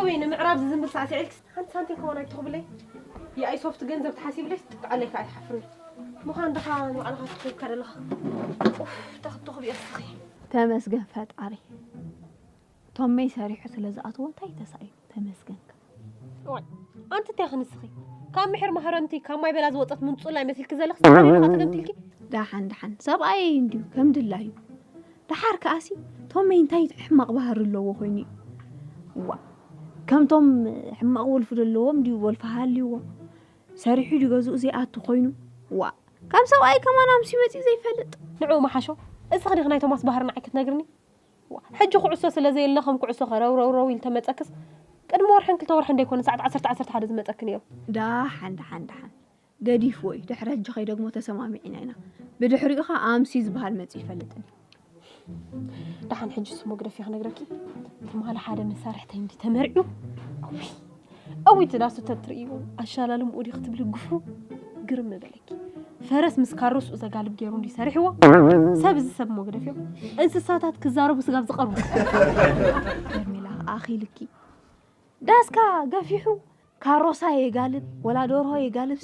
ወይ ንምዕራብ ዝዝምብል ሳዕስዒ ኢልክስ ሓንቲ ሳንቲም ከማን ኣይትኹብለይ። የኣይ ሶፍት ገንዘብ ተሓሲብለይ ትጥቃለይ ከኣ ኣይትሓፍሪ። ምዃን ድኻ ንባዕልኻ ትኹብካ ዘለኻ። ኡፍ፣ ተኽትኹብ እየ እስኺ። ተመስገን ፈጣሪ። ቶመይ ሰሪሑ ስለ ዝኣትዎ እንታይ ተሳኢኑ? ተመስገንካ። እዋይ፣ ኣንቲ እንታይ ክንስኺ? ካብ ምሒር ማህረምቲ ካብ ማይ በላ ዝወፀት ምንፁላይ መሲልኪ ዘለኽስ ተሓቢርካ ተገምቲልኪ? ደሓን ደሓን፣ ሰብኣየይ እንድዩ ከም ድላዩ። ደሓር ከኣሲ ቶመይ እንታይ ሕማቕ ባህሪ ኣለዎ ኮይኑ እዩ? ዋ፣ ከምቶም ሕማቕ ወልፊ ዘለዎም ድዩ ወልፊ ሃልይዎ? ሰሪሑ ድዩ ገዝኡ ዘይኣቱ ኮይኑ? ዋ፣ ከም ሰብኣይ ከማን ኣምስዩ መጺኡ ዘይፈልጥ? ንዕኡ መሓሾ። እስኺ ዲኺ ናይ ቶማስ ባህሪ ንዓይ ክትነግርኒ? ዋ፣ ሕጂ ኩዕሶ ስለ ዘየለ ከም ኩዕሶ ከረውረውረው ኢሉ ተመጸክስ፣ ቅድሚ ወርሕን ክልተ ወርሕን ደይኮነ ሰዓት ዓሰርተ ዓሰርተ ሓደ ዝመጸኪ ነይሩ። ደሓን ደሓን ደሓን። ገዲፍዎ እዩ። ድሕሪ ሕጂ ከይደግሞ ተሰማሚዕና ኢና። ብድሕሪኡ ኸኣ ኣምሲ ዝበሃል መጺኡ ይፈልጥን እዩ። ደሓን ሕጂ ስሙ ግደፍዮ ክነግረኪ። ትማሊ ሓደ መሳርሕተይ እንዲ ተመርዕዩ። ኣውይ፣ ኣውይ፣ እቲ ዳሱ ተትርእይዎ ኣሻላልምኡ ዲ ክትብሊ ግፍሩ ግርም ምበለኪ። ፈረስ ምስ ካሮስኡ ዘጋልብ ገይሩ እንዲ ሰሪሕዎ። ሰብ እዚ ሰብ እሞ ግደፍዮ። እንስሳታት ክዛረቡ ስጋብ ዝቐርቡ። ሄርሜላ ኣኺልኪ። ዳስካ ገፊሑ ካሮሳ የጋልብ ወላ ደርሆ የጋልብ።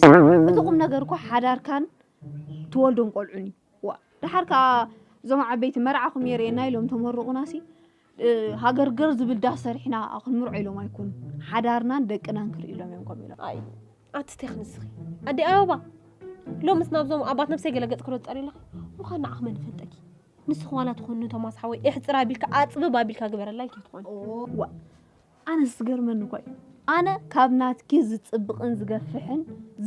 እቲ ቁም ነገር እኮ ሓዳርካን ትወልዶም ቆልዑን እዩ። ዋ፣ ደሓር ከኣ እዞም ዓበይቲ መርዓኹም የርእየና ኢሎም ተመርቑናሲ፣ እ፣ ሃገርገር ዝብል ዳስ ሰሪሕና ክንምርዖ ኢሎም ኣይኮኑን። ሓዳርናን ደቅናን ክርኢ ኢሎም እዮም ከምኡ ኢሎም። ኣይ፣ ኣቲ ቴክ ንስኺ። ኣዲ ኣበባ፣ ሎምስ ናብዞም ኣባት ነብሰይ ገለ ገጽ ክዶ ትጠሪ ኣለኺ? ምዃን ንዓኺ መን ይፈልጠኪ? ንስኺ ዋላ ትኹኒ ቶማስ ሓወይ፣ እሕጽር ኣቢልካ ኣጽብብ ኣቢልካ ግበረላ ኢልኪ ትኾኒ። ዋ፣ ኣነስ ዝገርመኒ እኮ እዩ። ኣነ ካብ ናትኪ ዝጽብቕን ዝገፍሕን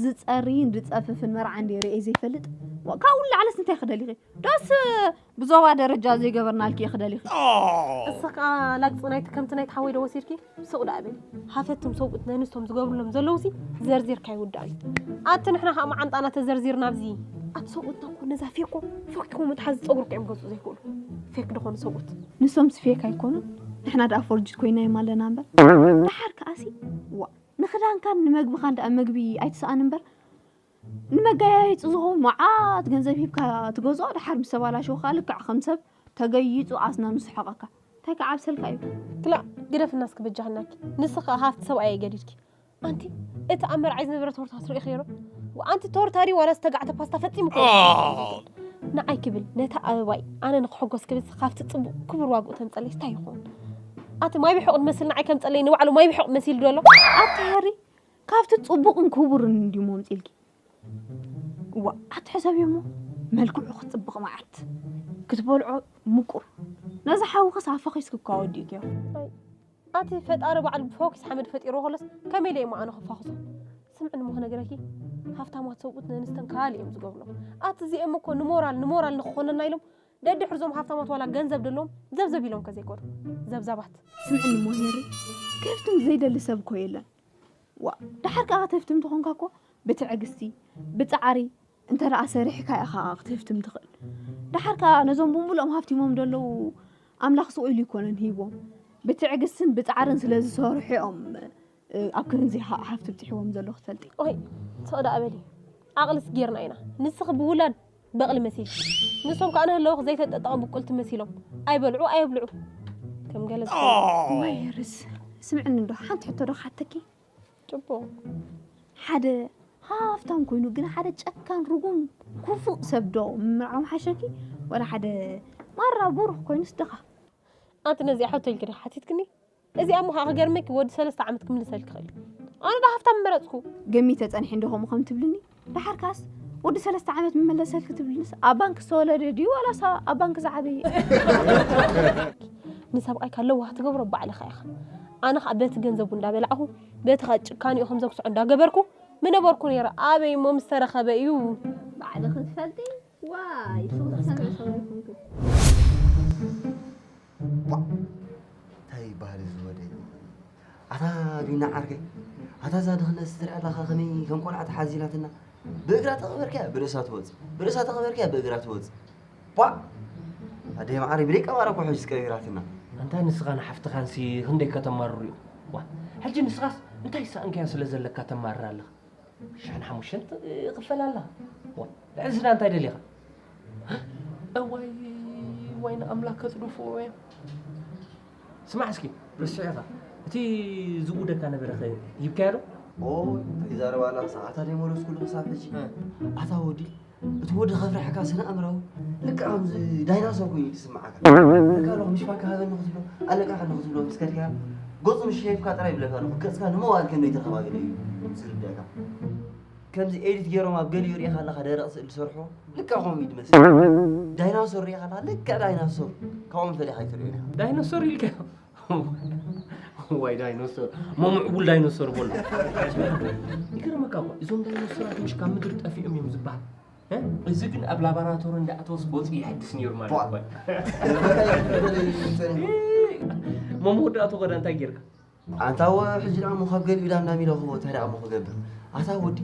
ዝጸርይን ዝጸፍፍን መርዓ እንድየ ርእየ ዘይፈልጥ። ዋ፣ ካብኡ ንላዕለስ እንታይ ክደሊኺ? ዳስ ብዞባ ደረጃ ዘይገበርናልኪ እየ ክደሊኺ። እስኺ ከኣ ላግጺ ናይቲ ከምቲ ናይቲ ሓወይ ዶ ወሲድኪ? ሱቕ ደኣ በሊ። ሃፈትም ሰብኡት ነንስቶም ዝገብሩሎም ዘለውሲ ዘርዚርካ ኣይውዳእን እዩ። ኣቲ ንሕና ከኣ መዓንጣና ተዘርዚርና ኣብዚ። ኣቲ ሰብኡትና እኮ ነዛ ፌኮ ፈኪኮም ምትሓዝ ጸጉሪ እኮ እዮም ክገዝኡ ዘይክእሉ። ፌክ ድኾኑ ሰብኡት። ንሶምስ ፌክ ኣይኮኑን። ንሕና ደኣ ፎርጅት ኮይና እዮም ኣለና እምበር። ደሓር ከኣሲ፣ ዋ፣ ንኽዳንካን ንመግብኻን ደኣ መግቢ ኣይትስኣን እምበር፣ ንመጋያየጺ ዝኸውን መዓት ገንዘብ ሂብካ ትገዝኦ፣ ደሓር ምስ ተባላሸወ ከኣ ልክዕ ከም ሰብ ተገይጹ ኣስናኑ ዝስሕቐካ። እንታይ ክዓብሰልካ እዩ? ክላእ፣ ግደፍና እስኪ በጃኽናኪ። ንስኺ ከኣ ሃፍቲ ሰብኣየይ ገዲድኪ። ኣንቲ፣ እቲ ኣብ መርዓይ ዝነበረ ቶርታ ትርእኽዮ ዶ? ኣንቲ ቶርታ ድዩ ዋላ ዝተጋዕተ ፓስታ ፈጺሙ እኮ ኣይኮነን። ንዓይ ክብል፣ ነታ ኣበባይ ኣነ ንኽሕጎስ ክብል ካብቲ ጽቡቕ ክቡር ዋግኡ ተምጸለይስ እንታይ ይኸውን? ኣቲ ማይ ብሕቑ ትመስል ንዓይ ከምጸለይ ንባዕሉ ማይ ብሕቑ መሲሉ ዶ ኣሎ? ኣቲ ሃሪ፣ ካብቲ ጽቡቕን ክቡርን እንድዩ መምጺልኪ። ዋ፣ ኣቲ ሕሰብዮ እሞ፣ መልክዑ ክጽብቕ መዓት፣ ክትበልዖ ምቁር። ነዚ ሓውኽስ ኣፈኺስኪ እኳ ወዲእክዮ። ኣይ፣ ኣቲ ፈጣሪ ባዕሉ ብፎኪስ ሓመድ ፈጢርዎ ከሎስ ከመይ ኢለ እሞ ኣነ ክፋኽሶ? ስምዕኒ እሞ ክነግረኪ፣ ሃፍታማት ሰብኡት ነንስተን ካልእ እዮም ዝገብርሎም። ኣቲ እዚኦም እኮ ንሞራል፣ ንሞራል ንክኾነና ኢሎም ደድሕሪ እዞም ሃፍታማት ዋላ ገንዘብ ደለዎም ዘብዘብ ኢሎም ከዘይኮኑ። ዘብዛባት። ስምዕኒ እሞ ሄሪ፣ ከፍትም ዘይደሊ ሰብ እኮ የለን። ዋ፣ ደሓር ከኣ ከተፍትም ተኾንካ እኮ ብትዕግስቲ፣ ብጻዕሪ እንተ ደኣ ሰሪሕካ ኢኻ ክትህፍትም ትኽእል። ደሓር ከኣ ነዞም ብምሉኦም ሃፍቲሞም ዘለዉ ኣምላኽ ስቕ ኢሉ ኣይኮነን ሂቦም። ብትዕግስትን ብጻዕርን ስለ ዝሰርሑ እዮም፣ እ፣ ኣብ ክንዚ ሃ-፣ ሃፍቲ ብጽሕዎም ዘለዉ ክትፈልጢ። ኦይ፣ ስቕ ደኣ በሊ። ዓቕልስ ጌርና ኢና። ንስኺ ብውላድ በቕሊ መሲልኪ። ንሶም ከኣ ንህለውኺ ዘይተጠጠቐ ብቁልቲ መሲሎም። ኣይበልዑ፣ ኣየብልዑ። ከም ገለ ዝኾኑ። እዋይ፣ ርስ፣ ስምዕኒ እንዶ፣ ሓንቲ ሕቶ ዶ ክሓተኪ? ጽቡቕ። ሓደ ሃፍታም ኮይኑ ግን ሓደ ጨካን ርጉም ክፉእ ሰብ ዶ ምምርዓው ምሓሸኪ? ወላ ሓደ ማራ ብሩኽ ኮይኑስ ድኻ? ኣንቲ ነዚኣ ሕቶ ኢልኪ ዲኺ ሓቲትክኒ? እዚኣ እሞ ከዓ ክገርመኪ ወዲ ሰለስተ ዓመት ክምልሰልኪ ይኽእል እዩ። ኣነ ዶ ሃፍታም ምመረጽኩ? ገሚተ ጸኒሐ እንዶ ከምኡ ከም ትብልኒ? ደሓር ከኣስ ወዲ ሰለስተ ዓመት ምመለሰልኪ ትብልንስ ኣብ ባንክ ዝተወለደ ድዩ ዋላስ ኣብ ባንክ ዝዓበየ? ንሰብኣይካ ለዋህ ትገብሮ ባዕልኻ ኢኻ። ኣነ ኸኣ በቲ ገንዘቡ እንዳበላዕኹ፣ በቲ ኸኣ ጭካኒኡ ከም ዘግስዖ እንዳገበርኩ ምነበርኩ ነይረ። ኣበይ እሞ ምስ ተረኸበ እዩ? ባዕልኺ ትፈልጢ። ዋይ፣ ሱቕ ዝሰምዕ ሰው ኣይኮንኩን። ቧዕ! እንታይ ይበሃል እዚ ወደይ? ኣታ ቢና ዓርከይ፣ ኣታ እዛ ድኽነት ትሪኣ ኣለኻ ከመይ ከም ቆልዓ ተሓዚላትና። ብእግራ ተቐበርካያ ብርእሳ ትወጽእ፣ ብርእሳ ተቐበርካያ ብእግራ ትወጽእ። ቧዕ! ኣደይ መዓረይ ብደይ ቀባራ እኮ ሕጅስ ቀቢራትና። ኣንታ ንስኻን ሓፍትኻንሲ ክንደይ ከተማርሩ ኢኹም። ዋ፣ ሕጂ ንስኻስ እንታይ ዝሰኣንካዮ ስለ ዘለካ ተማርር ኣለኻ? ሽሕን ሓሙሽተን ይኽፈል ኣላ። ዋ፣ ልዕሊ ዝና እንታይ ደሊኻ? እዋይ፣ ዋይ ንኣምላኽ ከጽድፍዎ እዮም። ስማዕ እስኪ፣ ርስዑ ኢኻ። እቲ ዝኡደካ ነበረ ኸ ሂብካዮ ዶ? ኦይ፣ እንታይ ይዛረብ ኣላ? ሰዓታ ደይመለስኩሉ ክሳብ ሕጂ። እ። ኣታ ወዲ፣ እቲ ወዲ ከፍርሐካ ስነ ኣእምራዊ ልክዕ ከምዚ ዳይናሶር ኮይኑ እዩ ዝስምዓካ። ልክዕ ኣለኹ፣ ምሽ ፋካ ሃበኒ ክትብሎ፣ ኣለቃ ከሎ ክትብሎ ምስ ከድካ፣ ገጹ ምስ ሸይፍካ ጥራይ ይብለካ ኣለኹ። ገጽካ ንመዋእል ከም ዘይትረኽባ ገለ እዩ ዝርድኣካ። ከምዚ ኤዲት ገይሮም ኣብ ገሊኡ ሪኢኻ ኣለኻ፣ ደረቕ ስእሊ ዝሰርሑ፣ ልክዕ ከምኡ እዩ ዝመስል። ዳይናሶር ሪኢኻ ኣለኻ፣ ልክዕ ዳይናሶር። ካብኦም ፈሊኻ ኣይትርእዮን ኢኻ። ዳይኖሶር ኢልካዮ? ዋይ ዳይኖሶር፣ ሞ ምዕቡል ዳይኖሶር በሎ። ይገርመካ እኮ፣ እዞም ዳይኖሶራት ምሽ ካብ ምድሪ ጠፊኦም እዮም ዝበሃል። እ? እዚ ግን ኣብ ላቦራቶሪ እንዳኣተወስ ገጹ ይሕድስ ነይሩ ማለት ቧ። እኮ። ሞ መወዳእቱ ኸዳ እንታይ ጌርካ? ኣንታ ወ-፣ ሕጂ ደኣ እሞ ካብ ገሊኡ ዳንዳም ኢለ ክህቦ እንታይ ደኣ እሞ ክገብር? ኣታ ወዲ፣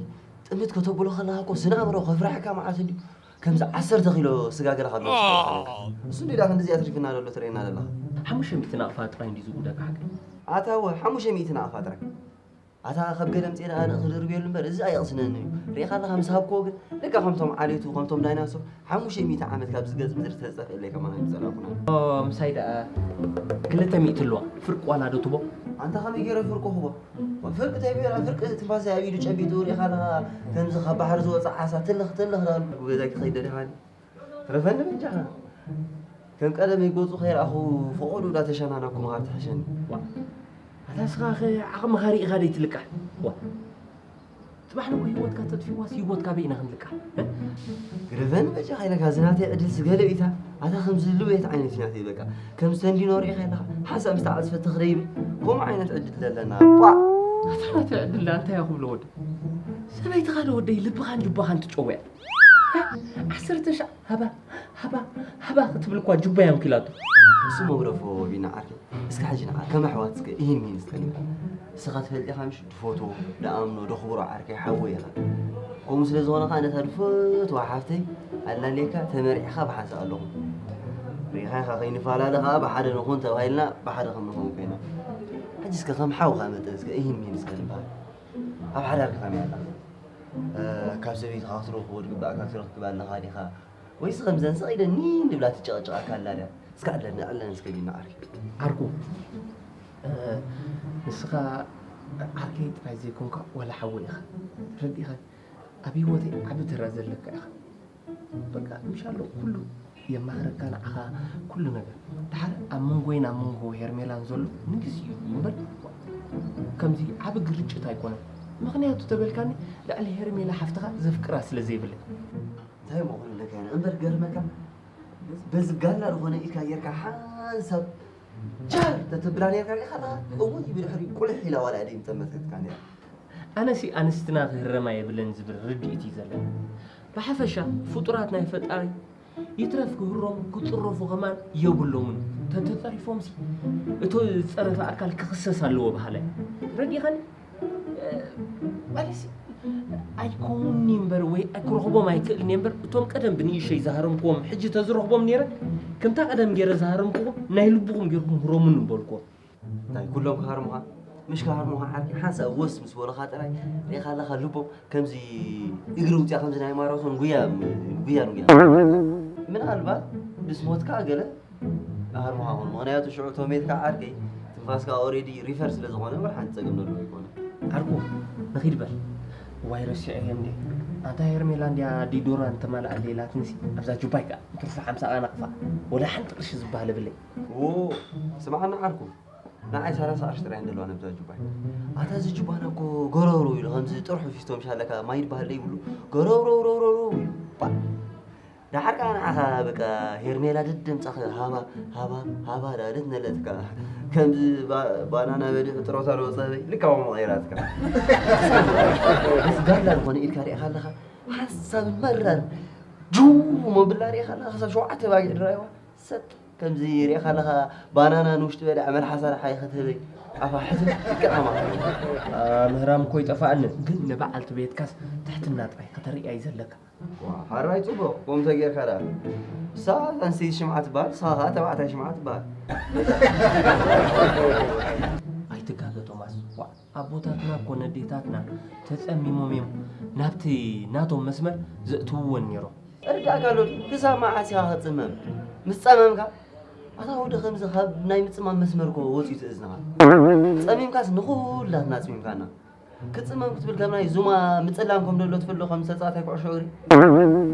ጥምት ከተብሎ ከለኻ እኮ ስነ ኣእምሮ ከፍርሐካ መዓት እንድዩ። ከምዚ ዓሰርተ ኪሎ ስጋ ገለ ካብ ነብስኻ ይፈልጥ። እሱ እንድዩ ደኣ ክንድዚ ኣትሪፍና ዘሎ ትርእየና ዘለኻ። ሓሙሽተ ሚእቲ ናቕፋ ጥራይ እንድዩ ዝጉደካ ሓቀይ። ኣታ ወ-፣ ሓሙሽተ ሚእቲ ናቕፋ ጥራይ። ኣታ ካብ ገለ ምጽኤ ደኣ ኣነ ክድርብየሉ እምበር፣ እዚ ኣየቕስነኒ እዩ። ርኢኻ ኣለኻ ምስ ሃብክዎ ግን፣ ደቃ ከምቶም ዓሌቱ፣ ከምቶም ዳይናሶር፣ ሓሙሽተ ሚእቲ ዓመት ካብዚ ገጽ ምድሪ ተዝጠፍኤለይ ከማን ኣይምጸላእኩናን። ኦ፣ ምሳይ ደኣ ክልተ ሚእቲ ኣለዋ። ፍርቂ ዋላ ዶ ትቦ? ኣንታ ከመይ ገይረ ፍርቂ ክቦ? ፍርቂ ተይበላ፣ ፍርቂ ትንፋሰ ኣብ ኢዱ ጨቢጡ ርኢኻ ኣለኻ፣ ከምዚ ካብ ባሕሪ ዝወጽእ ዓሳ ትልኽ ትልኽ ዳሉ ገዛይ ክኸይድ ደሊኻኒ። ትረፈኒ በጃኻ። ከም ቀደመይ ገጹ ከይረኣኹ ፈቐዱ እንዳተሸናነኩ ምሃብ ትሕሸኒ። ዋ፣ ኣታ ንስኻ ኸ ዓቕምኻ ርኢኻ ደይትልቃሕ? ዋ፣ ጽባሕ ንግሆ ህይወትካ ተጥፊእዋስ ህይወትካ በይና ክንልቃሕ? እ? ግደፈኒ በጃኻ ኢለካ፣ እዚ ናተይ ዕድል ስገለ ኢታ። ኣታ ከምዚ ልቤት ዓይነት ናተይ በቃ። ከም ስተንዲኖ ርኢኻ ኢለኻ፣ ሓንሳእ ምስ ተዓጽፈ ትኽ ደይብል። ከምኡ ዓይነት ዕድል ዘለና። ቧ! ኣታ ናተይ ዕድል ደኣ እንታይ እያ ክብሎ ወደይ? ሰበይትኻ ዶ ወደይ ልብኻን ጅባኻን ትጨውያ? እ? ዓሰርተ ሻዕ ሃባ፣ ሃባ፣ ሃባ ክትብል እኳ ጅባ እያ ኣንኪላቶ። እሱ መግረፎ ቢና ዓርከይ። እስከ ሕጂ ንዓ፣ ከም ኣሕዋት እስከ ኢሂን ሚሂን እስከ ንበል። ንስኻ ትፈልጥ ኢኻ ምሽ? ድፈትዎ፣ ድኣምኖ፣ ደኽብሮ ዓርከይ ሓወይ ኢኻ። ከምኡ ስለ ዝኾነ ኸኣ ነታ ድፈትዋ ሓፍተይ ኣላልየካ ተመርዒኻ ብሓንሳእ ኣለኹ። ርኢኻ ኢኻ ከይንፈላለ ኸኣ ብሓደ ንኹን ተባሂልና ብሓደ ከም ንኸውን ኮይና። ሕጂ እስከ ከም ሓውኻ መጠን እስከ ኢሂን ሚሂን እስከ ንበሃል። ኣብ ሓዳርካ ከመይ ኣላ? እ፣ ካብ ሰበይትኻ ክትረኽቦ ዝግባእካ ትረክብ ኣለኻ ዲኻ? ወይስ ከምዘን ስቕ ኢለን ኒን ዝብላ ትጨቐጭቓካ ኣላ ድያ? እስከ ዕለኒ፣ ዕለኒ እስከ ዲና ዓርከይ። ዓርኩ፣ እ፣ ንስኻ ዓርከይ ጥራይ ዘይኮንካ ዋላ ሓወይ ኢኻ። ተረዲእኻኒ? ኣብ ህይወተይ ዓቢ ተራ ዘለካ ኢኻ። በቃ፣ ምሻሎ ኩሉ የማኽረካ ንዓኻ ኩሉ ነገር። ድሓር ኣብ መንጎይን ኣብ መንጎ ሄርሜላን ዘሎ ንግዜኡ እዩ እምበር፣ ከምዚ ዓቢ ግርጭት ኣይኮነን። ምኽንያቱ ተበልካኒ፣ ልዕሊ ሄርሜላ ሓፍትኻ ዘፍቅራ ስለ ዘይብለይ። እንታይ እሞ ክብለካ እየ እምበር፣ ገርመካ፣ በዚ ጋላ ዝኾነ ኢድካ ጌርካ ሓንሳብ ጃር ተትብላ ኔርካ ርኢኻ ኣለኻ? እውይ፣ ብድሕሪኡ ቁልሕ ኢላ ዋላ እደይ ምጠመተትካ ኔራ። ኣነሲ ኣንስትና ክህረማ የብለን ዝብል ርድኢት እዩ ዘለኒ። ብሓፈሻ ፍጡራት ናይ ፈጣሪ ይትረፍ ክህረሙ ክጽረፉ ከማን የብሎምን። ተተጸሪፎምሲ እቶ ዝጸረፈ ኣካል ክኽሰስ ኣለዎ በሃላይ። ረዲእኻኒ? እ፣ ማለትሲ ኣይከውንኒ እምበር ወይ ክረኽቦም ኣይክእልን እየ እምበር እቶም ቀደም ብንእሸይ ዝሃረምክዎም ሕጂ ተዝረኽቦም ነይረ ከምታ ቀደም ገይረ ዝሃረምክዎም ናይ ልብኹም ገይርኩም ህረሙኒ ምበልክዎም። እንታይ ኩሎም ክሃርሙኻ? ምሽ ክሃርሙኻ ዓርኪ ሓንሳእ ወስ ምስ በሉኻ ጥራይ ርኢኻ ኣለኻ ልቦም ከምዚ እግሪ ውፅያ ከምዚ ናይ ማራቶን ጉያ ጉያ ጉያ። ምናልባት ምስ ሞትካ ገለ ክሃርሙኻ ኾን ምኽንያቱ ሽዑ ቶሜትካ ዓርከይ ትንፋስካ ኦሬዲ ሪፈር ስለ ዝኾነ ወላ ሓንቲ ፀገም ዘለዎ ኣይኮነ። ዓርኩ ንኺድ በል። ዋይ ረሲዐ እየ እንዴ ኣንታ ሄርሜላ እንዲያ ዲዶራንት ተማልኣለ ኢላትንሲ ኣብዛ ጁባይ ከኣ ትርፉ ሓምሳ ናቕፋ ወላ ሓንቲ ቅርሺ ዝበሃል የብለይ። ዎ ስምዓና ዓርኩ ንዓይ ሰላሳ ቅርሺ ጥራይ እንደለዋ ነብዛ ጁባይ። ኣታ እዚ ጁባና እኮ ገረውረው ኢሉ ከምዚ ጥርሑ ፊስቶ ምሻለካ ማይ ዝበሃል ዘይብሉ ገረውረው ረውረው ኢሉ ባ ዳሓር ከኣ ንዓኻ በቃ ሄርሜላ ደደምጻኻ ሃባ ሃባ ሃባ ዳለት ነለትካ ከምዚ ባ- ባናና በሊዑ ጥሮታ ዝወጸ በይ ልካ ሞ መቐይራትካ። ምስ ጋላ ዝኾነ ኢድካ ሪኢኻ ኣለኻ ሓንሳብ መራር ጁ መብላ ሪኢኻ ኣለኻ ክሳብ ሸውዓተ ባጊዕ ድራይዋ ሰጥ ከምዚ ሪኢኻ ኣለኻ ባናና ንውሽጢ በሊዓ መልሓሳ ደሓ ይኸትህበይ ኣፋ ሕትም ልክዕ ኣማ ምህራም እኮ ይጠፋኣኒ ግን ንበዓልቲ ቤትካስ ትሕትና ጥራይ ከተርእያ እዩ ዘለካ። ዋ፣ ሓራይ ጽቡቕ፣ ከምኡ ተጌርካ ደኣ። ንሳ ኣንስተይቲ ሽምዓ ትበሃል፣ ንስኻ ከኣ ተባዕታይ ሽምዓ ትበሃል። ኣይትጋገ ቶማስ፣ ዋእ፣ ኣቦታትና ኮነ ኣዴታትና ተጸሚሞም እዮም ናብቲ ናቶም መስመር ዘእትውወን ነይሮም። እርዳእካ ኣሎ ድዩ? ክሳብ መዓስ ኢኻ ክትጽመም? ምስ ጸመምካ ኣታ ወዲ ከምዚ ካብ ናይ ምጽማም መስመር እኮ ወጺኡ ትእዝንኻ። ጸሚምካስ ንኹላትና ኣጽሚምካና። ክጽመም ክትብል ከም ናይ ዙማ ምጽላም ከም ደሎ ትፈልጦ ከም ተጻዋታይ ኩዕሾ እግሪ።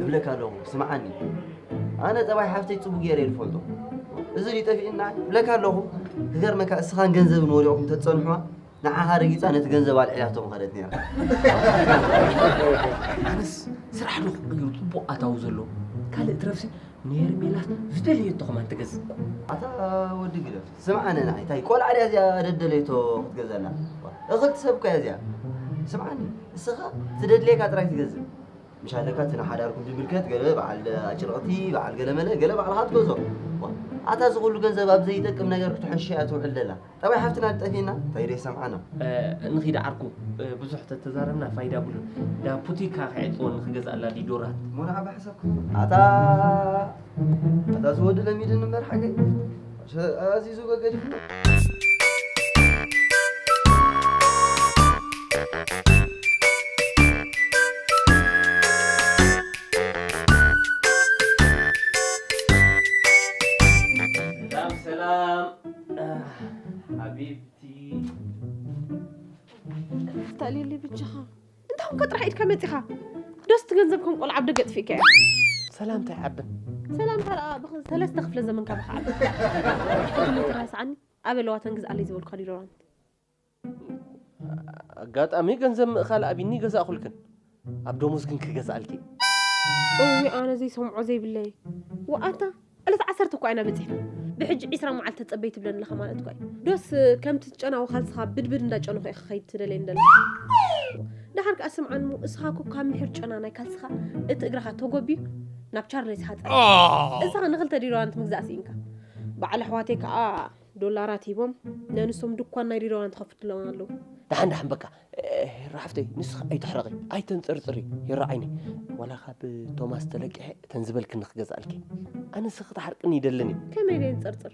እብለካ ኣለኹ ስምዓኒ። ኣነ ጠባይ ሓፍተይ ጽቡቅ ገይረ እየ ዝፈልጦ። እዚ ድዩ ጠፊእና እብለካ ኣለኹ። ክገርመካ እስኻን ገንዘብን ወሪቑኩም ተትጸንሑዋ ንዓኻ ረጊጻ ነቲ ገንዘብ ኣልዒላቶ ምኸደት ነይራ። ኣነስ ስራሕ ዶ ክቕይሩ ጽቡቕ ኣታዊ ዘሎ ካልእ ትረፍሲ ንሄርሜላስ ዝደለየቶ ከማን ትገዝእ። ኣታ ወዲ ግደፍ ስምዓነ ንዓይ እንታይ ቆልዓ ድያ እዚኣ ደደለየቶ ክትገዘላ? እኽልቲ ሰብ እኮ እያ እዚኣ። ስምዓኒ እስኻ ትደድለየካ ጥራይ ትገዝእ። ምሽ ኣለካ እቲ ንሓዳርኩም ዝምልከት ገለ በዓል ኣጭርቕቲ በዓል ገለመለ ገለ ባዕልኻ ትገዝኦ። ኣታ እዚ ኩሉ ገንዘብ ኣብ ዘይጠቅም ነገር ክትሕሽያ ትውዕል ደላ። ጠባይ ሓፍትና ጠፊእና እንታይ ዶ ይሰምዓና? ንኺድ ዓርኩ ብዙሕ ተተዛረብና ፋይዳ ብሉን። ዳ ፑቲካ ከዕፅወኒ ክገዝኣላ ዲዶራት። ሞና ዓባ ሓሳብኩ ኣታ ኣታ ዝወዲ ለሚድን እምበር ሓገይ ኣዚዙ ገገዲፉ። ሰላም ሰላም ሓቢብቲ። ተልይሊ ብቻኻ እንታይ ኮንካ ጥራሕ ኢድካ መጺኻ? ዶስ እቲ ገንዘብ ከም ቆልዓ ኣብ ደገ ጥፊእካዮ? ሰላምታ ይዓብን። ሰላምታ ደኣ ብኸ-፣ ሰለስተ ክፍለ ዘመን ካባኻ ዓቢ። እቲ ሞተር ረስዓኒ፣ ኣበለዋ ተን ግዝኣለይ ዝበልኳ ዲዶራንት። ኣጋጣሚ ገንዘብ ምእኻል ኣቢኒ ገዛእኹልክን። ኣብ ደሞዝ ግን ክገዝኣልኪ። እውይ ኣነ ዘይሰምዖ ዘይብለይ። ወኣታ ዕለት ዓሰርተ እኳ ኢና በጺሕና። ብሕጂ ዒስራ መዓልቲ ተጸበይ ትብለኒ ኣለኻ ማለት እኳ እዩ። ዶስ ከምቲ ጨናዊ ካልስኻ ብድብድ እንዳጨነኹ ኢኻ ክኸይድ ትደልየኒ ዘለኻ? ደሓር ከኣ ስምዓኒ እሞ፣ እስኻ እኮ ካብ ምሒር ጨና ናይ ካልስኻ እቲ እግርኻ ተጎብዩ ናብ ቻርለስ ሓጸረ። እስኻ ንኽልተ ዲዶራንት ምግዛእ ስኢንካ። በዓል ኣሕዋተይ ከኣ ዶላራት ሂቦም ነንሶም ድኳን ናይ ዲዶራንት ከፍትሎም ኣለዉ። ደሓን ደሓን በቃ። ራሕፍተይ ንስኻ ኣይትሕረቒ ኣይተንፅርፅሪ። ይረዓይኒ ዋላ ካብ ቶማስ ተለቂሐ እተን ዝበልክኒ ክገዝኣልኪ። ኣነስ ክትሓርቅኒ ይደልን እዩ። ከመይ ደየንፅርፅር?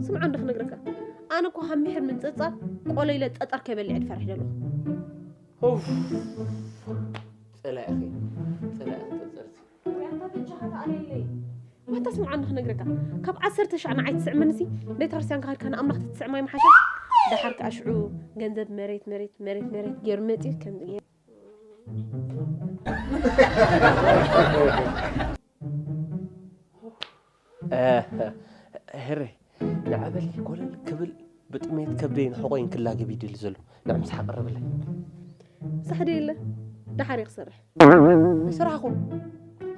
ስምዓ እንዶ ክነግረካ፣ ኣነ እኮ ካብ ምሒር ምንፅርፃር ቆለ ኢለ ጠጠር ከይበልዕ ድፈርሕ ዘለኹ። ኡፍ፣ ፀላኢኺ፣ ፀላኢኺ ፀርፂ። ወይ ኣታ በጃኻ ተኣለለይ። ዋታ ስምዓ እንዶ ክነግረካ፣ ካብ ዓሰርተ ሻዕ ንዓይ ትስዕመንሲ፣ ቤተክርስትያን ከኸድካ ንኣምላኽ ትስዕም ኣይምሓሸን? ደሓር ከኣ ሽዑ ገንዘብ መሬት፣ መሬት፣ መሬት፣ መሬት ገይሩ መፂኡ ከምዚ ገይሩ። ሄረ፣ ንዐበሊ ኮለል ክብል ብጥሜት ከብደይ ንሕቖይ እንክላገብ ይደሊ ዘሎ። ንዕ ምሳሕ ቀረበለይ። ሳሕ ደየለ፣ ደሓር እየ ክሰርሕ። ኣይሰራሕኹ።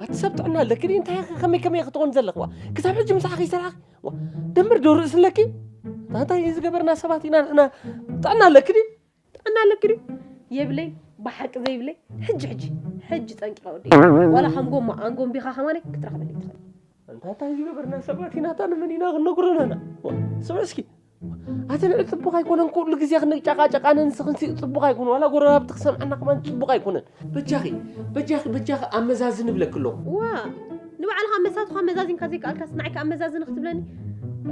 ኣቲ ሰብ ጥዕና ኣለኪ ድዩ? እንታይ ኢኺ ከመይ ከመይ ክትኾን ዘለኽዋ? ክሳብ ሕጂ ምሳሕ ከይሰራሕኺ? ዋ፣ ደምር ዶ ርእሲ ኣለኪ? እንታይ ዝገበርና ሰባት ኢና ንሕና? ጥዕና ኣለኪ ድዩ? ጥዕና ኣለኪ ድዩ? የብለይ፣ ብሓቂ ዘይብለይ፣ ሕጂ፣ ሕጂ፣ ሕጂ ጠንቂቐ ወዲ። ዋላ ከም ጎማ ኣንጎምቢኻ ከማነይ ክትረኽበለይ ትኽእል። ኣንታ እንታይ ዝገበርና ሰባት ኢና? ኣታ ንመን ኢና ክንነግሮ ኣለና? ዋ፣ ስምዒ እስኪ። ኣቲ ንዕ ጽቡቕ ኣይኮነን፣ ኩሉ ግዜ ክንጨቃጨቃ ነንስኽንሲ ጽቡቕ ኣይኮነ። ዋላ ጎረባብቲ ክሰምዓና ከማን ጽቡቕ ኣይኮነን። በጃኺ፣ በጃኺ፣ በጃኺ ኣመዛዝኒ እብለኪ ኣለኹ። ዋ፣ ንባዕልኻ መሳቱኻ መዛዚንካ ዘይከኣልካስ ንዓይ ከኣ ኣመዛዝኒ ክትብለኒ?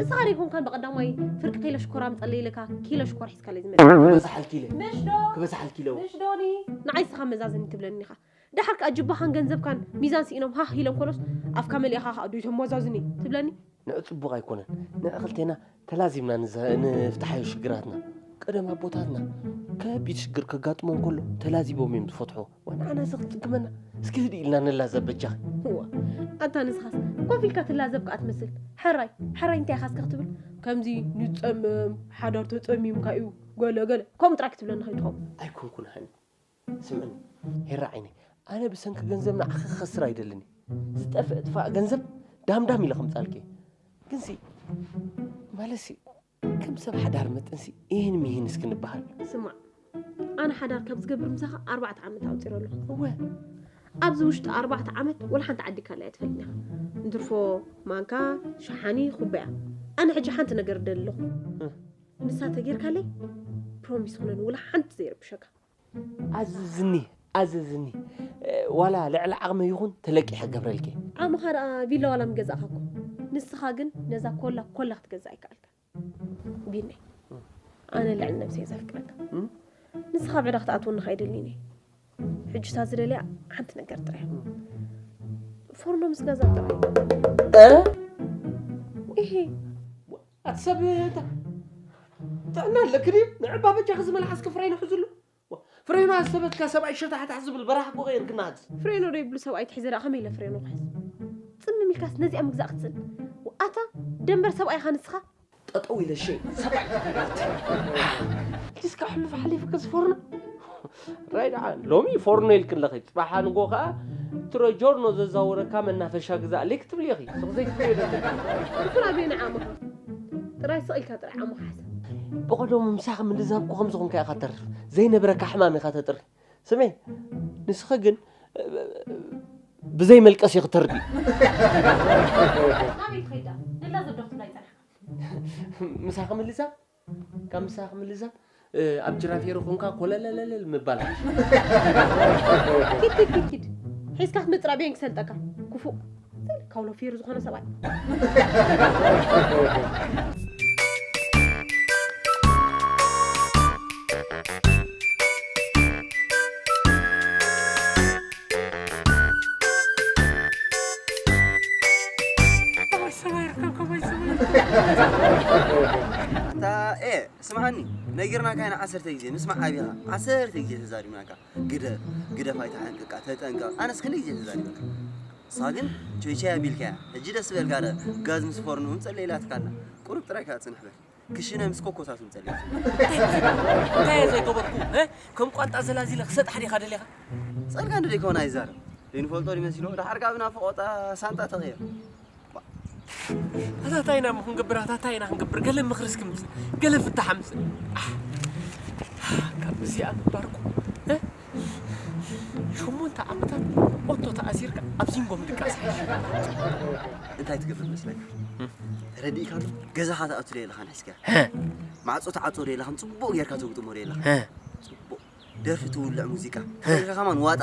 እስኻ ደይኮንካን ብቐዳማይ ፍርቂ ኪሎ ሽኮር ኣምጸለይ ኢለካ ኪሎ ሽኮር ሒዝካለይ ዝመጽእ? ክበዝሓልኪ ኢለ። ምሽ ዶ? ክበዝሓልኪ ኢለ። ምሽ ዶኒ? ንዓይ እስኻ መዛዝኒ ትብለኒ ኢኻ። ደሓር ከኣ ጅባኻን ገንዘብካን ሚዛን ስኢኖም ሃህ ኢሎም ኮሎስ ኣፍካ መሊእኻ ከኣ ዶ ተመዛዝኒ ትብለኒ? ንዕ ጽቡቕ ኣይኮነን። ንዕ ክልቴና ተላዚምና ንዘ-፣ ንፍትሓዮ ሽግራትና። ቀደም ኣቦታትና ከቢድ ሽግር ከጋጥሞም ከሎ ተላዚቦም እዮም ዝፈትሕዎ። ወንዓና እዚ ክትጽግመና እስኪ ህድእ ኢልና ንላዘብ በጃኺ። እዋ፣ ኣንታ ንስኻስ ኮፍ ኢልካ ትላዘብ ከኣ ትመስል። ሕራይ፣ ሕራይ እንታይ ኢኻ እስከ ክትብል? ከምዚ ንጸመም፣ ሓዳር ተጸሚምካ እዩ፣ ገለ ገለ። ከምኡ ጥራይ ክትብለኒ ከይትኸውን። ኣይኮንኩን ሃኒ። ስምዕኒ፣ ሄራ ዓይነይ፣ ኣነ ብሰንኪ ገንዘብ ንዓኺ ክኸስር ኣይደልን እየ። ዝጠፍእ ጥፋእ ገንዘብ ዳምዳም ኢለ ከምጻልኪ እየ። ግንሲ፣ ማለትሲ፣ ከም ሰብ ሓዳር መጠንሲ፣ ይህን ሚህን እስኪ ንበሃል። ስማዕ፣ ኣነ ሓዳር ካብ ዝገብር ምሳኻ ኣርባዕተ ዓመት ኣቑጺረ ኣለኹ። እወ። ኣብዚ ውሽጢ ኣርባዕተ ዓመት ወላ ሓንቲ ዓዲካለይ ኣይትፈልጥን ኢኻ። እንትርፎ ማንካ፣ ሸሓኒ፣ ኩባያ። ኣነ ሕጂ ሓንቲ ነገር እደሊ ኣለኹ። እ። ንሳ ተጌርካለይ፣ ፕሮሚስ ኹነኒ፣ ወላ ሓንቲ ዘይረብሸካ። ኣዝዝኒ፣ ኣዝዝኒ። እ፣ ዋላ ልዕሊ ዓቕመይ ይኹን ተለቂሐ ክገብረልኪ። ዓቕምኻ ደኣ ቪላ ዋላ ምገዛእኻ እኮ። ንስኻ ግን ነዛ ኮላ፣ ኮላ ክትገዝእ ኣይከኣልካን። ቢኒ፣ ኣነ ልዕሊ ነብሰይ እየ ዘፍቅረካ። እም? ንስኻ ኣብ ዕዳ ክትኣትወኒ ኣይደልን እየ። ሕጂ እታ ዝደልያ ሓንቲ ነገር ጥራይ። እም። ፎርኖ ምስ ገዛ ጥራይ። እ? እሂ። ኣቲ ሰብ፣ እንተ ጥዕና ኣለኪ ድዩ? ንዕባ በጃኺ እዚ መልሓስኪ ፍሬኑ ሕዝሉ። ዋ፣ ፍሬኑ ኣሰበትካ ሰብኣይ ሸታሕታሕ ዝብል በራሕ እኮ ቀይርክና። ኣቲ ፍሬኖ ዶ ይብሉ ሰብኣይ ትሒዘ ደኣ ከመይ ኢለ ፍሬኖ ክሕዝ? ጽምም ኢልካስ ነዚኣ ምግዛእ ክትስእል? ኣታ ደንበር ሰብኣይ ኢኻ ንስኻ? ጠጠው ኢለ ሸይ ሰብኣይ። እስካ ሕሉፍ ሓሊፉ ከዚ ፎርኖ። ራይ ደኣ ሎሚ ፎርኖ ኢልክለኺ፣ ጽባሕ ንጎ ከኣ ትሮጆርኖ ዘዛውረካ መናፈሻ ግዛእለይ ክትብሊ ኢኺ። ስቕ ዘይትብልዮ ደለኪ። እሱ ናበየናይ ዓቕምኻ? ጥራይ ስቕ ኢልካ ጥራይ ዓቕምኻ ሓሰብ። ብቐደሙ ምሳኺ ምልዛብ እኮ ከምዚ ኾንካ ኢኻ ተርፍ። ዘይነብረካ ሕማም ኢኻ ተጥሪ። ስሜ፣ ንስኺ ግን ብዘይ መልቀስ ኢኺ ተርዲ። ናበይ ትኸይዳ? ንላዘብ ዶ ክትብላ ይጸናሕካ? ምሳኺ ምልዛብ? ካብ ምሳኺ ምልዛብ፣ እ፣ ኣብ ጅራፌሮ ኮንካ ኮለለለለል ምባል። ኪድ፣ ኪድ፣ ኪድ፣ ኪድ። ሒዝካ ክትመጽእ ራብየን ክሰልጠካ። ክፉእ። ካውሎ ፌሩ ዝኾነ ሰብኣይ። ኣታ፣ ኤ፣ ስምዓኒ፣ ነጊርናካ ኢና ዓሰርተ ግዜ፣ ምስማዕ ኣቢኻ፣ ዓሰርተ ግዜ ተዛሪብናካ። ግደፍ፣ ግደፍ ኣይትሓንቅቃ፣ ተጠንቀቕ። ኣነስ ክንደይ ግዜ ተዛሪበካ። ንስኻ ግን ቸይ ቸይ ኣቢልካያ። ሕጂ ደስ በልካ ዶ? ጋዝ ምስ ፎርኖ እውን ጸለይላትካ ኣላ። ቁሩብ ጥራይ ከኣ ጽንሕ በል። ክሽነ ምስ ኮኮሳት እውን ጸለይት። እንታይ፣ እንታይ እየ ዘይገበርኩ? እ? ከም ቋንጣ ዘላዚለ ክሰጣሕ ዲኻ ደሊኻ? ጸልካ እንዶ ደይከውን ኣይዛረብ። ዘይንፈልጦ ዶ ይመሲሎ? ደሓር ከኣ ብናፍቖት ሳንጣ ተቐየር። ኣታ እንታይ ኢና እሞ ክንገብር? ኣታ እንታይ ኢና ክንገብር? ገለ ምኽሪ እስኪ ምጽእ፣ ገለ ፍታሕ ምጽእ። ኣሕ፣ ካብ እዚኣ ምባርኩ፣ እ? ሸሞንተ ዓመታት ኦቶ ተኣሲርካ ኣብ ዚንጎ ምድቃስ ሓይሽ። እንታይ ትገብር መስለካ? እም። ተረዲእካ ኣሎ? ገዛኻ ትኣቱ ዶ የለኻን ሒዝካ? ሀ። ማዕጾ ትዓጾ ዶ የለኻን? ጽቡቕ ጌርካ ተግጥሞ ዶ የለኻን? ሀ። ጽቡቕ። ደርፊ ትውልዕ ሙዚቃ። ሀ። ተረዲእካ ከማን ዋጣ።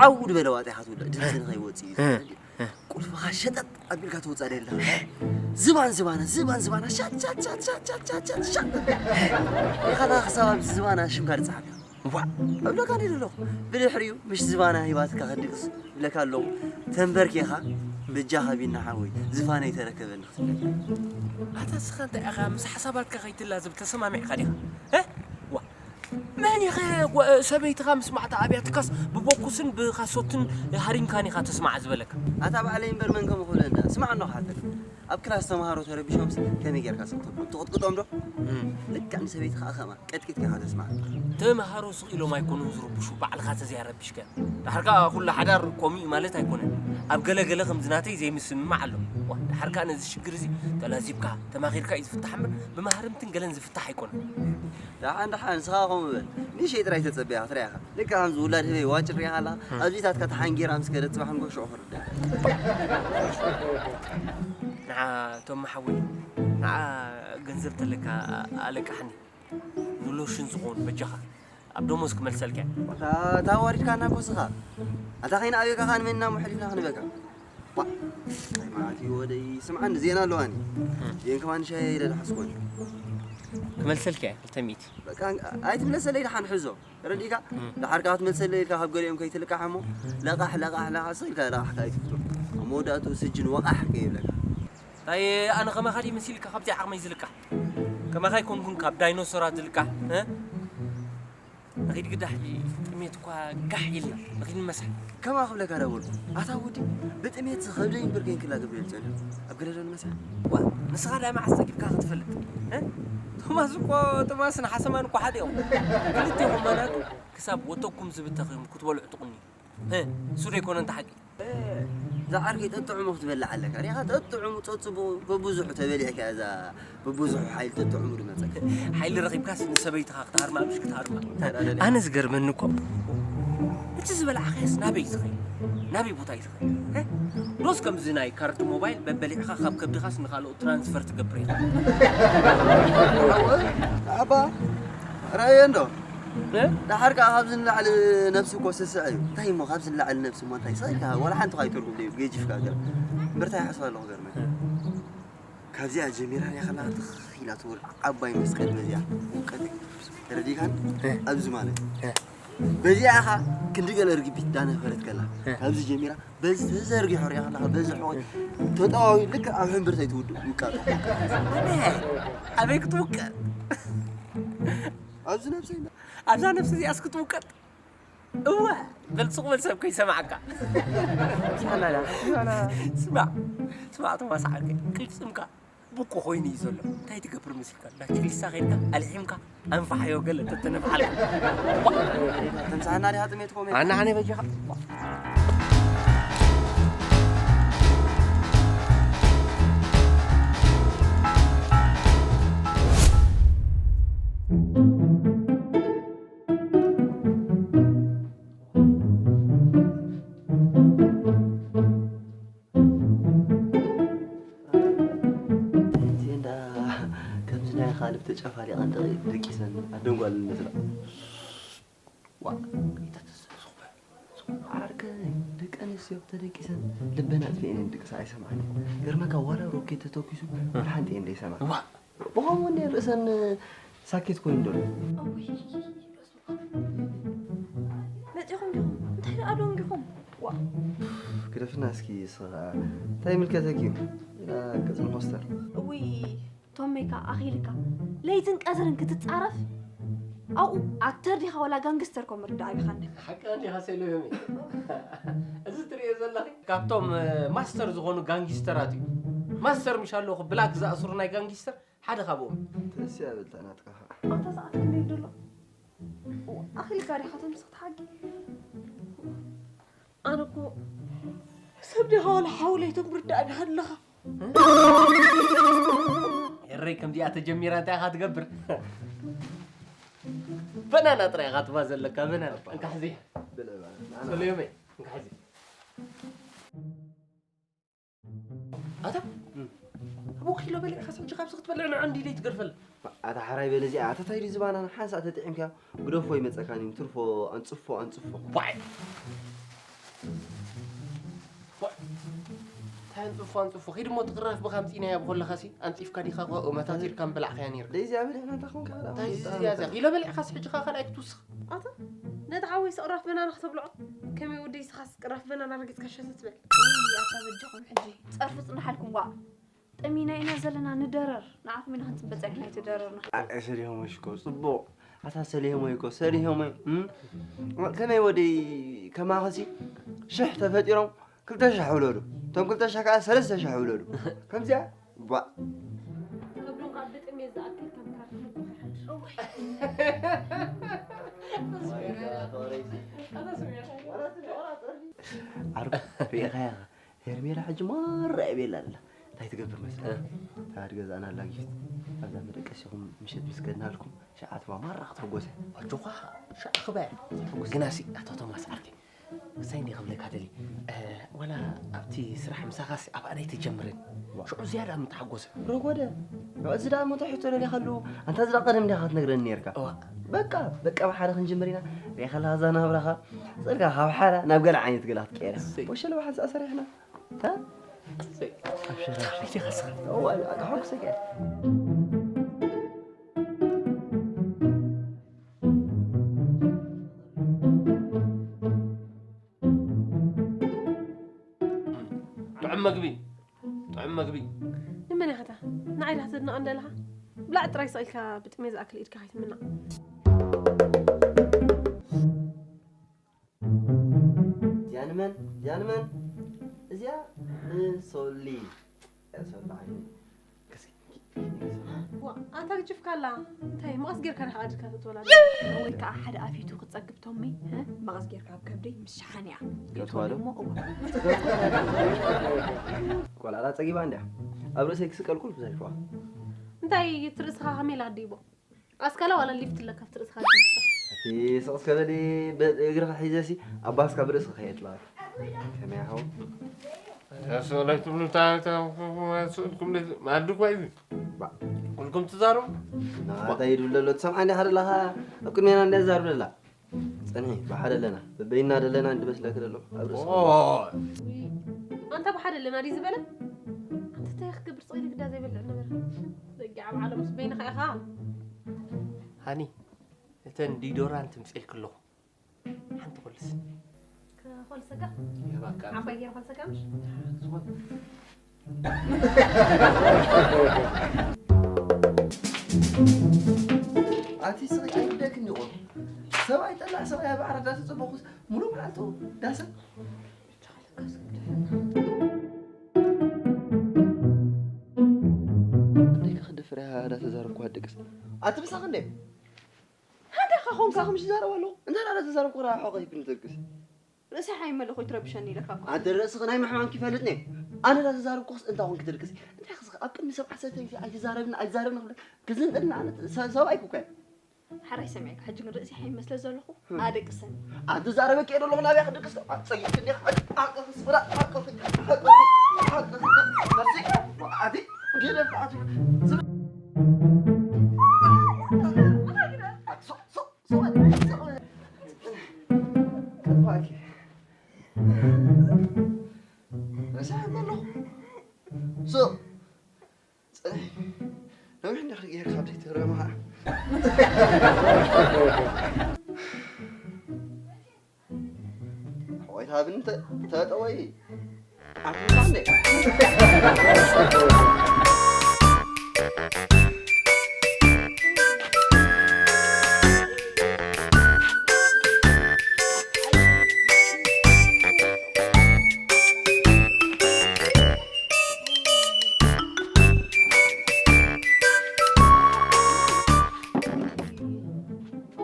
ዓው ዝበለ ዋጣ ኢኻ ትውልዕ። ድምጺ ሀ። ንኸይወጽእ እዩ ሀ። ዝብል። ቁልፍኻ ሸጠጥ ኣቢልካ ተውጻእ ደላ። ዝባን ዝባና፣ ዝባን ዝባና፣ ሻጥ፣ ሻጥ፣ ሻጥ። ኢኻ ክሳብ ኣብዚ ዝባና ሽምካ ድጽሓፍ። ዋ! እብለካ እንዲ ዘለኹ። ብድሕሪኡ፣ ምሽ ዝባና ሂባትካ ከድግስ እብለካ ኣለኹ። ተንበርኪኻ፣ በጃኻ ቢና ሓወይ፣ ዝፋነይ ተረከበኒ ክትብለኒ። ኣታ እስኻ እንታይ ኢኻ ምስ ሓሳባትካ ከይትላዘብ ተሰማሚዕካ ዲኻ? እ? ዋ! መን ኢኸ ጓ-፣ ሰበይትኻ ምስ ማዕታ ኣብያትካስ ብቦኩስን ብኻሶትን ሃሪምካን ኢኻ ተስማዕ ዝበለካ? ኣታ ባዕለይ እምበር መን ከምኡ ክብለኒ? ስማዕ እንዶ ክሓተካ። ኣብ ክላስ ተምሃሮ ተረቢሾምስ ከመይ ጌርካ ስቕ ተብሎም? ትቕጥቅጦም ዶ? እም። ልክዕ ንሰበይትኻ ከማ ቀጥቂጥካ ኢኻ ተስማዕ። ተምሃሮ ስቕ ኢሎም ኣይኮኑን ዝርብሹ፣ ባዕልኻ ተዘይኣረቢሽካ። ዳሕር ከኣ ኩሉ ሓዳር ኮሚኡ ማለት ኣይኮነን። ኣብ ገለ ገለ ከምዚ ናተይ ዘይምስምማዕ ኣሎ። ዋ፣ ዳሕር ከኣ ነዚ ሽግር እዚ ተላዚብካ፣ ተማኺርካ እዩ ዝፍታሕ እምበር ብማህርምትን ገለን ዝፍታሕ ኣይኮነን። ደሓን ደሓን፣ ንስኻ ከምኡ በል። ንእሽተይ ጥራይ ተጸበያ ክትሪኣ ኢኻ። ልክዕ ከምዚ ውላድ ህበይ ዋጭ ሪኢኻ ኣለኻ። እም። ኣብዚታትካ ተሓንጊራ ምስ ከደት ጽባሕ ንጎ ሽዑ ክርዳእ። ንዓ ቶም ሓወይ፣ ንዓ ገንዘብ ተለካ ኣለቃሕኒ። ንሎሽን ዝኾን በጃኻ። ኣብ ደሞዝ ክመልሰልካ እየ። እታ፣ እታ ኣዋሪድካና እኮ ስኻ። ኣታ ኸይንኣብየካ ኸኣ ንመን ኢና እሞ ሓሊፍና ክንበካ? ባ፣ እንታይ ማለት እዩ ወደይ? ስምዓኒ፣ ዜና ኣለዋኒ። እም። ዜን ከማን ሻሂ ኢለ ዝሓዝኮኒ። ክመልሰልካ እየ፣ ክልተ ሚእቲ። በቃ፣ ኣይትምለሰለይ፣ ደሓን ሕዞ። ተረዲእካ? እም። ደሓር ከኣ ክትመልሰለይ ኢልካ ካብ ገሊኦም ከይትልቃሕ እሞ፣ ለቓሕ፣ ለቓሕ፣ ለቓሕ፣ ስቕ ኢልካ ለቓሕ ከኣ ኣይትፍቶ። ኣብ መወዳእትኡ ስጅን ወቓሕ ከይብለካ። እንታይ ኣነ ከማኻ ድየ መሲልካ ካብዚ ዓቕመይ ዝልቃሕ? ከማኻ ኣይኮንኩን ካብ ዳይኖሶራት ዝልቃሕ፣ እ? ንኺድ ግዳ ሕጂ ጥሜት እኳ ጋሕ ኢልና፣ ንኺድ ንመስሕ። ከማ ክብለካ ዳበልኩ፣ ኣታ ወዲ፣ ብጥሜት ዝኸብደይ እምበር ከይንክላ ገብረ ይብል ጸኒሑ። ኣብ ገለ ዶ ንመስሕ? ዋ፣ ንስኻ ዳኣ መዓስ ጸጊብካ ክትፈልጥ? እ? ቶማስ እኮ፣ ቶማስን ሓሰማን እኮ ሓደ እዮም። ክልቴኹም ማናቱ ክሳብ ወተኩም ዝብተኽ እዮም ክትበልዑ ትቕንዩ። እ፣ እሱ ዶ ኣይኮነን እቲ ሓቂ? እ፣ እዛ ዓርከይ ጠጥዕሙ ክትበልዕ ኣለካ። ሪኻ ጠጥዕሙ ጸጽቡ በብዙሑ ተበሊዕካ እዛ በብዙሑ ሓይሊ ጠጥዕሙ ድመጸካ። ሓይሊ ረኺብካስ ንሰበይትኻ ክትሃርማ ምሽ ክትሃርማ። ኣነ ዝገርመኒ እኮ እቲ ዝበላዕኻያስ ናበይ እዩ ዝኸይድ? ናበይ ቦታ እዩ ዝኸይድ? እ? ዶስ ከምዚ ናይ ካርድ ሞባይል በበሊዕኻ ካብ ከብድኻስ ንኻልኦት ትራንስፈር ትገብር ኢኻ? ሓወ፣ ኣባ፣ ራእየ እንዶ። እ? ደሓር ከኣ ካብዚ ንላዕሊ ነብሲ እኮ ስስዕ እዩ። እንታይ እሞ ካብዚ ንላዕሊ ነብሲ እሞ እንታይ? ስቕ ኢልካ ዋላ ሓንቲ እኳ ኣይተርጉም ደዩ፣ ገጂፍካ ገለ። እምበር እንታይ ይሓስብ ኣለኹ ገርመ። እ። ካብዚኣ ጀሚራ እያ ከላ ትኽ ኢላ ትውል ዓባይ መስቀል በዚኣ። ውቀት ተረዲእካን? እ። ኣብዚ ማለት። እ። በዚኣ ኢኻ ክንዲ ገለ ርግቢት ዳነ ፈረት ከላ። እ። ካብዚ ጀሚራ በዚ ተዘርጊሑ ሪኣ ከለኻ በዚ ሕቖይ ተጠዋዊ ልክዕ ኣብ ሕምብርተይ ትውድእ ውቃጦ። ኣነ ኣበይ ክትውቀጥ? ኣብዚ ነብሰይ እንዳ ኣብዛ ነብሲ እዚኣስ ክትውቀጥ? እወ፣ በል ሱቕ በል ሰብ ከይሰማዓካ። ስማዕና ኢላ። ስማዕና። ስማዕ፣ ስማዕ ቶማስ ዓርከይ፣ ቅልጽምካ ብቁ ኮይኑ እዩ ዘሎ። እንታይ ትገብር መሲልካ? እንዳ ችሊሳ ከይድካ ኣልዒምካ ኣንፋሓዮ ገለ ተተነፍሓልካ። ዋ! ተምሳሕና ዲኻ ጥሜት ኮሜት? ኣነ ኣነ በጃኻ። እቲ እንዳ ከምዚ ናይ ካልብ ተጨፋሊቐን ደቂ-፣ ደቂሰን ኣደንጓልን መስላ። ዋ፣ ከይተተሰብስኹ። ዓርከይ፣ ደቂ ኣንስትዮ ተደቂሰን ልበን ኣጥፊኤን ድቅሳ ኣይሰማዕን። ገርመካ ዋላ ሮኬት ተተኩሱ ዋላ ሓንቲ እየን ዘይሰማዕ። ዋ። ብኸምኡ እንደ ርእሰን ሳኬት ኮይኑ ደሎ። እውይ፣ በስመ ኣብ። መጺኹም ዲኹም? እንታይ ደኣ ደንጊኹም? ዋ። ግደፍና እስኪ እስኻ እንታይ ይምልከተኪ እዩ? ኢላ ቅጽሚ ኮስተር። እውይ፣ ቶሜካ ኣኺልካ ለይትን ቀትርን ክትጻረፍ ኣብኡ ኣክተር ዲኻ ወላ ጋንግስተር ኮ ምርዳእ ኣቢኻኒ። ሓቂ እንዲኻ ሰለዮሚ። እዚ ትርእዮ ዘለኺ ካብቶም፣ እ፣ ማስተር ዝኾኑ ጋንጊስተራት እዩ። ማስተር ምሽ ኣለኹ ብላክ ዝኣስሩ ናይ ጋንጊስተር ሓደ ካብኦም። ተስያ በልታ ናትካ ኸዓ። ኣታ ሰዓት ክንደይ ደሎ? ኣኺልካ ዲኻ ተምስኽ ተሓጊ? ኣነ እኮ ሰብ ዲኻ ዋላ ሓውለይቶም ርዳእ ዲኻ ኣለኻ? ኤረይ ከምዚኣ ተጀሚራ እንታይ ኢኻ ትገብር? በናና ጥራይ ኢኻ ትባ ዘለካ፣ በናና። እንካ ሕዚ። ብልዕ በላ። ሰለዮመይ፣ እንካ ሕዚ። ኣታ? ኣቦ ኪሎ በሊዕካስ ሕጂ ካብዚ ክትበልዕ ንዓ እንዲ ኢለይ ትገርፈላ። ኣታ ሓራይ በል እዚኣ፣ ኣታ ታይ ድዩ ዝባናና ሓንሳእ ተጥዒምካዮ ግደፎ ይመጸካን እዩ፣ ትርፎ ኣንጽፎ፣ ኣንጽፎ። ዋይ! ዋይ! ታይ ኣንጽፎ፣ ኣንጽፎ? ኺድ እሞ ትቕራፍ ብኻ ኣምጺእናያ ብኾለኻሲ፣ ኣንጺፍካ ዲኻ እኮ መታቲርካ ምበላዕካያ ነይርካ። ደይ እዚኣ በሊዕና እንታይ ኾንካ? እንታይ እዚ እዚኣ እዚኣ? ኪሎ በሊዕካስ ሕጂ ኸኣ ካልኣይ ክትውስኽ? ኣታ ነቲ ሓወይስ ቅራፍ በናና ክተብልዖ? ከመይ ወደይ ስኻስ ቅራፍ በናና ረጊጽካ ሸተት በል። ውይ ኣታ በጃኹም ሕጂ ጸርፊ ጽናሓልኩም ዋእ። ጠሚና ኢና ዘለና ንደረር። ንዓኹም ኢና ክንጽበ ጸኒሕና ኣይትደረርና። ኣይ ሰሊሆሞይ ሽኮ ጽቡቕ። ኣታ ሰሊሆሞይ እኮ ሰሊሆሞይ፣ እም? ከመይ ወደይ ከማኸሲ ሽሕ ተፈጢሮም ክልተ ሽሕ ውለዱ። እቶም ክልተ ሽሕ ከኣ ሰለስተ ሽሕ ውለዱ። ከምዚኣ ባ ትብሉን ካብ ብጥሜት ዝኣክል ከም ካርቱን እኮ ይሓድር። ዓርኩ ርኢኻያ ኢኻ። ሄርሜላ ሕጂ ማራ እያ ቤላ ኣላ። እንታይ ትገብር መስለካ? እ። እታ ገዛእና ኣላ ጊፍት። ኣብዛ መደቀሲኹም ምሸት ምስ ከድናልኩም ሸዓ ትባ ማራ ክትሕጎሰ። ኣጆኻ ሸዓ ክበያ። ግናሲ ኣቶ ቶማስ ዓርከይ። ክሳይ እንዲ ክብለካ ደሊ፣ እ፣ ዋላ ኣብቲ ስራሕ ምሳኻሲ ኣብኣ ኣይትጀምርን። ዋ። ሽዑ ዝያዳ ምተሓጎሰ። ረጎደ። እዚ ደኣ ሞቶ ሕቶ ደሊኻ ኣለዉ። ኣንታ እዚ ደኣ ቀደም ዲኻ ክትነግረኒ ነይርካ? እዋ። በቃ፣ በቃ ብሓደ ክንጅምር ኢና። ሪኢኻ ኣለኻ እዛ ናብራኻ። ጽርካ ካብ ሓራ ናብ ገለ ዓይነት ገለ ክትቀየር። እሰይ። ወሸለ ብሓንሳእ ሰሪሕና። ታ? እሰይ። ኣብሽር፣ ኣብሽር። ከመይ ዲኻ ስኻ? እዋ፣ ኣታ ሓጉሰካ እየ። ጥዑም መግቢ፣ ጥዑም መግቢ። ንመን ኢኻ እታ? ንዓይ ዲኻ ተድንቐኒ ዘለኻ? ብላዕ ጥራይ ስቕ ኢልካ ብጥሜ ዝኣክል ኢድካ ከይትምናቕ። እዚኣ ንመን? እዚኣ ንመን? እዚኣ ንሶሊ። እያ ሶሊ ዓይነይ። ዋ፣ ኣታ ግጅፍካ ኣላ። እንታይ፣ መቐስ ጌርካ ዲኻ ኣድካ ተትወላዲ? ወይ ከኣ ሓደ ኣፊቱ ክጸግብ ቶሚ፣ እ? መቐስ ጌርካ ኣብ ከብደይ ምስ ሸሓንያ። ከትዋ ዶ? እሞ፣ እወ። ቆልዓ ጸጊባ እንድያ። ኣብ ርእሰይ ክስቀል ኩሉ ብዘይከዋ። እንታይ፣ እቲ ርእስኻ ከመይ ኢላ ኣዲቦ? ኣስካላ ዋላ ሊፍት ኣለካ ኣብቲ ርእስኻ ኣዲብካ? እቲ ስቕ እስከ በሊ፣ በ-፣ እግርኻ ሒዘሲ፣ ኣባስካ ብርእስኻ ከየጥላካ። ከመይ ሓው? እያ ሰብኣይ ትብሉ፣ እንታይ፣ እንታይ፣ ስእልኩም፣ ማዕዲ እኳ እዩ። ባ። ኩልኩም ትዛረቡ? ናታ ይድብል ዘሎ፣ ትሰምዓ እንዲኻ ደለኻ? ኣብ ቅድሜና እንድያ ትዛረብ ደላ። ጽንሒ፣ ብሓደ ኣለና። በበይና ደለና እንዲ መስለክ ደሎ። ኣብ ርእስኻ። ኦ። ኣንታ ብሓደ ኣለና ድዩ ዝበለ? ኣንታ እንታይ ክገብር ስቕ ኢሉ ግዳ ዘይበልዕ ነበረ? በጊዕ ኣብ ዓለም ምስ በይንኻ ኢኻ። ሃኒ፣ እተን ዲዶራንት ምጽኤልክ ኣለኹ። ከኾልሰካ ይህባካ። ዓባይ ገይረ ኾልሰካ ምሽ? ዝኾን። ኣቲ ስቂ ኣይግደክን ይኾን። ሰብኣይ ጠላዕ ሰብኣይ ኣብ ዓራት ዳተጸበኹስ ሙሉ መዓልቱ ዳሰ። ደቂ ክድፍርያ ዳተዛረብኩ ኣደቅስ። ኣቲ ምሳኽ እንዴ? ሃንዳ ኸኾንካ ምሽ ዛረብ ኣለኹ። እንታይ ዳተዛረብኩ ራ ሖቐ ይብን ተልቅስ። ርእሰይ ሓይመለ ኾይ ትረብሸኒ ኢለካ እኮ። ኣደ ርእስኺ ናይ ምሕማም ክፈልጥኒ። ኣነ ዳተዛረብኩስ እንታይ ኾንክ ትልቅስ? እንታይ ኽስኺ ኣብ ቅድሚ ሰብዓ ሰተይቲ ኣይትዛረብን ኣይዛረብን ክብለ ክዝንጥልና ኣነ ሰ-፣ ሰብኣይ እኮ እየ። ሓራይ ሰሚዕካ፣ ሕጂ ግን ርእሲ ሓይመስለ ዘለኹ ኣደቅሰን። ኣንተ ዛረበ ከየደ ኣለኹ ናብያ ክድቅስ ጸጊት እንዲኻ ኣቅፍ ስፍራ ኣቅፍ ኣቅፍ ኣቅፍ መርሲ ኣቲ ገለ ኣቲ ከፋኪ ረሳሕ ኣለኹ ሶ ነዊሕ እንዲኻ ጌርካ ኣብ ዘይትህረማ ኸዓ። ኣሕዋይታ ብን ተ-፣ ተጠወይ። ኣትምሳሌ።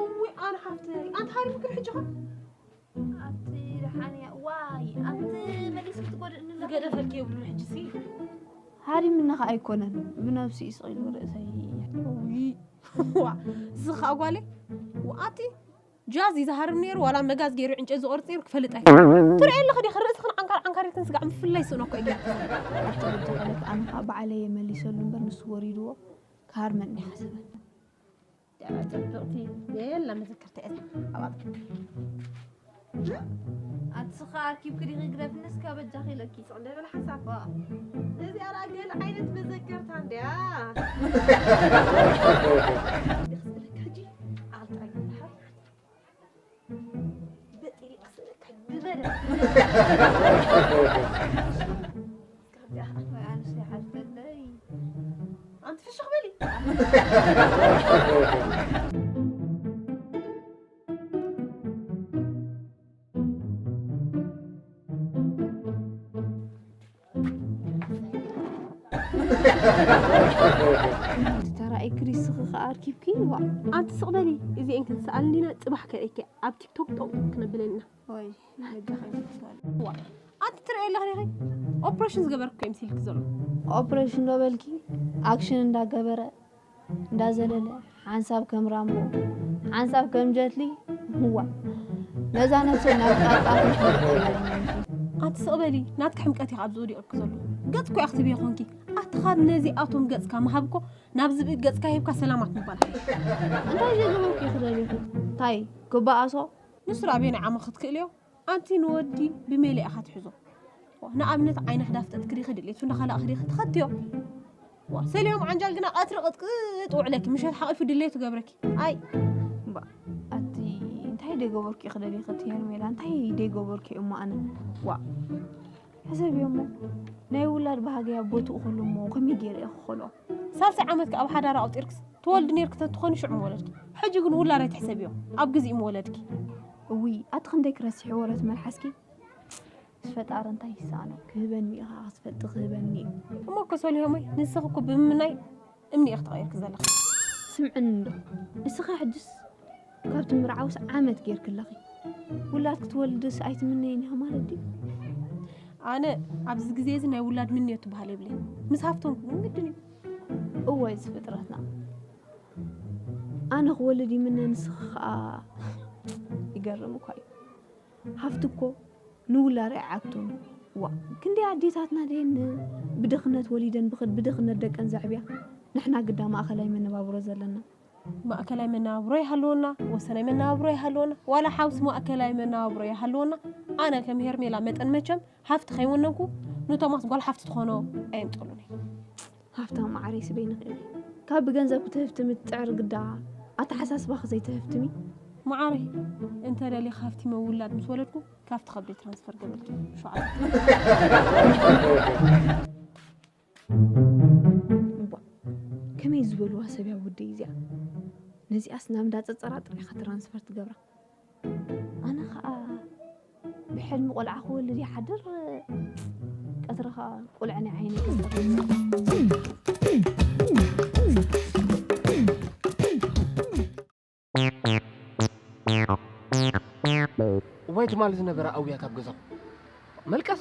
እውይ፣ ኣነ ሓፍተይ፣ ኣንቲ ሃሪምክን ሕጂ ኸ? ኣቲ ደሓን እያ። ዋይ፣ ኣንቲ መሊስኪ ትጎድእኒ ኣለኺ። ዝገደፈልኪ የብሉን ሕጂሲ። ሃሪምኒ ኸኣ ኣይኮነን፣ ብነብሱ እዩ ስቕ ኢሉ ርእሰይ። እውይ፣ ዋ፣ እዚ ኸኣ ጓለይ፣ ዋ፣ ኣቲ ጃዝ እዩ ዝሃርም ነይሩ፣ ዋላ መጋዝ ገይሩ ዕንጨት ዝቖርጽ ነይሩ ክፈልጥ ኣይክእልን። ትርእይ ኣለኺ ዲኺ፣ ርእስኽን ዓንካር ዓንካር ኢልክን ስጋዕ ምፍላይ ስእኖ እኮ እዩ ገይሩ። ኣብቲ ግዲ ማለት ኣነ ኸኣ ባዕለይ እየ መሊሰሉ እምበር ንሱ ወሪድዎ ክሃርመኒ ሓሰበ። ደኣ ጽብቕቲ የላ መዘከርታ እያ ኣብኣ። ኣቲ ስኻ ኣርኪብኪ ዲኺ ግደፍኒ እስከ በጃኺ ኢለኪ። ስቕ እንደ በለ ሓሳብ። ዋ። እዚኣ ደኣ ገለ ዓይነት መዘከርታ እንድያ። ደስ ዝብለካ ሕጂ ዓቕሊ ጥራይ ይበሃል። በጢ ክስእለካ ብመደብ። ወይ ኣንስ ይሓልፈለይ። ኣንቲ ፍሽኽ በሊ። ተራእይ ክሪስኺ ከኣ ኣርኪብኪ፣ ዋ። ኣንቲ ስቕ በሊ፣ እዚኤን ክንሰኣል እንዲና፣ ጽባሕ ከርእየኪ ኣብ ቲክቶክ ጦቕ ክነብለን ኢና። ወይ፣ በጃኺ። ዋ፣ ኣንቲ ትርእይ ኣለኺ ዲኺ? ኦፕሬሽን ዝገበርኩ እኮ ይምስልኪ ዘሎ። ኦፕሬሽን ዶ በልኪ? ኣክሽን እንዳገበረ እንዳዘለለ፣ ሓንሳብ ከም ራምቦ፣ ሓንሳብ ከም ጀትሊ፣ እዋ፣ ነዛ ነብሰይ ናብ ጣጣ ክትልቀ እያ። ኣንቲ ስቕ በሊ፣ ናትኪ ሕምቀት ኢኻ ኣብዚ ወዲቑኪ ዘሎ። ገጽ እኮ ኢኻ ክትብዪ ኮንኪ። ኣቲ ካብ ነዚኣቶም ገጽካ ምሃብ እኮ ናብ ዝብኢ ገጽካ ሂብካ ሰላማት ምባል ሓይሽ። እንታይ ዘይገበርኩ ኢኺ ደሊኺ? እንታይ ክበኣሶ? ንሱ ደኣ ኣበየናይ ዓቕሚ ክትክእልዮ? ኣንቲ ንወዲ ብሜላ ኢኻ ትሕዞ። ዋ፣ ንኣብነት ዓይንኺ ዳፍጠጥኪ ዲኺ ድሌቱ እንዳኸላእኺ ዲኺ ትኸትዮ? ዋ፣ ሰሊሆም ዓንጃል ግና ቀትሪ ቅጥቅጥ ውዕለኪ፣ ምሸት ሓቒፉ ድሌቱ ገብረኪ። ኣይ። እምባ፣ ኣቲ እንታይ ደይገበርኩ ኢኺ ደሊኺ እቲ ሄርሜላ? እንታይ ደይገበርኩ እሞ ኣነ? ዋ፣ ሕሰብዮ እሞ፣ ናይ ውላድ ባህግያ ቦትኡ ክህሉ እሞ ከመይ ገይረ እየ ክኸልኦ? ሳልሳይ ዓመትኪ ኣብ ሓዳር ኣቑጺርክስ ትወልዲ ኔርኪ ተትኾኒ ሽዑ ምወለድኪ። ሕጂ ግን ውላድ ኣይትሕሰብዮ፣ ኣብ ግዜኡ ምወለድኪ። እውይ፣ ኣቲ ክንደይ ክረስሒ ወረት መልሓስኪ። ምስ ፈጣሪ እንታይ ይሰኣኖ? ክህበኒ እዩ ኸዓ፣ ክትፈልጢ ክህበኒ እዩ። እሞ እኮ ሶሊሆመይ፣ ንስኺ እኮ ብምምናይ እምኒ ኢኺ ተቐይርኪ ዘለኺ። ስምዕኒ እንዶ፣ እስኺ ሕጅስ ካብቲ ምርዓውስ ዓመት ጌርኪ ኣለኺ። ውላድ ክትወልድስ ኣይትምነይን ኢኺ ማለት ድዩ? ኣነ ኣብዚ ግዜ እዚ ናይ ውላድ ምንዮት ትበሃል የብለይን። ምስ ሃፍቶም ግን ግድን እዩ። እዋይ እዚ ፍጥረትና። ኣነ ክወልድ ይምነ፣ ንስኺ ኸኣ። ይገርም እኳ እዩ። ሃፍቲ እኮ ንውላድ ኣይዓግቶን። ዋ፣ ክንደይ ኣዴታትና ደየን ብድኽነት ወሊደን ብኽድ-፣ ብድኽነት ደቀን ዘዕብያ። ንሕና ግዳ ማእኸላይ መነባብሮ ዘለና። ማእከላይ መነባብሮ ይሃልወና፣ ወሰናይ መነባብሮ ይሃልወና፣ ዋላ ሓውሲ ማእከላይ መነባብሮ ይሃልወና። ኣነ ከም ሄርሜላ መጠን መቸም ሃፍቲ ከይወነንኩ ንቶማስ ጓል ሓፍቲ ትኾኖ ኣየምጸሉን እየ። ሃፍታም ማዕረይ ስበይ ንኽእል። ካብ ብገንዘብ ክትህፍትሚ ትጽዕሪ ግዳ ኣተሓሳስባኺ ዘይተህፍትሚ? መዓረይ፣ እንተ ደሊኻ ሃፍቲመ ውላድ ምስ ወለድኩ፣ ካብቲ ከብደይ ትራንስፈር ገብርልኪ። ሸውዓተ። እምቧ፣ ከመይ ዝበልዋ ሰብ እያ ወደይ እዚኣ? ነዚኣስ ናብ እንዳ ጸጸራ ጥራይ ኢኻ ትራንስፈር ትገብራ። ኣነ ኸኣ ብሕልሚ ቆልዓ ክወልድ ይሓድር፣ ቀትሪ ኸኣ ቆልዐ ናይ ዓይነይ ገጸ። እዋይ ትማሊ ዝነበረ ኣውያት ኣብ ገዛኹም። መልቀስ?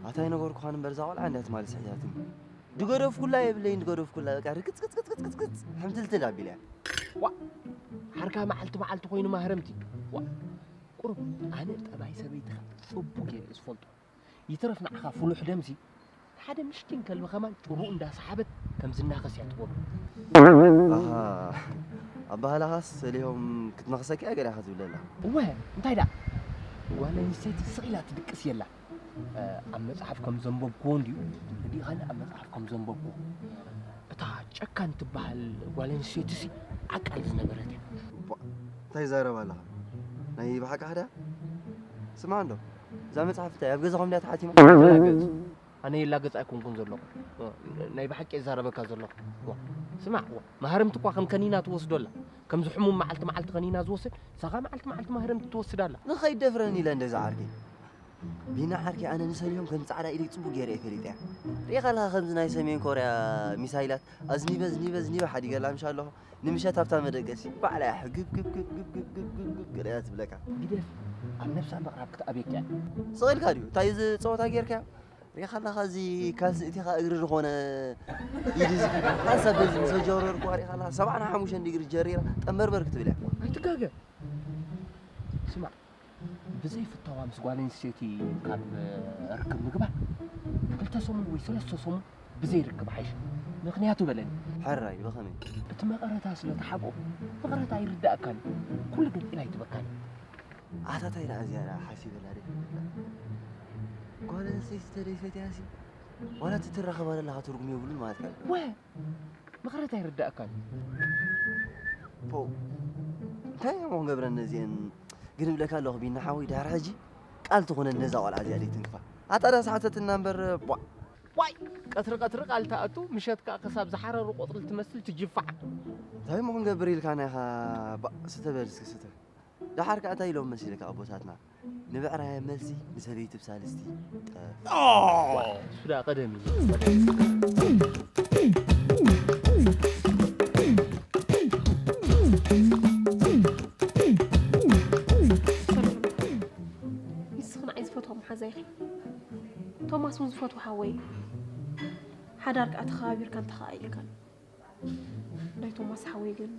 ኣታ ኣይነገርኩኻን እምበር እዛ ቆልዓ እንድያ ትማሊ ስሒታትኒ። ድገደፍኩላ የብለይን ድገደፍኩላ፣ በቃ ርግጽ፣ ግጽ፣ ግጽ፣ ግጽ፣ ግጽ፣ ሕምትልትል ኣቢላ እያ። ዋ፣ ሓርካ መዓልቲ መዓልቲ ኮይኑ ማህረምቲ። ዋ፣ ቁሩብ ኣነ ጠባይ ሰበይትኻ ጽቡቕ ገይረ እየ ዝፈልጦ። ይትረፍ ንዓኻ ፍሉሕ ደምሲ፣ ሓደ ምሽኪን ከልቢ ከማን ጭሩኡ እንዳሰሓበት ከም ዝናኸስ እያ ትገብሮ። ኣሃ፣ ኣባህላኻስ ሰሊሆም ክትነኽሰኪ እያ ገለ ኢኻ ትብለላ። እወ፣ እንታይ ደኣ? ጓል ኣንስተይቲ ስቕ ኢላ ትድቅስ የላ። እ፣ ኣብ መጽሓፍ ከም ዘንበብኩዎ እንድዩ፣ እንዲ ካልእ ኣብ መጽሓፍ ከም ዘንበብኩዎ። እታ ጨካን ትበሃል ጓል ኣንስተይቲሲ ዓቃል ዝነበረት እያ። እቧ፣ እንታይ ይዛረብ ኣለኻ? ናይ ብሓቂ ሓዳ? ስማዕ እንዶ፣ እዛ መጽሓፍ እንታይ ኣብ ገዛኹም ድያ ተሓቲማ? ተላገጽ። ኣነ ይላገጽ ኣይኮንኩን ዘለኹ። እ፣ ናይ ብሓቂ ይዛረበካ ዘለኹ። ዋ፣ ስማዕ፣ ዋ፣ መሃርምቲ እኳ ከም ከኒና ትወስዶ ኣላ። ከምዚ ሕሙም መዓልቲ መዓልቲ ከኒና ዝወስድ፣ ንሳኻ መዓልቲ መዓልቲ መሃርምቲ ትወስድ ኣላ። ንኸይደፍረኒ ኢለ እንደዛ ዓርከይ። ቢና ዓርከይ፣ ኣነ ንሰሊሆም ከም ጻዕዳ ኢደይ ጽቡቕ ገይረ እየ ፈሊጠያ። ርኢኻ ኣለኻ ከምዚ ናይ ሰሜን ኮርያ ሚሳይላት ኣዝኒበ፣ ኣዝኒበ፣ ኣዝኒበ ሓዲገላ ምሻ ኣለኹ። ንምሸት ኣብታ መደቀሲ ባዕላ እያ ሕግብ፣ ግብ፣ ግብ፣ ግብ፣ ግብ፣ ግብ፣ ግብ፣ ግብ ገለ እያ ትብለካ። ግደፍ፣ ኣብ ነብሳ ምቕራብ ክትኣብየካ እያ። ስቕ ኢልካ ድዩ? እንታይ እዩ እዚ ጸወታ ጌርካዮ? ርኢኻ ኣለኻ እዚ ካልሲ እቲኻ እግሪ ዝኾነ ኢድ እዚ ሓንሳብ በዚ ምስ ኣጀረርኩዋ ርኢኻ ኣለኻ ሰብዓን ሓሙሽተን ዲግሪ ጀሪራ ጠንበርበር ክትብል እያ። ኣይትጋገ። ስማዕ፣ ብዘይ ፍታዋ ምስ ጓል ኣንስተይቲ ካብ ርክብ ምግባር ክልተ ሰሙን ወይ ሰለስተ ሰሙን ብዘይ ርክብ ሓይሽ። ምኽንያቱ በለኒ። ሕራይ፣ ብኸመይ? እቲ መቐረታ ስለ ተሓብኦ መቐረታ ኣይርዳእካን እዩ። ኩሉ ገንጢላ ኣይትበካን እዩ። ኣታ ታይ ደኣ እዚኣ ደኣ ሓሲበላ ደይ? ጓል ኣንስተይቲ ተደይ ፈትያሲ ዋላ እቲ ትራኸባ ዘለኻ ትርጉም የብሉን ማለት እዩ። ወ-፣ መቐረታ ኣይርዳእካን እዩ። ፖው። እንታይ እሞ ክንገብረን ነዚአን? ግን እብለካ ኣለኹ ቢና ሓወይ፣ ድሕሪ ሕጂ ቃል ትኹነን ነዛ ቆልዓ እዚኣ ደይ ትንክፋ። ኣታ ደኣ ሰሓተትና እምበር፣ ቧ። ዋይ! ቀትሪ ቀትሪ ቃል ትኣቱ፣ ምሸት ከኣ ክሳብ ዝሓረሩ ቆጽሊ ትመስል ትጅፋዕ። እንታይ እሞ ክንገብር ኢልካና ኢኻ? ባ፣ ስተ በል እስኪ ስተ። ደሓር ከኣ እንታይ ኢሎም መሲልካ ኣቦታትና? ንብዕራይ ኣብ መልሲ፣ ንሰበይቲ ብሳልስቲ ጠፍ። ዋ፣ እሱ ደኣ ቀደም እዩ። ንስኺ ንዓይ ዝፈትዋ መሓዛ ኢኺ። ቶማስ እውን ዝፈትዎ ሓወይ እዩ። ሓዳር ከኣ ተኸባቢርካን ተኸኣኢልካን። ናይ ቶማስ ሓወይ ግን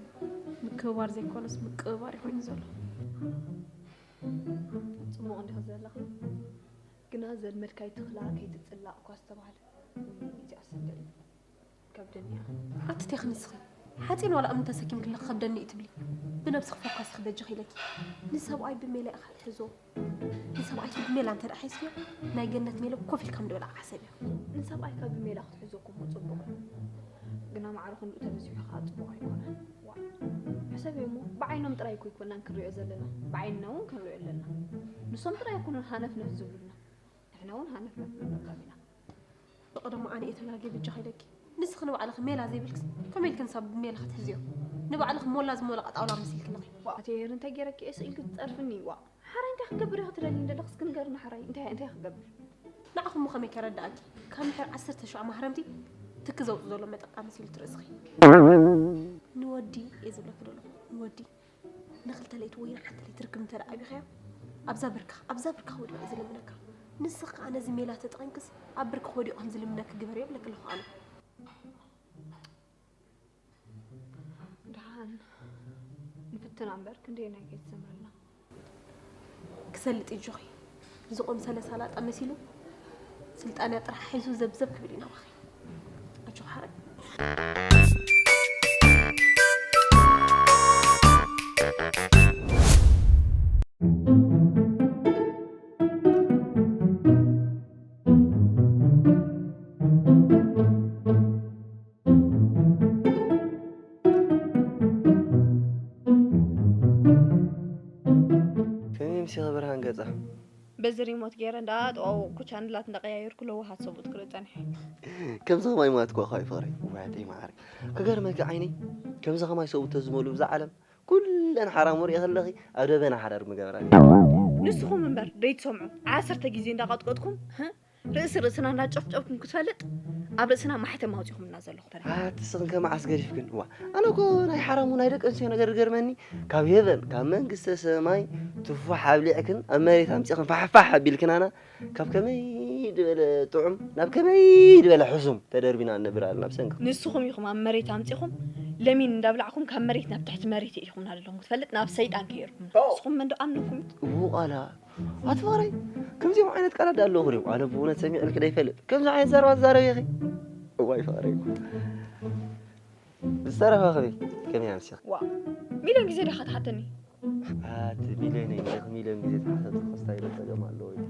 ምክብባር ዘይኮነስ ምቅብባር እዩ ኮይኑ ዘሎ። ጽቡቕ እንዲኻ ዘለኻ። ግና ዘልመድካይ ትኽላ ከይትጽላእ እኳ ዝተባህለ። እዚኣ ሰገል ከብደኒ እያ። ኣቲ ቴክ ንስኺ ሓጺን ዋላ እምኒ ተሰኪምክለ ክኸብደኒ እዩ ትብሊ። ብነብስኺ ፎካስ ክበጅኺ ኢለኪ። ንሰብኣይ ብሜላ ኢኻ ትሕዞ። ንሰብኣይኪ ብሜላ እንተ ደኣ ሒዝክዮ፣ ናይ ገነት ሜሎ ኮፍ ኢልካ ምድበላዕ ሓሰብዮ። ንሰብኣይካ ብሜላ ክትሕዞ እኮ እሞ ጽቡቕ እዩ። ግና ማዕረ ክንድኡ ተበዚሑ ከኣ ጽቡቕ ኣይኮነን። ዋእ፣ ሕሰብዮ እሞ፣ ብዓይኖም ጥራይ እኮ ኣይኮናን ክንሪኦ ዘለና፣ ብዓይንና እውን ክንሪኦ ኣለና። ንሶም ጥራይ ኣይኮኑን ሃነፍነፍ ዝብሉና፣ ንሕና እውን ሃነፍነፍ ንብለሎም ኢና። ብቐደሙ ኣነ እየ ተጋግየ በጃኺ ኢለኪ። ንስኺ ንባዕልኺ ሜላ ዘይብልክስ ከመይ ኢልክን ሰብ ሜላ ክትሕዝዮ? ንባዕልኺ ሞላ ዝሞለቐ ጣውላ መሲልኪ ኣለኺ። ዋእ፣ ኣቲ ሄር እንታይ ገይረኪ እየ ስቕ ኢልኪ ትጸርፍኒ? ዋእ፣ ሓራይ እንታይ ክገብር ኢኺ ትደልይኒ ዘለኺ? እስኪ ንገርኒ ሓራይ እንታይ፣ እንታይ ክገብር? ንዓኹም ከመይ ከረድኣኪ? ካብ ምሕር ዓሰርተ ሸውዓተ ማህረምቲ ትኪ ዘውጽእ ዘሎ መጠቃ መሲሉ ትርእስኺ። ንወዲ እየ ዝብለኪ ዘለኹ፣ ንወዲ። ንኽልተ ለይቲ ወይ ንሓንቲ ለይቲ ርክብ እንተ ደኣ ኣቢኻዮ፣ ኣብዛ ብርካ፣ ኣብዛ ብርካ ክወድቕ እየ ዝልምነካ። ንስኺ ከኣ ነዚ ሜላ ተጠቒምክስ ኣብ ብርኪ ክወዲቑ ከም ዝልምነኪ ግበርዮ እብለኪ ኣለኹ ኣነ። ደሓን ንፍትና እምበር ክንደየናይ ከይትሰምረልና። ክሰልጥ እዩ ኣጆኺ። ዝቖምሰለ ሳላጣ መሲሉ ስልጣንያ ጥራሕ ሒዙ ዘብዘብ ክብል እዩ ናባኺ። ኣጆኺ ሓራይ። ብርሃን ገጻ። በዚ ሪሞት ገይረ እንዳጠዋወቕኩ ቻንላት እንዳቀያየርኩ ለዋሃት ሰብኡት ክርኢ ጸኒሐ። ከምዚ ከማይ ማለት እኮ ኣኸዋይ ፍቕረይ። ዋዕጠይ መዓረይ። ክገርመኪ ዓይነይ፣ ከምዚ ከማይ ሰብኡት ተዝመልኡ ብዛ ዓለም፣ ኩለን ሓራሙ ሪኢ ከለኺ ኣብ ደበና ሓዳር ምገበራ። ንስኹም እምበር ደይትሰምዑ ዓሰርተ ግዜ እንዳቐጥቀጥኩም፣ ህ? ርእሲ ርእስና እንዳጨፍጨፍኩም ክትፈልጥ ኣብ ርእስና ማሕተም ኣውፂኹምና ዘለኹ ተረ ኣቲ ስኽን ከመዓስ ገዲፍክን? እዋ ኣነ እኮ ናይ ሓራሙ ናይ ደቂ ኣንስትዮ ነገር ዝገርመኒ፣ ካብ ሄቨን ካብ መንግስተ ሰማይ ትፉሕ ኣብሊዕክን ኣብ መሬት ኣምፂኽን ፋሕፋሕ ኣቢልክናና፣ ካብ ከመይ ዝበለ ጥዑም ናብ ከመይ ዝበለ ሕሱም ተደርቢና ንነብር ኣለና ብሰንኪ። ንስኹም ኢኹም ኣብ መሬት ኣምፂኹም ለሚን እንዳብላዕኩም ካብ መሬት ናብ ትሕቲ መሬት ኢኹምና ዘለኹም ክትፈልጥ ናብ ሰይጣን ከይርኩም ንስኹም መን ዶ ኣምንኩም ውቓላ ኣቲ ፍቕረይ፣ ከምዚኦም ዓይነት ቃላት ዳ ኣለዉ ድዮም? ኣነ ብእውነት ሰሚዐልኪ ዶ ይፈልጥ? ከምዚ ዓይነት ዘረባ ትዛረቢ ኢኺ? እዋይ ፍቕረይ እኮ። ዝተረፈ ክብል ከመይ ኣምሲኺ? ዋ፣ ሚልዮን ግዜ ዲኻ ትሓተኒ? ኣቲ ሚልዮነይ፣ ንዓኺ ሚልዮን ግዜ ተሓተትኩ ክስታይ ዶ ጸገም ኣለዎ እዩ?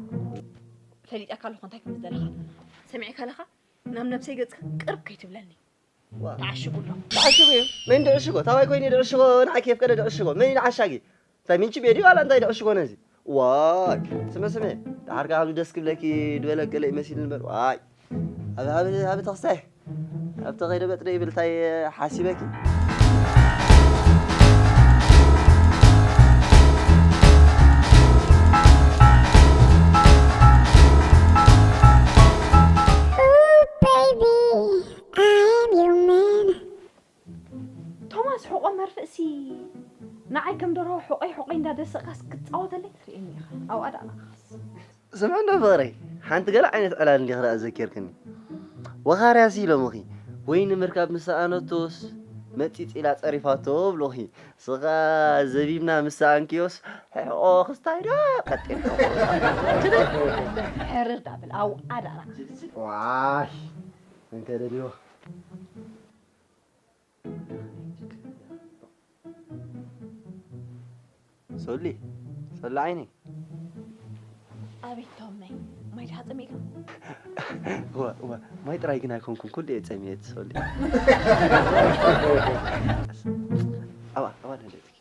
ፈሊጠካ ኣለኹ እንታይ ከም ዝደለኻ። ሰሚዕካ ኣለኻ? ናብ ነብሰይ ገጽካ ቅርብ ከይትብለኒ። ዋ። ተዓሽጉ ኣሎ። ተዓሽጉ እዩ። መን ድዕሽጎ? ታባይ ኮይኑ ድዕሽጎ? ንዓኪ የፍቀደ ድዕሽጎ? መን እዩ ዓሻጊ? እንታይ ምንጪ ቤት እዩ ዋላ እንታይ ድዕሽጎ ነዚ? ዋይ፣ ስመ ስመ፣ ደሓር ከኣ ኣብዚ ደስ ክብለኪ ድበለ ገለ ይመሲል እምበር፣ ዋይ። ኣብ ኣብ ኣብ ተኽስታይ ኣብ ተኸይደ በጥደ ይብል እንታይ ሓሲበኪ? Ooh, baby, I am your man. ቶማስ ሕቆ መርፍእሲ ንዓይ ከም ደርሆ ሕቆይ ሕቆይ እንዳደሰቕካስ ክትጻወተለይ ትርእየኒ ኢኻ። ኣብኣ ደኣ ንዓኻስ። ስምዒ እንዶ ፍቕረይ፣ ሓንቲ ገለ ዓይነት ዕላል እንዲኺ ደኣ ዘኪርክኒ። ወኻርያሲ ኢሎምኺ፣ ወይኒ ምርካብ ምስ ሰኣነቶስ መጺጽ ኢላ ጸሪፋቶ ብሎኺ። ስኻ ዘቢብና ምስ ሰኣንክዮስ ሕቆ ክስታይ ዶ ቀጢን ሕቆ። ሕርር ዳብል ኣብኣ ደኣ ንዓኻ። ዋይ፣ እንከ ደልዮ። ሶሊ፣ ሶሊ ዓይነይ። ኣቤት ቶመይ፣ ማይ ድኻ ጸሚእካ? እወ፣ እወ፣ ማይ ጥራይ ግን ኣይኮንኩን፣ ኩሉ እየ ጸሚኤ እቲ ሶሊ። ኣዋ፣ ኣዋ ንህደትኪ።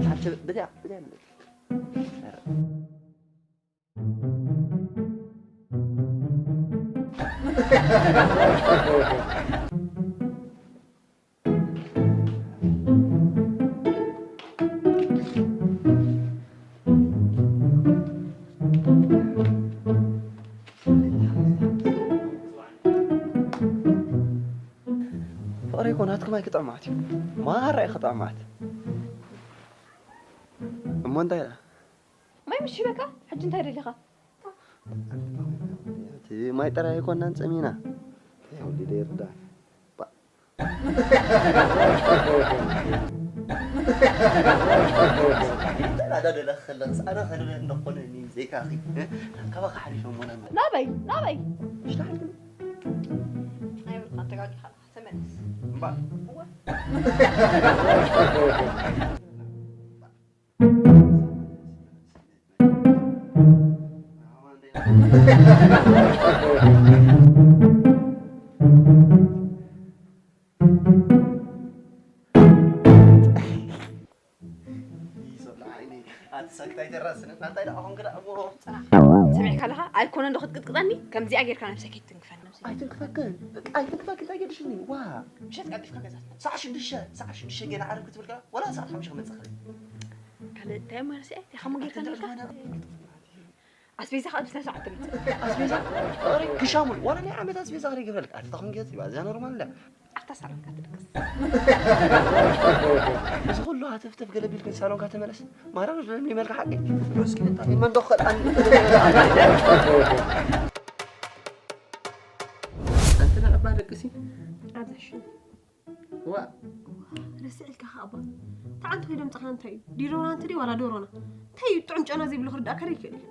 ሓንቲ በዚኣ፣ በዚኣ ንህደትኪ። ፍቕረይ እኮ ናትኩም ኣይክጥዕማት እዩ። ማራ እዩ ክጥዕማት። እሞ እንታይ ደኣ? ማይ ምሽ በቃ ሕጂ እንታይ ደሊኻ? እቲ ማይ ጥራይ ኣይኮናን ጸሚና። እንታይ ወዲ ደይርዳ? ናዳ ደለኽ ከለኽስ ኣነ ከንበ እንደኾነ እኒ ዘይካኺ ካባኻ ሓሪፈ ሞና ናበይ ናበይ ምሽታ ሓሪፈ ኣይብልካ ተጋጊኻ ተመለስ እምባ እዋ ሰሚዕካ ኣለኻ ኣይኮነ እንዶ ክትቅጥቅጠኒ ከምዚኣ ጌርካ ነብሰይ ከይትንክፈኒ ኣይትንክፈክን ኣይትንክፈክን እንታይ ገድሽኒ ዋ ምሸት ቀልጢፍካ ገዛ ሳዕ ሽዱሽተ ሳዕ ሽዱሽተ ጌና ዓርብ ክትብል ከላ ወላ ሳዕ ሓሙሽተ ክመፅእ ካልእ እንታይ መርሲኣይ ዲኻ መጌርካኒካ ኣስቤዛ ከዓ ብስነ ስርዓት ትምፅእ ኣስቤዛ ፍቕሪ ክሻሙል ዋላ ናይ ዓመት ኣስቤዛ ክደ ይገብረልካ ኣቲ ታኹም ጌት ይባ እዚኣ ኖርማል እንዳ ኣታ ሳሎንካ ትደቅስ እዚ ኩሉ ሃተፍተፍ ገለ ቢልክን ሳሎንካ ተመለስ ማራ ዶ ደም ይመልካ ሓቂ እስኪ እንታይ መንዶ ኸልኣን ኣንቲ ንዕባ ደቅሲ ኣዘሽ ዋ ረስዕልካ ከኣ እባ ተዓንተ ወይ ደምፅኻ እንታይ እዩ ዲዶራንት ድዩ ዋላ ዶሮና እንታይ እዩ ጥዑም ጨና ዘይብሉ ክርዳእካ ዶ ይክእል እዩ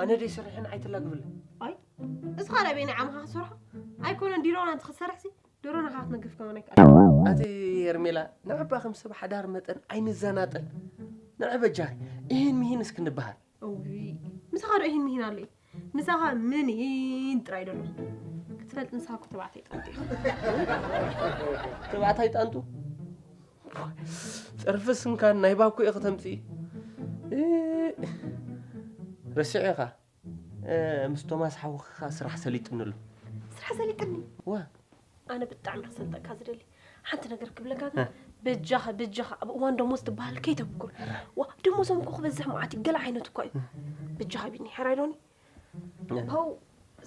ኣነ ደይ ስርሕን ኣይትላግብለ ኣይ እዚ ካልኣ በይና ዓምኻ ክሰርሖ ኣይኮነን ዲዶራንት ክሰርሕሲ ዶሮና ካትነግፍ ከመን ኣይክእል ኣቲ ኤርሜላ ንዕባ ከም ሰብ ሓዳር መጠን ኣይንዘናጠል ንዕበጃ ይህን ምሂን እስክንበሃል እውይ ምሳኻ ዶ ይህን ምሂን ኣሎ እዩ ምሳኻ ምኒን ጥራይ ደሎ ክትፈልጥ ንስኻ እኮ ተባዕታይ ጣንጡ ኢኻ ተባዕታይ ጣንጡ ጸርፊ ስንካን ናይ ባኮ ኢኺ ተምጽኢ። እ፣ ረሲዐ ኢኻ። እ፣ ምስ ቶማስ ሓውኻ ስራሕ ሰሊጥኒ ኣሎ። ስራሕ ሰሊጥኒ? ዋ። ኣነ ብጣዕሚ ክሰልጠካ ዝደሊ ሓንቲ ነገር ክብለካ ግን፣ እ። በጃኻ፣ በጃኻ ኣብ እዋን ደሞዝ ትበሃል ከይተብኩር። ዋ፣ ደሞዞም እኮ ክበዝሕ መዓት እዩ፣ ገለ ዓይነት እኳ እዩ። በጃኻ ቢኒ፣ ሕራይ ዶኒ? እ። ፓው፣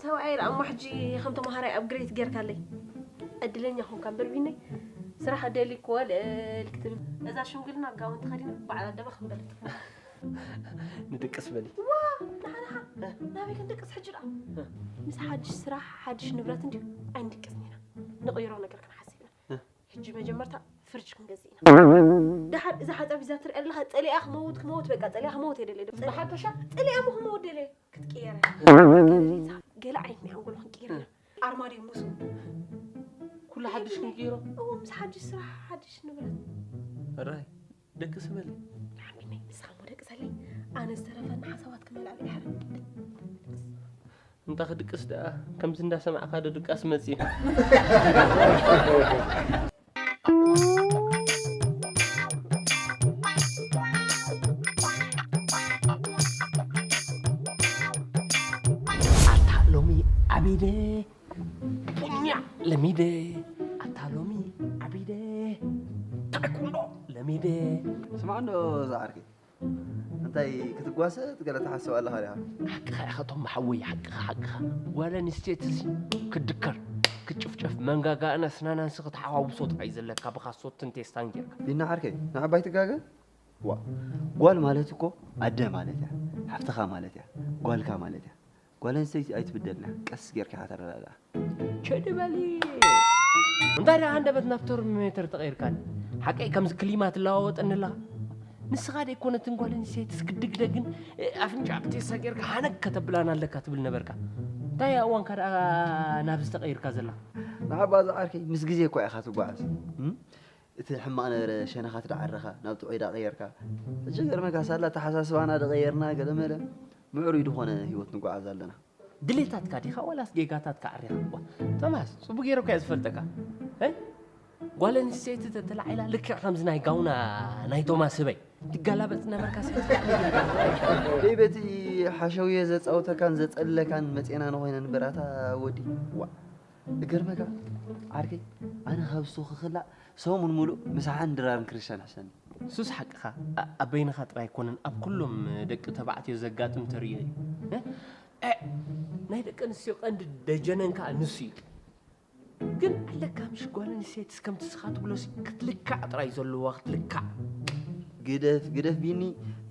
ሰብኣይ ደኣ እሞ ሕጂ ከም ተምሃራይ ኣፕግሬድ ጌርካለይ። ዕድለኛ ኾንካ እምበር ቢኒ፣ ስራሕ ደሊ እኮ ልዕል ክትብል። እዛ ሽምግልና ጋውን ተኸዲና ባዕላ ደበኽ ምበለት። ንድቅስ በሊ። ዋ፣ ንዓ፣ ንዓ። እ። ናበይ ክንድቅስ ሕጂ ደኣ? እ። ምስ ሓድሽ ስራሕ፣ ሓድሽ ንብረት እንድዩ ኣይንድቅስን ኢና። ንቕይሮ ነገር ክንሓስብ ኢና። እ። ሕጂ መጀመርታ ፍርጅ ክንገዝእ ኢና። ደሓር እዛ ሓጻብ እዛ ትሪኣ ኣለኻ፣ ጸሊኣ ክመውት፣ ክመውት፣ በቃ ጸሊኣ ክመውት እየ ደልየ። ብሓፈሻ? ጸሊኣ እሞ ክመውት ደልየ። ክትቅየር እያ። ገለ ዓይነት ናይ ሓንጎል ክንቅይር ኢና። ኣርማድዮ ምስ ኩሉ ሓድሽ ክንቅይሮ? እዎ፣ ምስ ሓድሽ ስራሕ፣ ሓድሽ ንብረት። ሕራይ፣ ደቅስ በሊ። ሓቢነይ፣ ንስኻ እሞ ደቅሰለይ። ኣነ ዝተረፈኒ ሓሳባት ክመልኣ ድሓር። እንታ ክድቅስ ደኣ፣ ከምዚ እንዳሰማዕካ ዶ ድቃስ መጺኡ? ኣታ ሎሚ ዓቢደ፣ ቡኛ ለሚደ፣ ኣታ ሎሚ ዓቢደ፣ ታይኩንዶ ለሚደ። ስማዕ እንዶ ዝዓርከይ፣ እንታይ ክትጓሰጥ ገለ ትሓስብ ኣለኻ ዲኻ? ሓቅኻ ኢኻ ቶም ሓወይ፣ ሓቅኻ፣ ሓቅኻ። ጓል ኣንስተይትሲ ክትድከር፣ ክትጭፍጨፍ፣ መንጋጋኣን ኣስናናንሲ ክትሓዋውሶ ጥራይ ዘለካ ብኻሶትን ቴስታን ጌርካ። ቢኒ ዓርከይ፣ ንዓባይ ትጋገ? ዋ፣ ጓል ማለት እኮ ኣደ ማለት እያ፣ ሓፍትኻ ማለት እያ፣ ጓልካ ማለት እያ። ጓል ኣንስተይቲ ኣይትብደልና፣ ቀስ ጌርካ ኢኻ ተረዳድኣ። ቸዲ በሊ። እንታይ ደኣ ሃንደበት ናብ ተርሞሜተር ተቐይርካኒ? ሓቀይ ከምዚ ክሊማ ትለዋወጠኒ ኣለኻ? ንስኻ ደይኮነትን ጓል ኣንስተይትስ ክድግደግን፣ እ፣ ኣፍንጫ ብቴሳ ጌርካ ሃነግ ከተብላን ኣለካ ትብል ነበርካ። እንታይ እዋንካ ደኣ ናብዚ ተቐይርካ ዘላ? ንዓባ ዝዓርከይ ምስ ግዜ እኳ ኢኻ ትጓዓዝ። እም? እቲ ሕማቕ ነበረ ሸነኻት ደዓረኻ፣ ናብ ጥዑይ ዳቐየርካ። ሕጂ ገርመካ ሳላ ኣተሓሳስባና ደቐየርና ገለመለ ምዕሩይ ድኾነ ህይወት ንጓዓዝ ኣለና። ድሌታትካ ዲኻ ዋላስ ጌጋታትካ ዓሪኻ? ዋ፣ ቶማስ፣ ጽቡቕ ገይረ እኮ እየ ዝፈልጠካ። እ? ጓል ኣንስተይቲ ተተላዒላ ልክዕ ከምዚ ናይ ጋውና ናይ ቶማስ ህበይ ትጋላበጥ ነበርካ ሲ። ደይ በቲ ሓሸውየ ዘጻውተካን ዘጸለካን መጼና ንኾይነ ንበራታ ወዲ። ዋ። እገርመካ ዓርከይ፣ ኣነ ካብ ዝትውኺ ክላእ ሰሙን ሙሉእ ምሳሕን ድራርን ክርስቲያን ሕሰኒ። ሱስ ሓቅኻ፣ ኣ-፣ ኣብ በይንኻ ጥራይ ኣይኮነን፣ ኣብ ኩሎም ደቂ ተባዕትዮ ዘጋጥም ተርእዮ እዩ። እ? እ፣ ናይ ደቂ ኣንስትዮ ቀንዲ ደጀነን ከኣ ንሱ እዩ። ግን ኣለካ ምሽ ጓል ኣንስተይትስ ከምቲ ስኻ ትብሎሲ ክትልካዕ ጥራይ ዘለዋ ክትልካዕ። ግደፍ፣ ግደፍ ቢኒ፣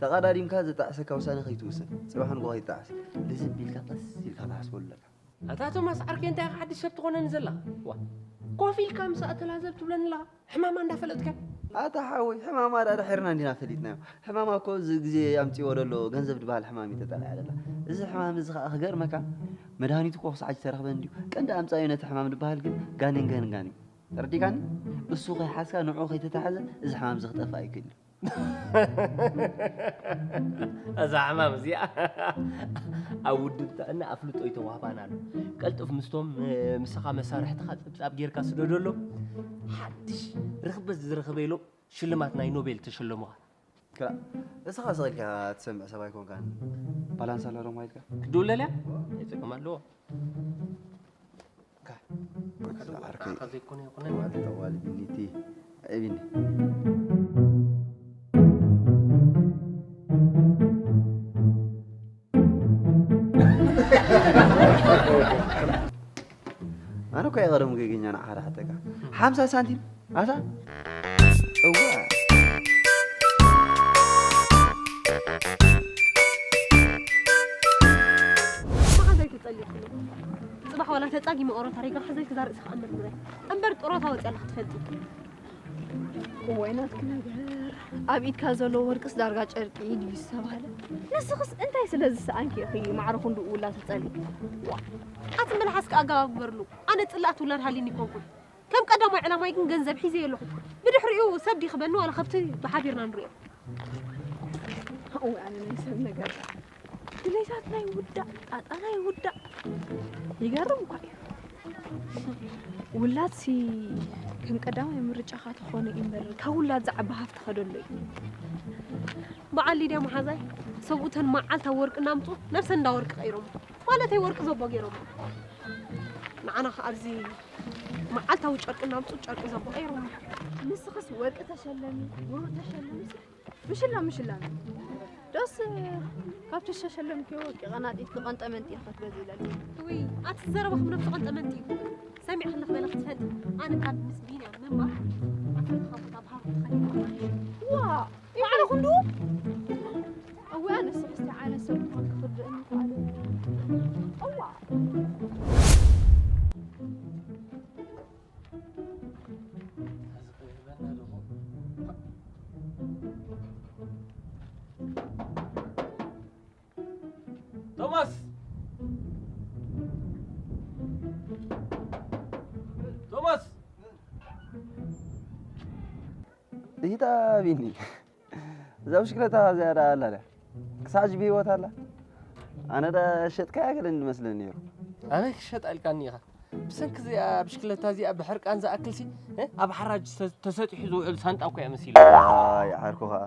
ተቐዳዲምካ ዘጣዕሰካ ውሳነ ከይትውስን፣ ጽባሕ ንግሆ ከይትጣዕስ። ልዝብ ኢልካ ቀስ ኢልካ ክትሓስበሉ ኣለካ። ኣታ ቶማስ ዓርከይ፣ እንታይ ኢኻ ሓድሽ ሰብ ትኾነኒ ዘለኻ? ዋ፣ ኮፍ ኢልካ ምስኣ ተላዘብ ትብለኒ ኣለኻ? ሕማማ እንዳፈለጥካ? ኣታ ሓወይ፣ ሕማማ ደኣ ድሒርና እንዲና ፈሊጥናዮ። ሕማማ እኮ እዚ ግዜ ኣምጺዎ ዘሎ ገንዘብ ድበሃል ሕማም እዩ ተጠላዒ ደላ። እዚ ሕማም እዚ ኸኣ ክገርመካ፣ መድሃኒቱ እኮ ክሳዕ ሕጂ ተረኽበን እንድዩ። ቀንዲ ኣምጻዮ ነቲ ሕማም ድበሃል ግን ጋኔን፣ ጋኔን፣ ጋኔን። ተረዲካኒ? እሱ ከይሓዝካ ንዕኡ ከይተታሓዘ እዚ ሕማም እዚ ክጠፍእ ኣይክእልን እዩ። እዛ ሕማም እዚኣ ኣብ ውድብ ጥዕና ኣፍልጦ ይተዋህባን ኣሎ። ቀልጥፍ ምስቶም፣ እ፣ ምሳኻ መሳርሕትኻ ጸብጻብ ጌርካ ስደደሎም። ሓድሽ ርኽበት ዝረኸበ ኢሎም ሽልማት ናይ ኖቤል ተሸለሙኻ። ክላ፣ እስኻ ስቕ ኢልካ ትሰምዕ ሰብ ኣይኮንካን። ባላንስ ኣላ ዶ ማይልካ? ክድውለልያ? የጸገም ኣለዎ። ዓርከይ። ጠዋሊ፣ ጠዋሊ ቢኒቲ። ኣይ ቢኒ። ኣነ እኮ እየ ቀደሙ ጌገኛ ንዓኻ ድሓተካ። ሓምሳ ሳንቲም ኣታ? እዋ። መዓዝ ኣይተጸሊእኩ? ጽባሕ ዋላ ተጻጊመ ኦሮታ ሪጋ ሓዘይ ክዛ ርእስኻ እምበር ምረ። እምበር ጥሮታ ወጽያ ኣለኻ ትፈልጢ። እዋይ ናትኪ ነገር። ኣብ ኢድካ ዘሎ ወርቅስ ዳርጋ ጨርቂ ድዩ ዝተባህለ? ንስኽስ እንታይ ስለ ዝሰኣንኪ ኢኺ ማዕረ ክንድኡ ውላ ትጸሊ? ዋ፣ ኣቲ መልሓስኪ ኣገባብ ግበርሉ። ኣነ ጽላእቲ ውላድ ሃልዩኒ ኣይኮንኩን። ከም ቀዳማይ ዕላማይ ግን ገንዘብ ሒዘ ኣለኹ። ብድሕሪኡ ሰብ ዲኽበኒ ዋላ ከብቲ ብሓቢርና ንሪኦ። እዋይ ኣነ ናይ ሰብ ነገር። ድሌታት ናይ ውዳእ፣ ጣጣ ናይ ውዳእ። ይገርም እኳ እዩ። ውላድሲ ከም ቀዳማይ ምርጫኻ ተኾነ እዩ እምበር፣ ካብ ውላድ ዝዓቢ ሃፍቲ ከደሎ እዩ። በዓል ሊድያ መሓዛይ፣ ሰብኡተን መዓልታዊ ወርቂ እናምፁ ነብሰን እንዳ ወርቂ ቀይሮም፣ ማለተይ ወርቂ ዘቦ ገይሮም። ንዓና ከኣ ኣብዚ መዓልታዊ ጨርቂ እናምፁ ጨርቂ ዘቦ ቀይሮም። ንስኽስ ወርቂ ተሸለሚ፣ ብሩር ተሸለሚ፣ ምሽላ ምሽላ ነው። ዶስ ካብ ተሸሸለምክዮ ወርቂ ቀናጢት ንቐንጠመንጢ ኢልካ ትገዝእ ኢለኒ። ውይ፣ ኣቲ ዘረባኹም ነብሱ ቀንጠመንጢ እዩ። ሰሚዕኺ ኣለኺ በለ ክትፈልጢ። ኣነ ካብ ምስ ቢንያም ምንባር ኣፍልጥኻ ቦታ ብሃሩ ተኸሊለ። ዋ፣ ባዕልኹም ዶ? እወ፣ ኣነስ ክስቲ ዓይነት ሰብ ምዃን ክርድእኒ ይኽኣል። እዋ። ቶማስ! ቶማስ! እይታ ቢኒ፣ እዛ ብሽክለታ እዚኣ ደኣ ኣላ ድያ? ክሳዕ ሕጂ ብህይወት ኣላ? ኣነ ደኣ ሸጥካያ ገለ እንድመስለኒ ነይሩ። ኣበይ ክሸጣ ኢልካኒ ኢኻ? ብሰንኪ እዚኣ ብሽክለታ እዚኣ ብሕርቃን ዝኣክልሲ፣ እ፣ ኣብ ሓራጅ ተሰ-፣ ተሰጢሑ ዝውዕል ሳንጣ እኮ እያ መሲላ። ኣይ፣ ዓርኩ ኸኣ።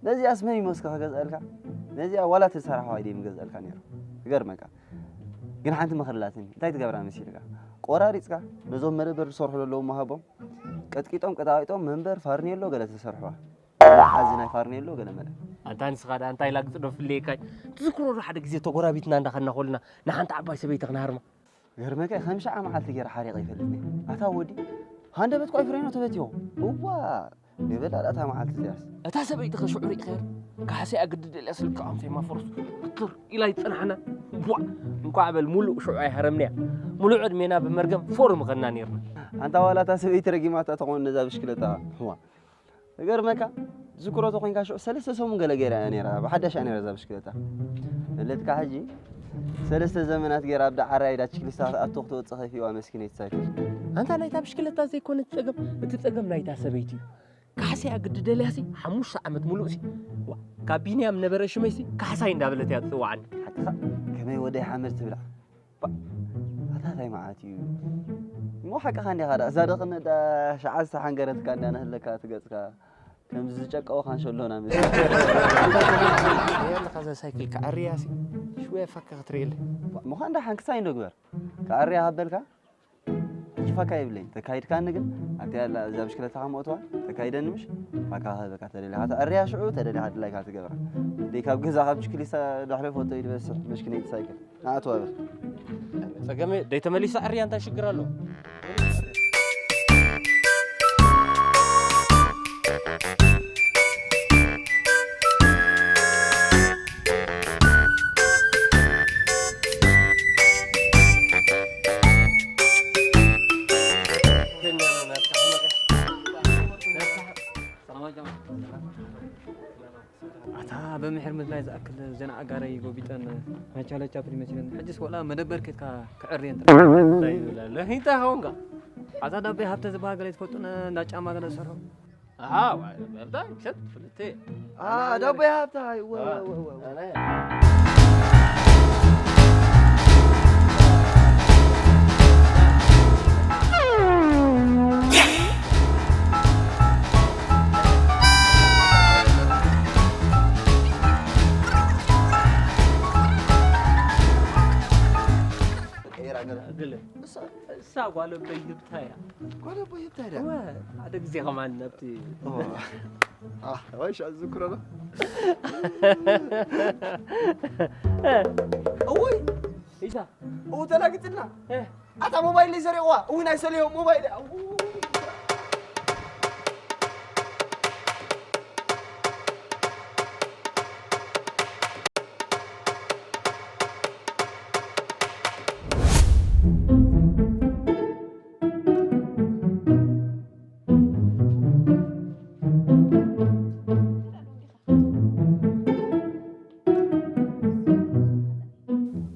ነዚኣስ መን ይመስካ ክገዝኣልካ? ነዚኣ ዋላ ተሰራሕዋ ኢደ ምገዝኣልካ ነይሩ። ይገርመካ። ግን ሓንቲ ምኽሪ ኣላትኒ። እንታይ ትገብራ መሲልካ? ቆራሪጽካ ነዞም መደበር ዝሰርሑ ዘለዉ መሃቦም ቀጥቂጦም ቀጣቂጦም መንበር ፋርኔሎ ገለ ተሰርሕዋ። ሓዚ ናይ ፋርኔሎ ገለ መለ። ኣንታ ንስኻ ደኣ እንታይ ላግጺ ዶ ፍለየካ እዩ? ትዝክሮ ዶ ሓደ ግዜ ተጎራቢትና እንዳኸድና ኮልና ንሓንቲ ዓባይ ሰበይቲ ክንሃርማ? ገርመካ ከም ሸዓ መዓልቲ ገይረ ሓሪቐ ይፈልጥኒ። ኣታ ወዲ፣ ሃንደበትኳ ይፍሬኖ ተበትዮ። እዋ፣ ንበላ እታ መዓልቲ እዚኣስ። እታ ሰበይቲ ከ ሽዑ ርኢኸ? ካሕሲኣ ግዲ ደልያ ስልካ ኣምሰይ ማፈርሱ ክትር ኢላ ይጸናሕና። ቧ፣ እንኳዕ በል ሙሉእ ሽዑ ኣይሃረምንያ። ሙሉእ ዕድሜና ብመርገም ፎርም ኸና ነይርና። ኣንታ ዋላ እታ ሰበይቲ ረጊማታ ተኾን ነዛ ብሽክለታ። እዋ። እገርመካ፣ ዝክሮ ተኾይንካ ሽዑ ሰለስተ ሰሙን ገለ ገይራ እያ ነይራ፣ ብሓዳሽ እያ ነይራ እዛ ብሽክለታ። እለትካ ሕጂ ሰለስተ ዘመናት ገይራ ኣብ ዳዓራይ ዳ ችክሊስታ ክትኣቱ ክትወጽእ ከፊዋ መስኪነይቲ ሳይክል። ኣንታ ናይታ ብሽክለታ ዘይኮነ እቲ ጸገም፣ እቲ ጸገም ናይታ ሰበይቲ እዩ። ካሕሳይ ግዲ ደልያሲ ሓሙሽተ ዓመት ሙሉእሲ፣ ዋ፣ ካብ ቢንያም ነበረ ሽመይሲ ካሕሳይ እንዳበለት እያ ትጽዋዓኒ። ሓቅኻ፣ ከመይ ወደይ ሓመድ ትብላ። ባ-፣ ኣታ ታይ መዓት እዩ። እሞ ሓቅኻ እንዲኻ ደኣ፣ እዛ ደቕነ ደኣ ሸዓ ዝተሓንገረትካ እንዳ ነህለካ ትገጽካ፣ ከም ዝጨቀወ ካንሸሎና ምስ። የለኻ እዛ ሳይክል ክዓርያሲ፣ ሽወያ ፋካ ክትርእየለይ። እሞ ኸኣ እንዳ ሓንክሳይ እንዶ ግበር። ክዓርያ ሃበልካ፣ ሕጂ ፋካ ይብለይ። ተካይድካኒ ግን፣ ኣብቲ ያላ እዛ ብሽክለታኻ ምእትዋ፣ ተካይደኒ ምሽ፣ ፋካ ክህበካ ተደሊኻ ትዕርያ ሽዑ፣ ተደሊኻ ድላይካ ትገብራ። ደይ ካብ ገዛ ካብ ችክሊሳ ዳሕለ ፎቶ ይድበስሕ፣ መሽክነይቲ ሳይክል። ኣቶ ኣበል። ጸገመ፣ ደይ ተመሊሱ ኣርያ እንታይ ሽግር ኣሎ? ኣታ በምሕር ምድላይ ዝኣክል ዘና ኣጋረይ ጎቢጠን መቻለቻ ፕሪመሲለን ሕጅስ ወላ መደበር ኬድካ ክዕርየን ትረ-፣ እንታይ ይብል ኣሎ? እንታይ ኾንካ? ኣታ ዳቤ ሃብተ ዝበሃል ገለ ትፈልጡን እንዳ ጫማ ገለ ዝሰርሑ? ኣሃ፣ ዋይ፣ በልታ፣ ምሸት ፍልቴ። ኣ፣ ዳቤ ሃብተ፣ እወ፣ እወ፣ እወ፣ እወ። ኣነ ቀይራ ገለ። ገለ። እሳ፣ እሳ ጓል ኣቦይ ህብታ እያ። ጓል ኣቦይ ህብታ እያ? እወ፣ ሓደ ግዜ ከማን ናብቲ ኦ። ኣ፣ ወይ ሻ ዝክሮ ነው። እውይ። ኢሳ። እው ተላግጥና። እ። ኣታ ሞባይል ለይ ሰሪቕዋ። እው ናይ ሰልዮ ሞባይል።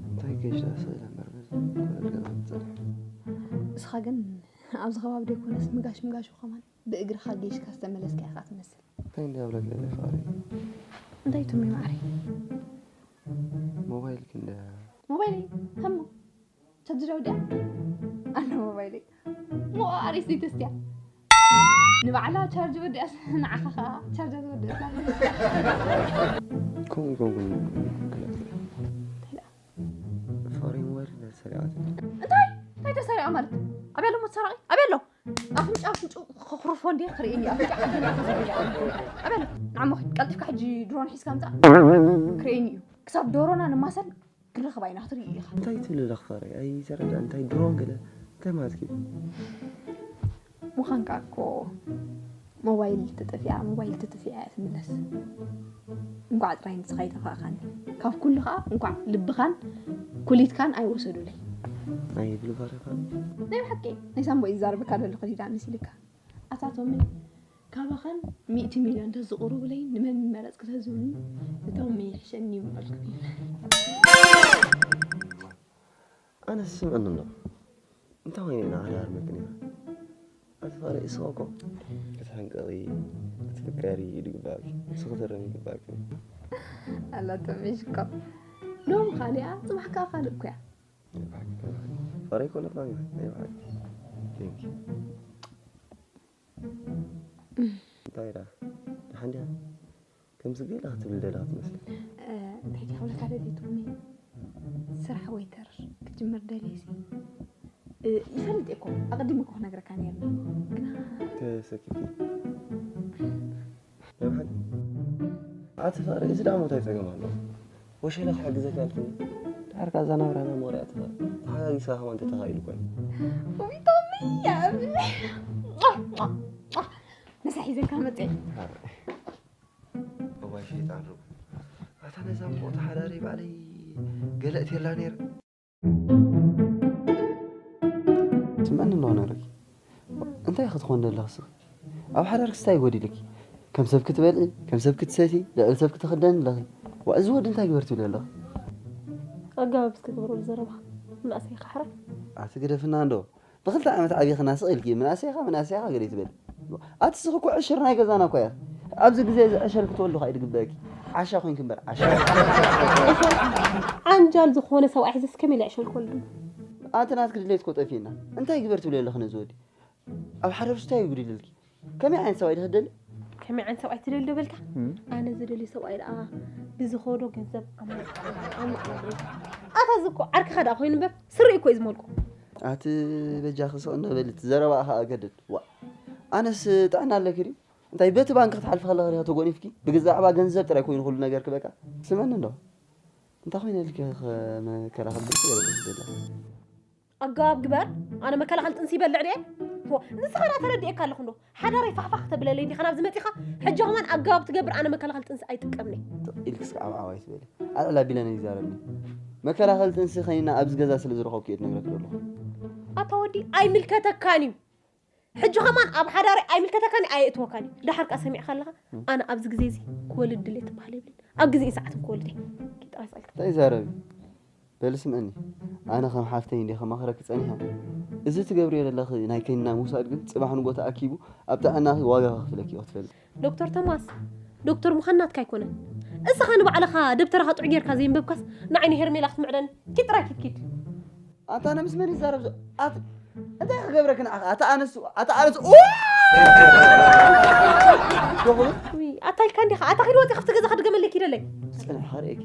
እንታይ ገሽ ስእለ እምበር በዚ ኮለል ገዛ ትጸንሕ። እስኻ ግን ኣብዚ ከባቢ ደይኮነስ ምጋሽ ምጋሹ ከማን ብእግርኻ ጌሽካ ዝተመለስካ ኢኻ ትመስል። እንታይ እንድያ ብለክ ደለ ፍቕሪ? እንታይ ትም ማዕረይ? ሞባይል ክንደ ሞባይል እዩ። ከሞ ሕጂ ደው ድያ? ኣሎ ሞባይለይ። ሞ ኣርእስቲ ተስትያ። ንባዕላ ቻርጅ ወዲኣስ ንዓኻ ኸኣ ቻርጅ ወዲኣስ። ከምኡ ከምኡ ፍቕሪ ሞባይል እንዳተሰረቐት። እንታይ እንታይ ተሰሪቓ ማለት? ኣበይ ኣሎ ሞ ተሰራቒ? ኣበይ ኣሎ? ኣፍንጫ ኣፍንጭኡ ከኹርፎ እንዴ ክርእየኒ እዩ። ኣፍንጫ ዓዲ እንዳተሰሪቐ ኣበይ ኣሎ? ንዓሞ ቀልጢፍካ ሕጂ ድሮን ሒዝካ ምጻእ ክርእየኒ እዩ። ክሳብ ዶሮና ንማሰል ክንረኽባ ኢና ክትርኢ ኢኻ። እንታይ ትብል ኣለኺ ፍቕረይ? ኣይተረድኣን። እንታይ ድሮን ገለ እንታይ ማለትኪ እዩ? ምዃንካ እኮ ሞባይል ተጠፊኣ ሞባይል ተጠፊኣ እያ ትምለስ። እንኳዕ ጥራይ ንስኻ ኣይጠፋእካን። ካብ ኩሉ ኸዓ እንኳዕ ልብኻን ኩሊትካን ኣይወሰዱለይ። ናይ ብልባርኻ ናይ ብሓቂ ናይ ሳምቦ እዩ ዝዛረበካ ዘሎ ከሊዳ መሲልካ። ኣታ ቶሚ ካባኻን ሚእቲ ሚልዮን ተዝቕርቡለይ ንመን ምመረጽኪ ተዝብሉኒ ንቶሚ ይሕሸኒ ምበልኩ። ኣነስ ስምዕኒ እንዶ እንታይ ኮይነ ኢና ክዳርመክን ኢና ኣቲ ፋረ እስኻ እኮ ክትሕንቀቒ ክትፍቀሪ እዩ ዝግባእኪ ንስ ክትረም ይግባእኪ ኣላ ቶሚ ሽኮር ሎም ካሊኣ ጽባሕ ከዓ ካልእ እኮ እያ ፋረ ይኮነት ማሚ ናይ ብሓቂ ቴንክ እንታይ ኢላ ደሓን ድያ ከምዚ ገለ ክትብል ደላ ክትመስል እንታይ ድያ ክብለካ ደልየ ቶሚ ስራሕ ወይተር ክጅምር ደልየ ሲ ይፈልጥ እኮ ኣቐዲመ እኮ ክነግረካ ነርኒ ግና ተሰኪፍኪ ናይ ብሓቂ ኣቲ ፍቕሪ እዚ ደኣ ሞታይ ጸገም ኣለዎ ወሸለ ክሕግዘካ ኢልክኒ ድሓር ካዛ ናብራና ሞሪያ ትኽእል ተሓጋጊዝካ ከማን ተተኻኢሉ ኮይኑ ውይ ቶሚ ምሳ ሒዘልካ መፅእ እዋይ ሸይጣን ርጉም ኣታ ነዛ ምቑ ተሓዳሪ ባዕለይ ገለ እትየላ ነይረ ስምዕኒ ኣለዎ ነረኪ እንታይ ክትኾን ዘለኺ ስኺ ኣብ ሓዳርክስ እንታይ ይጎዲልኪ ከም ሰብ ክትበልዒ ከም ሰብ ክትሰቲ ልዕሊ ሰብ ክትኽደኒ ኣለኺ ዋ እዚ ወዲ እንታይ ግበር ትብሊ ኣለኺ ኣጋባብ እስኪ ግበረሉ ዘረባኻ ምንኣሰይ ይኽሕራ ኣቲ ግደፍና እንዶ ብኽልተ ዓመት ዓቢኽና ስቕ ኢልኪ ምንኣሰይኻ ምንኣሰይኻ ገለ ትበሊ ኣቲ ስኺ እኮ ዕሽር ናይ ገዛና እኮ ኢኺ ኣብዚ ግዜ እዚ ዕሸል ክትወልዱ ኸኣ ይድግበኪ ዓሻ ኮይንኪ እምበር ዓሻ ዓንጃል ዝኾነ ሰብኣይ ሒዘስ ከመይ ኢለ ዕሸል ክወልድ ኣቲ ናትኪ ድሌት እኮ ጠፊእና እንታይ ግበር ትብሊ ኣለኺ ነዚ ወዲ ኣብ ሓደ ርሱ እንታይ ይጉድልልኪ ከመይ ዓይነት ሰብኣይ ድኺ ትደሊ ከመይ ዓይነት ሰብኣይ ትደሊ ዶ በልካ ኣነ ዝደልዮ ሰብኣይ ደኣ ብዝኸዶ ገንዘብ ኣማልእ ኣታ እዚ እኮ ዓርክኻ ደኣ ኮይኑ እምበር ስርኡ እኮ እዩ ዝመልቆ ኣቲ በጃኺ ስቕ እንዶ በሊ እቲ ዘረባኣ ኸኣ ገድድ ዋእ ኣነስ ጥዕና ኣለኪ ድዩ እንታይ በቲ ባንኪ ክትሓልፊ ከለኺ ዲኺ ተጎኒፍኪ ብግዛዕባ ገንዘብ ጥራይ ኮይኑ ኩሉ ነገርኪ በቃ ስመኒ እንዶ እንታይ ኮይነ ኢልኪ ኢኺ መከራ ከብድልኪ ገለ ትደሊ ኣገባብ ግበር ኣነ መከላኸሊ ጥንሲ ይበልዕ ድየ ንስኻ ዳ ተረዲኤካ ኣለኹ እንዶ ሓዳረይ ፋሕፋሕ ክተብለለይ እንዲኻ ናብዚ መፂኻ ሕጂ ከማን ኣገባብ ትገብር ኣነ መከላኸሊ ጥንሲ ኣይጥቀምን እየ ኢልክስ ከዓ ዓብዓብ ኣይትበሊ ኣልዕል ኣቢለ ነይ ይዛረብኒ መከላኸሊ ጥንሲ ከይና ኣብዚ ገዛ ስለ ዝረኸብኩ እየ ትነግረኪ ዘለኹ ኣታ ወዲ ኣይምልከተካን እዩ ሕጂ ከማን ኣብ ሓዳረይ ኣይምልከተካን ኣየእትወካን እዩ ድሓር ከዓ ሰሚዕካ ኣለኻ ኣነ ኣብዚ ግዜ እዚ ክወልድ ድሌት ትበሃል የብለይን ኣብ ግዜ ሰዓት ክወልድ እየ ጌጣ ይስኣልካ እንታይ ይዛረብ እዩ በሊ ስምዕኒ ኣነ ከም ሓፍተይ እንደ ከማኽረኪ ጸኒሐ እዚ ትገብርዮ ዘለኺ ናይ ከኒና ምውሳድ ግን ጽባሕ ንጎ ተኣኪቡ ኣብ ጥዕናኺ ዋጋ ከኽፍለኪ ኢኺ ትፈልጢ ዶክተር ቶማስ ዶክተር ምዃን ናትካ ኣይኮነን እስኻ ንባዕልኻ ደብተራኻ ጥዑይ ጌርካ ዘየንበብካስ ንዓይ ንሄርሜላ ክትምዕደኒ ኪድ ጥራይ ኪድ ኪድ ኣታ ኣነ ምስ መን ይዛረብ ዞ ኣት እንታይ ክገብረኪ ንዓኺ ኣታ ኣነስ ኣታ ኣነስ ኡ ዶኽሉ ውይ ኣታ ኢልካ እንዲኻ ኣታ ኺድ ወፂ ክፍቲ ገዛ ክድገመለይ ኪደለይ ፅንሕ ኸርእየኪ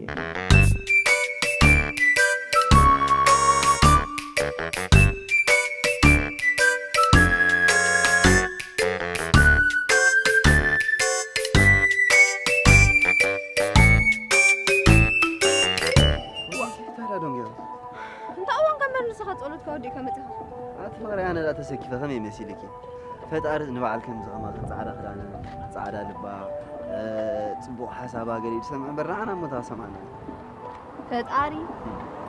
እንታይ እዋን ከንበር ንስኻ ጸሎትካ ወዲእካ መጺኻ ኣቲ ፍቕረይ ኣነ ደኣ ተሰኪፈ ከመይ መሲልኪ ፈጣሪ ንበዓል ከምዚ ከማኺ ጻዕዳ ክዳና ጻዕዳ ልባ ጽቡቕ ሓሳባ ገሊኡ ዝሰምዕ እምበር ንዓና እሞ ተሰምዓና ፈጣሪ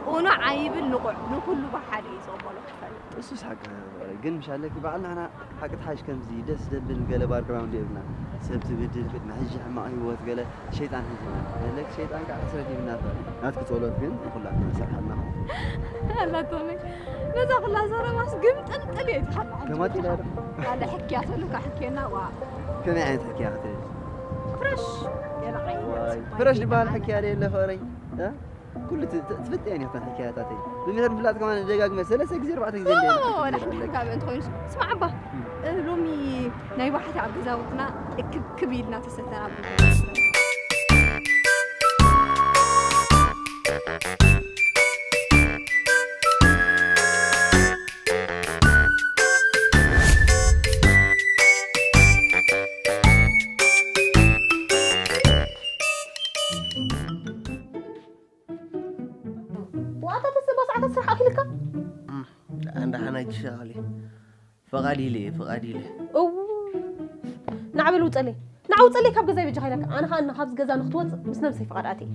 ቁኑዕ ኣይብል ንቑዕ ንኩሉ ብሓደ እዩ ዝቕበሎ ክፈል እሱስ ሓቂ ፍቕረይ ግን ምሽ ኣለኪ በዓል ንዓና ሓቂ ትሓሽ ከምዚ ደስ ዘብል ገለ ባክግራውንድ የብልና ሰብ ትብድል ቅድሚ ሕጂ ሕማቕ ሂወት ገለ ሸይጣን ሒዝና ለክ ሸይጣን ከዓ ሕስረት ይብና ናትኪ ጸሎት ግን ንኩላትና ይሰርሓልና ኣላቶመይ ነዛ ኩላ ዘረባስ ግምጥልጥል እየ ትሓላ ከማት ኢላ ዶ ካለ ሕክያ ተሉካ ሕክየና ዋ ከመይ ዓይነት ሕክያ ክትል ፍረሽ ገለ ዓይነት ፍረሽ ዝበሃል ሕክያ ደ የለ ፍቕረይ ኩሉ ት- ት- ትፈልጥያ እኒኻ ሕክያታተይ። ብብሔር ምፍላጥ ከማን ደጋግመ ሰለስተ ግዜ ኣርባዕተ ግዜ እንድየ ኣዎ፣ ሕክያታተይ ዳሕና ዘረባ። ካብ እንትኾይንስ። ስማዕ እባ፣ እ፣ ሎሚ ናይ ባሕቲ ኣብ ገዛውትና እክብክብ ኢልና ተሰተና። ዋታ ተስባ ሰዓታት ስራሕ ኣኪልካ? ኣንዳ ሓናጅ ሻሊ። ፈቓድ ኢለ፣ ፈቓድ ኢለ። እው። ናዕበል ውፀለይ። ናዕ ውፀለይ ካብ ገዛይ በጃኻ ኢለካ። ኣነ ኸኣ ካብዚ ገዛ ንክትወፅእ ምስ ነብሰይ ፈቓድ ኣትየ።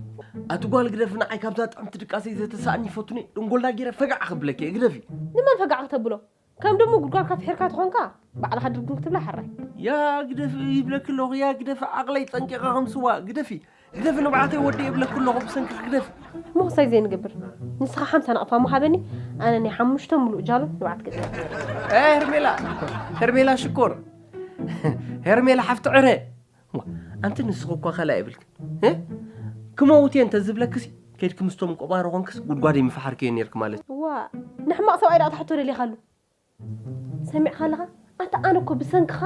ኣቲ ጓል ግደፊ፣ ንዓይ ካብዛ ጥዕምቲ ድቃሰይ ዘተሳእኒ ይፈቱኒ፣ ድንጎላ ገይረ ፈጋዕ ክብለኪ እየ፣ ግደፊ። ንመን ፈጋዕ ክተብሎ? ከም ድሙ ጉድጓድ ካፍሒርካ ተኾንካ፣ ባዕልኻ ድርግም ክትብላ ሕራይ። ያ ግደፊ ይብለኪ ኣለኹ፣ ያ ግደፊ፣ ዓቕለይ ጠንቂቐ ከም ስዋ፣ ግደፊ፣ ግደፊ ንብዓተይ ወዲ ይብለኪ ኣለኹ፣ ብሰንኪ ግደፊ። ምኽሳይ ዘይንገብር። ንስኻ ሓምሳ ናቕፋ እሞ ሃበኒ፣ ኣነ ናይ ሓሙሽተ ሙሉእ ጃሎ ንብዓት ገዛ። ኤ፣ ሄርሜላ፣ ሄርሜላ ሽኮር፣ ሄርሜላ ሓፍቲ ዕረ። ዋ፣ ኣንቲ ንስኺ እኳ ካልእ ኣይብልክን። እ? ክመውት እየ እንተ ዝብለክሲ፣ ከይድኪ ምስቶም ቆባሮ ኾንክስ ጉድጓድ ይምፈሓርክዮ ነይርክ ማለት። ዋ፣ ንሕማቕ ሰብኣይ ደኣ ትሕቶ ደሊኻሉ። ሰሚዕካ ኣለኻ? ኣታ ኣነ እኮ ብሰንክኻ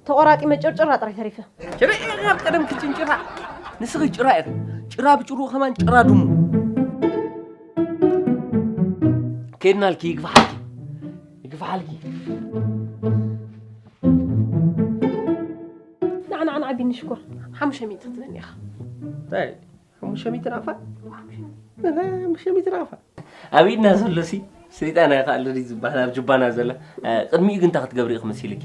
ተቖራጢመ ጭርጭራ ጥራይ ተሪፈ። ጭራ ኢኻ ኣብ ቀደም ክትጭንጭራ። ንስኺ ጭራ ኢኺ። ጭራ ብጭሩ ከማን ጭራ ድሙ። ከይድናልኪ ይግፋሓልኪ። ይግፋሓልኪ። ንዓ፣ ንዓ፣ ንዓ፣ ቢኒ ሽኮር። ሓሙሽተ ሚእቲ ክትበኒ ኢኻ። እንታይ? ሓሙሽተ ሚእቲ ናቕፋ? ሓሙሽተ ሚእቲ ናቕፋ። ኣብ ኢድና ዘሎሲ ሰይጣን ኣይከኣልን እዩ ዝበሃል፣ ኣብ ጁባና ዘላ። እ፣ ቅድሚኡ ግን እንታይ ክትገብሪ ኢኺ መሲልኪ?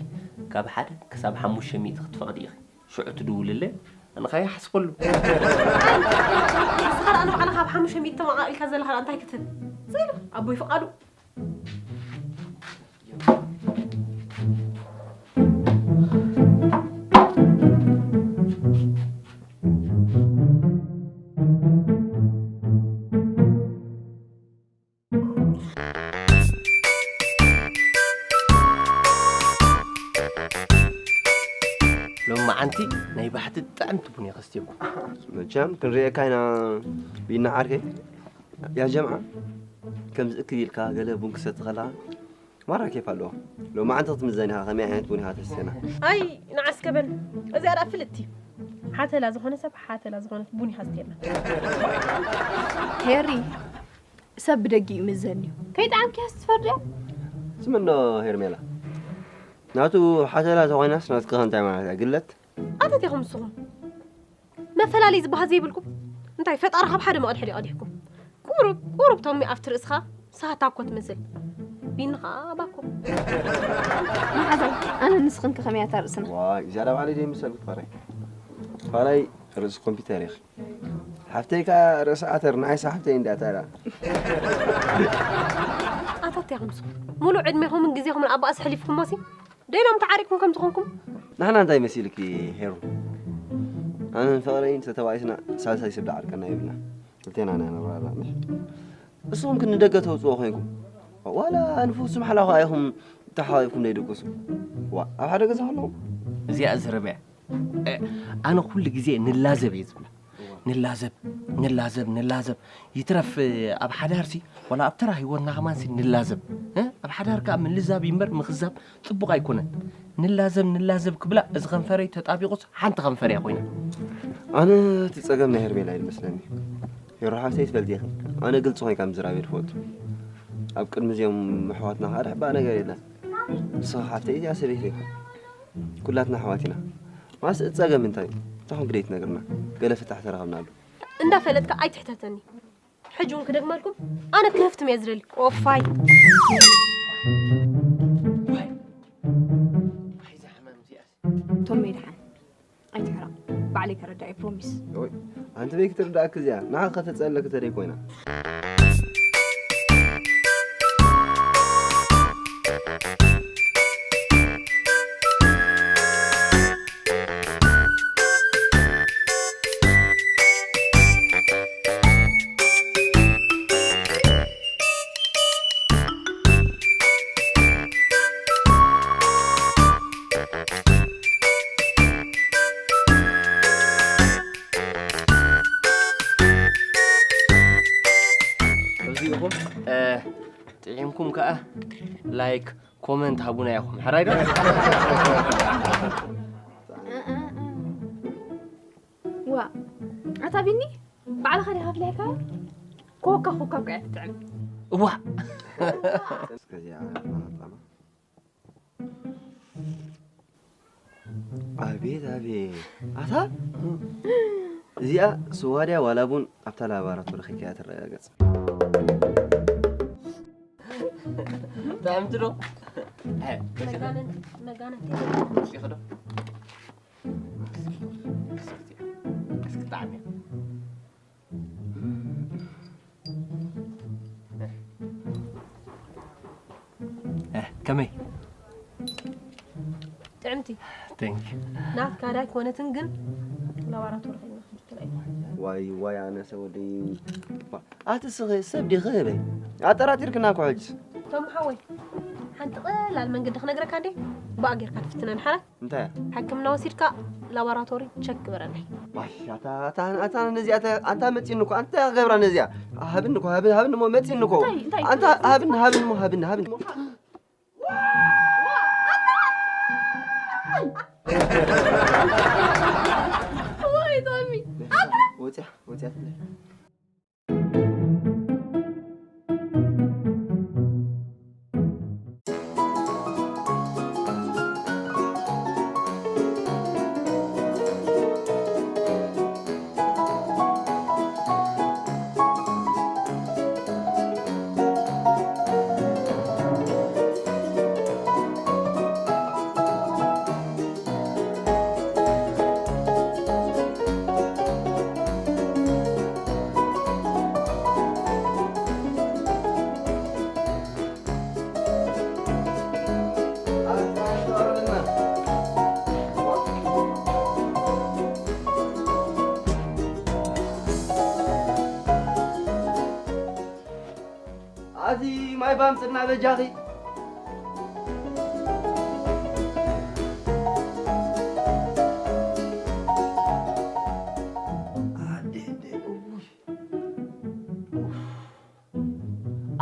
ካብ ሓደ ክሳብ ሓሙሽተ ሚእቲ ክትፈቕዲ ኢኺ። ሽዑ ትድውልለይ፣ ኣነ ኸኣ ይሓስበሉ። ንስኻ ደኣ ንባዕልኻ ኣብ ሓሙሽተ ሚእቲ ተመቓቒልካ ዘለኻ ደኣ እንታይ ክትህብ? ስኢሉ፣ ኣቦይ ፍቓዱ። ሎማዓንቲ ናይ ባሕቲ ጥዕምቲ ቡን እየ ከስትየኩም። መቸም ክንርእየካ ኢና ቢና ዓርከይ። ያ ጀምዓ፣ ከምዚ እክብ ኢልካ ገለ ቡን ክሰቲ ከለኻ ማራ ኬፍ ኣለዎ። ሎማዓንቲ ክትምዘን ኢኻ፣ ከመይ ዓይነት ቡን ኢኻ ተስቴና? ኣይ ንዓስከ በል፣ እዚኣ ደኣ ፍልጥቲ። ሓተላ ዝኾነ ሰብ ሓተላ ዝኾነት ቡን ኢኻ ዝትየና። ሄሪ፣ ሰብ ብደጊ ይምዘን እዩ። ከይጠዓምኪ እያ ትፈርድያ? ስምኖ ሄርሜላ፣ ናቱ ሓተላ ተኾይናስ ናትኪ ከ እንታይ ማለት እያ? ግለት? ኣተት ኢኹም ንስኹም። መፈላለይ ዝበሃል ዘይብልኩም? እንታይ ፈጣሪ ካብ ሓደ መቕድሒ ድዩ ቀዲሕኩም? ቁሩብ፣ ቁሩብ ቶሚ ኣብቲ ርእስኻ ሰሃታ እኮ ትመስል። ቢኒ ኸኣ ኣባኮ። መሓዛይ፣ ኣነ ንስኽን ከ ከመይ እያ እታ ርእስና? ዋይ፣ ዝያዳ ባዕለይ ደይ መሰልኩ ፋራይ። ፋራይ ርእሲ ኮምፒውተር ኢኺ። ሓፍተይ ከኣ ርእሲ ዓተር፣ ንዓይስ ሓፍተይ እንድያ ታዲያ። ኣታ እንታይ ኢኹም ንስኹም? ሙሉእ ዕድሜኹምን ግዜኹምን ኣብ ባእሲ ኣሕሊፍኩሞሲ? ደይሎም ተዓሪቅኩም ከም ዝኾንኩም? ንሕና እንታይ መሲልኪ ሄሩ? ኣነን ፍቕረይን ተተባኢስና ሳልሳይ ሰብ ደዓርቀና የብልና። ክልቴና ኢና ነብራራ፣ ምሽ? ንስኹም ግን ንደገ ተውፅኦ ኮይንኩም። ዋላ ንፍጹም ሓላኹ ኣይኹም ተሓባቢብኩም ደይደቅሱ። ዋ፣ ኣብ ሓደ ገዛ ከለኹም? እዚኣ ዘረባ እያ። እ፣ ኣነ ኩሉ ግዜ ንላዘብ እየ ዝብላ። ንላዘብ፣ ንላዘብ፣ ንላዘብ። ይትረፍ ኣብ ሓዳርሲ፣ ዋላ ኣብ ተራ ህይወትና ከማንሲ ንላዘብ። እ፣ ኣብ ሓዳር ከኣ ምልዛብ እዩ እምበር ምኽዛብ ጽቡቕ ኣይኮነን። ንላዘብ፣ ንላዘብ ክብላ እዚ ከንፈረይ ተጣቢቑስ ሓንቲ ከንፈር እያ ኮይና። ኣነ እቲ ጸገም ናይ ሄርሜላ እዩ ዝመስለኒ። ሄሮ ሓፍተይ ትፈልጢ ኢኺ። ኣነ ግልጺ ኮይንካ ምዝራብ እየ ዝፈቱ። ኣብ ቅድሚ እዚኦም ኣሕዋትና ከኣ ድሕባእ ነገር የለን። ንስኺ ሓፍተይ እዚኣ ሰበይቲ ኢኺ። ኩላትና ኣሕዋት ኢና። ማስ እቲ ጸገም እንታይ እዩ? እንታይ ኮንክ ደይትነግርና? ገለ ፍታሕ ተረኸብናሉ። እንዳፈለጥካ ኣይትሕተተኒ። ሕጂ እውን ክደግመልኩም፣ ኣነ ክህፍትም እየ ዝደሊ። ኦፋይ። ቶም ሜድሓን፣ ኣይትሕረቕ። ባዕለይ ከረዳ እየ፣ ፕሮሚስ። ኦይ፣ ኣንቲ በይ ክትርዳእክ እዚኣ? ንዓ ከተጸለክ ተደይ ኮይና። ጥዒምኩም ከኣ ላይክ፣ ኮመንት ሃቡና ኢኹም። ሓራይ ዶ? ዋ፣ ኣታ ቢኒ፣ ባዕልኻ ዲኻ ኣፍሊሕካ? ኮካ፣ ኮካ እኮ እያ ትጥዕም። እዋ። እስከዚኣ ማጣማ። ኣቤት ኣቤት። ኣታ እዚኣ ስዋ ድያ ዋላ ቡን ኣብታ ላባራቶሪ ከይከያ ትረጋገጽ። ጥዕምቲ ዶ? መጋነን መጋነን እስኪ ዶ? እስኪ ጣዕሚ። ከመይ? ጥዕምቲ Thank you። ናትካ ዳይ ኮነትን ግን ላባራቶሪ ከይና ክንትራይ ዋይ ዋይ ኣነሰ ወደይ ኣቲ ስኺ ሰብ ዲኺ ህበይ ኣጠራጢርክና እኮ ሕጅስ ቶም ሓወይ ሓንቲ ቀላል መንገዲ ክነግረካ እንዴ ብኣ ጌርካ ትፍትነን ሓራ እንታይ ሕክምና ወሲድካ ላባራቶሪ ቸክ ግበረለይ ዋይ ኣታ ኣታ ኣታ ነዚኣ ኣታ ኣንታ መጺኒ እኮ ኣንታ ክገብራ ነዚኣ ሃብኒ እኮ ሃብኒ ሃብኒ እሞ መጺኒ እኮ እንታይ- እንታይ- ኣንታ ሃብኒ ሃብኒ እሞ ሃብኒ ሃብኒ ወይ ቶሚ ወጽያ ወጽያ ትብለ ኣቲ ማይ ባምፅና በጃኺ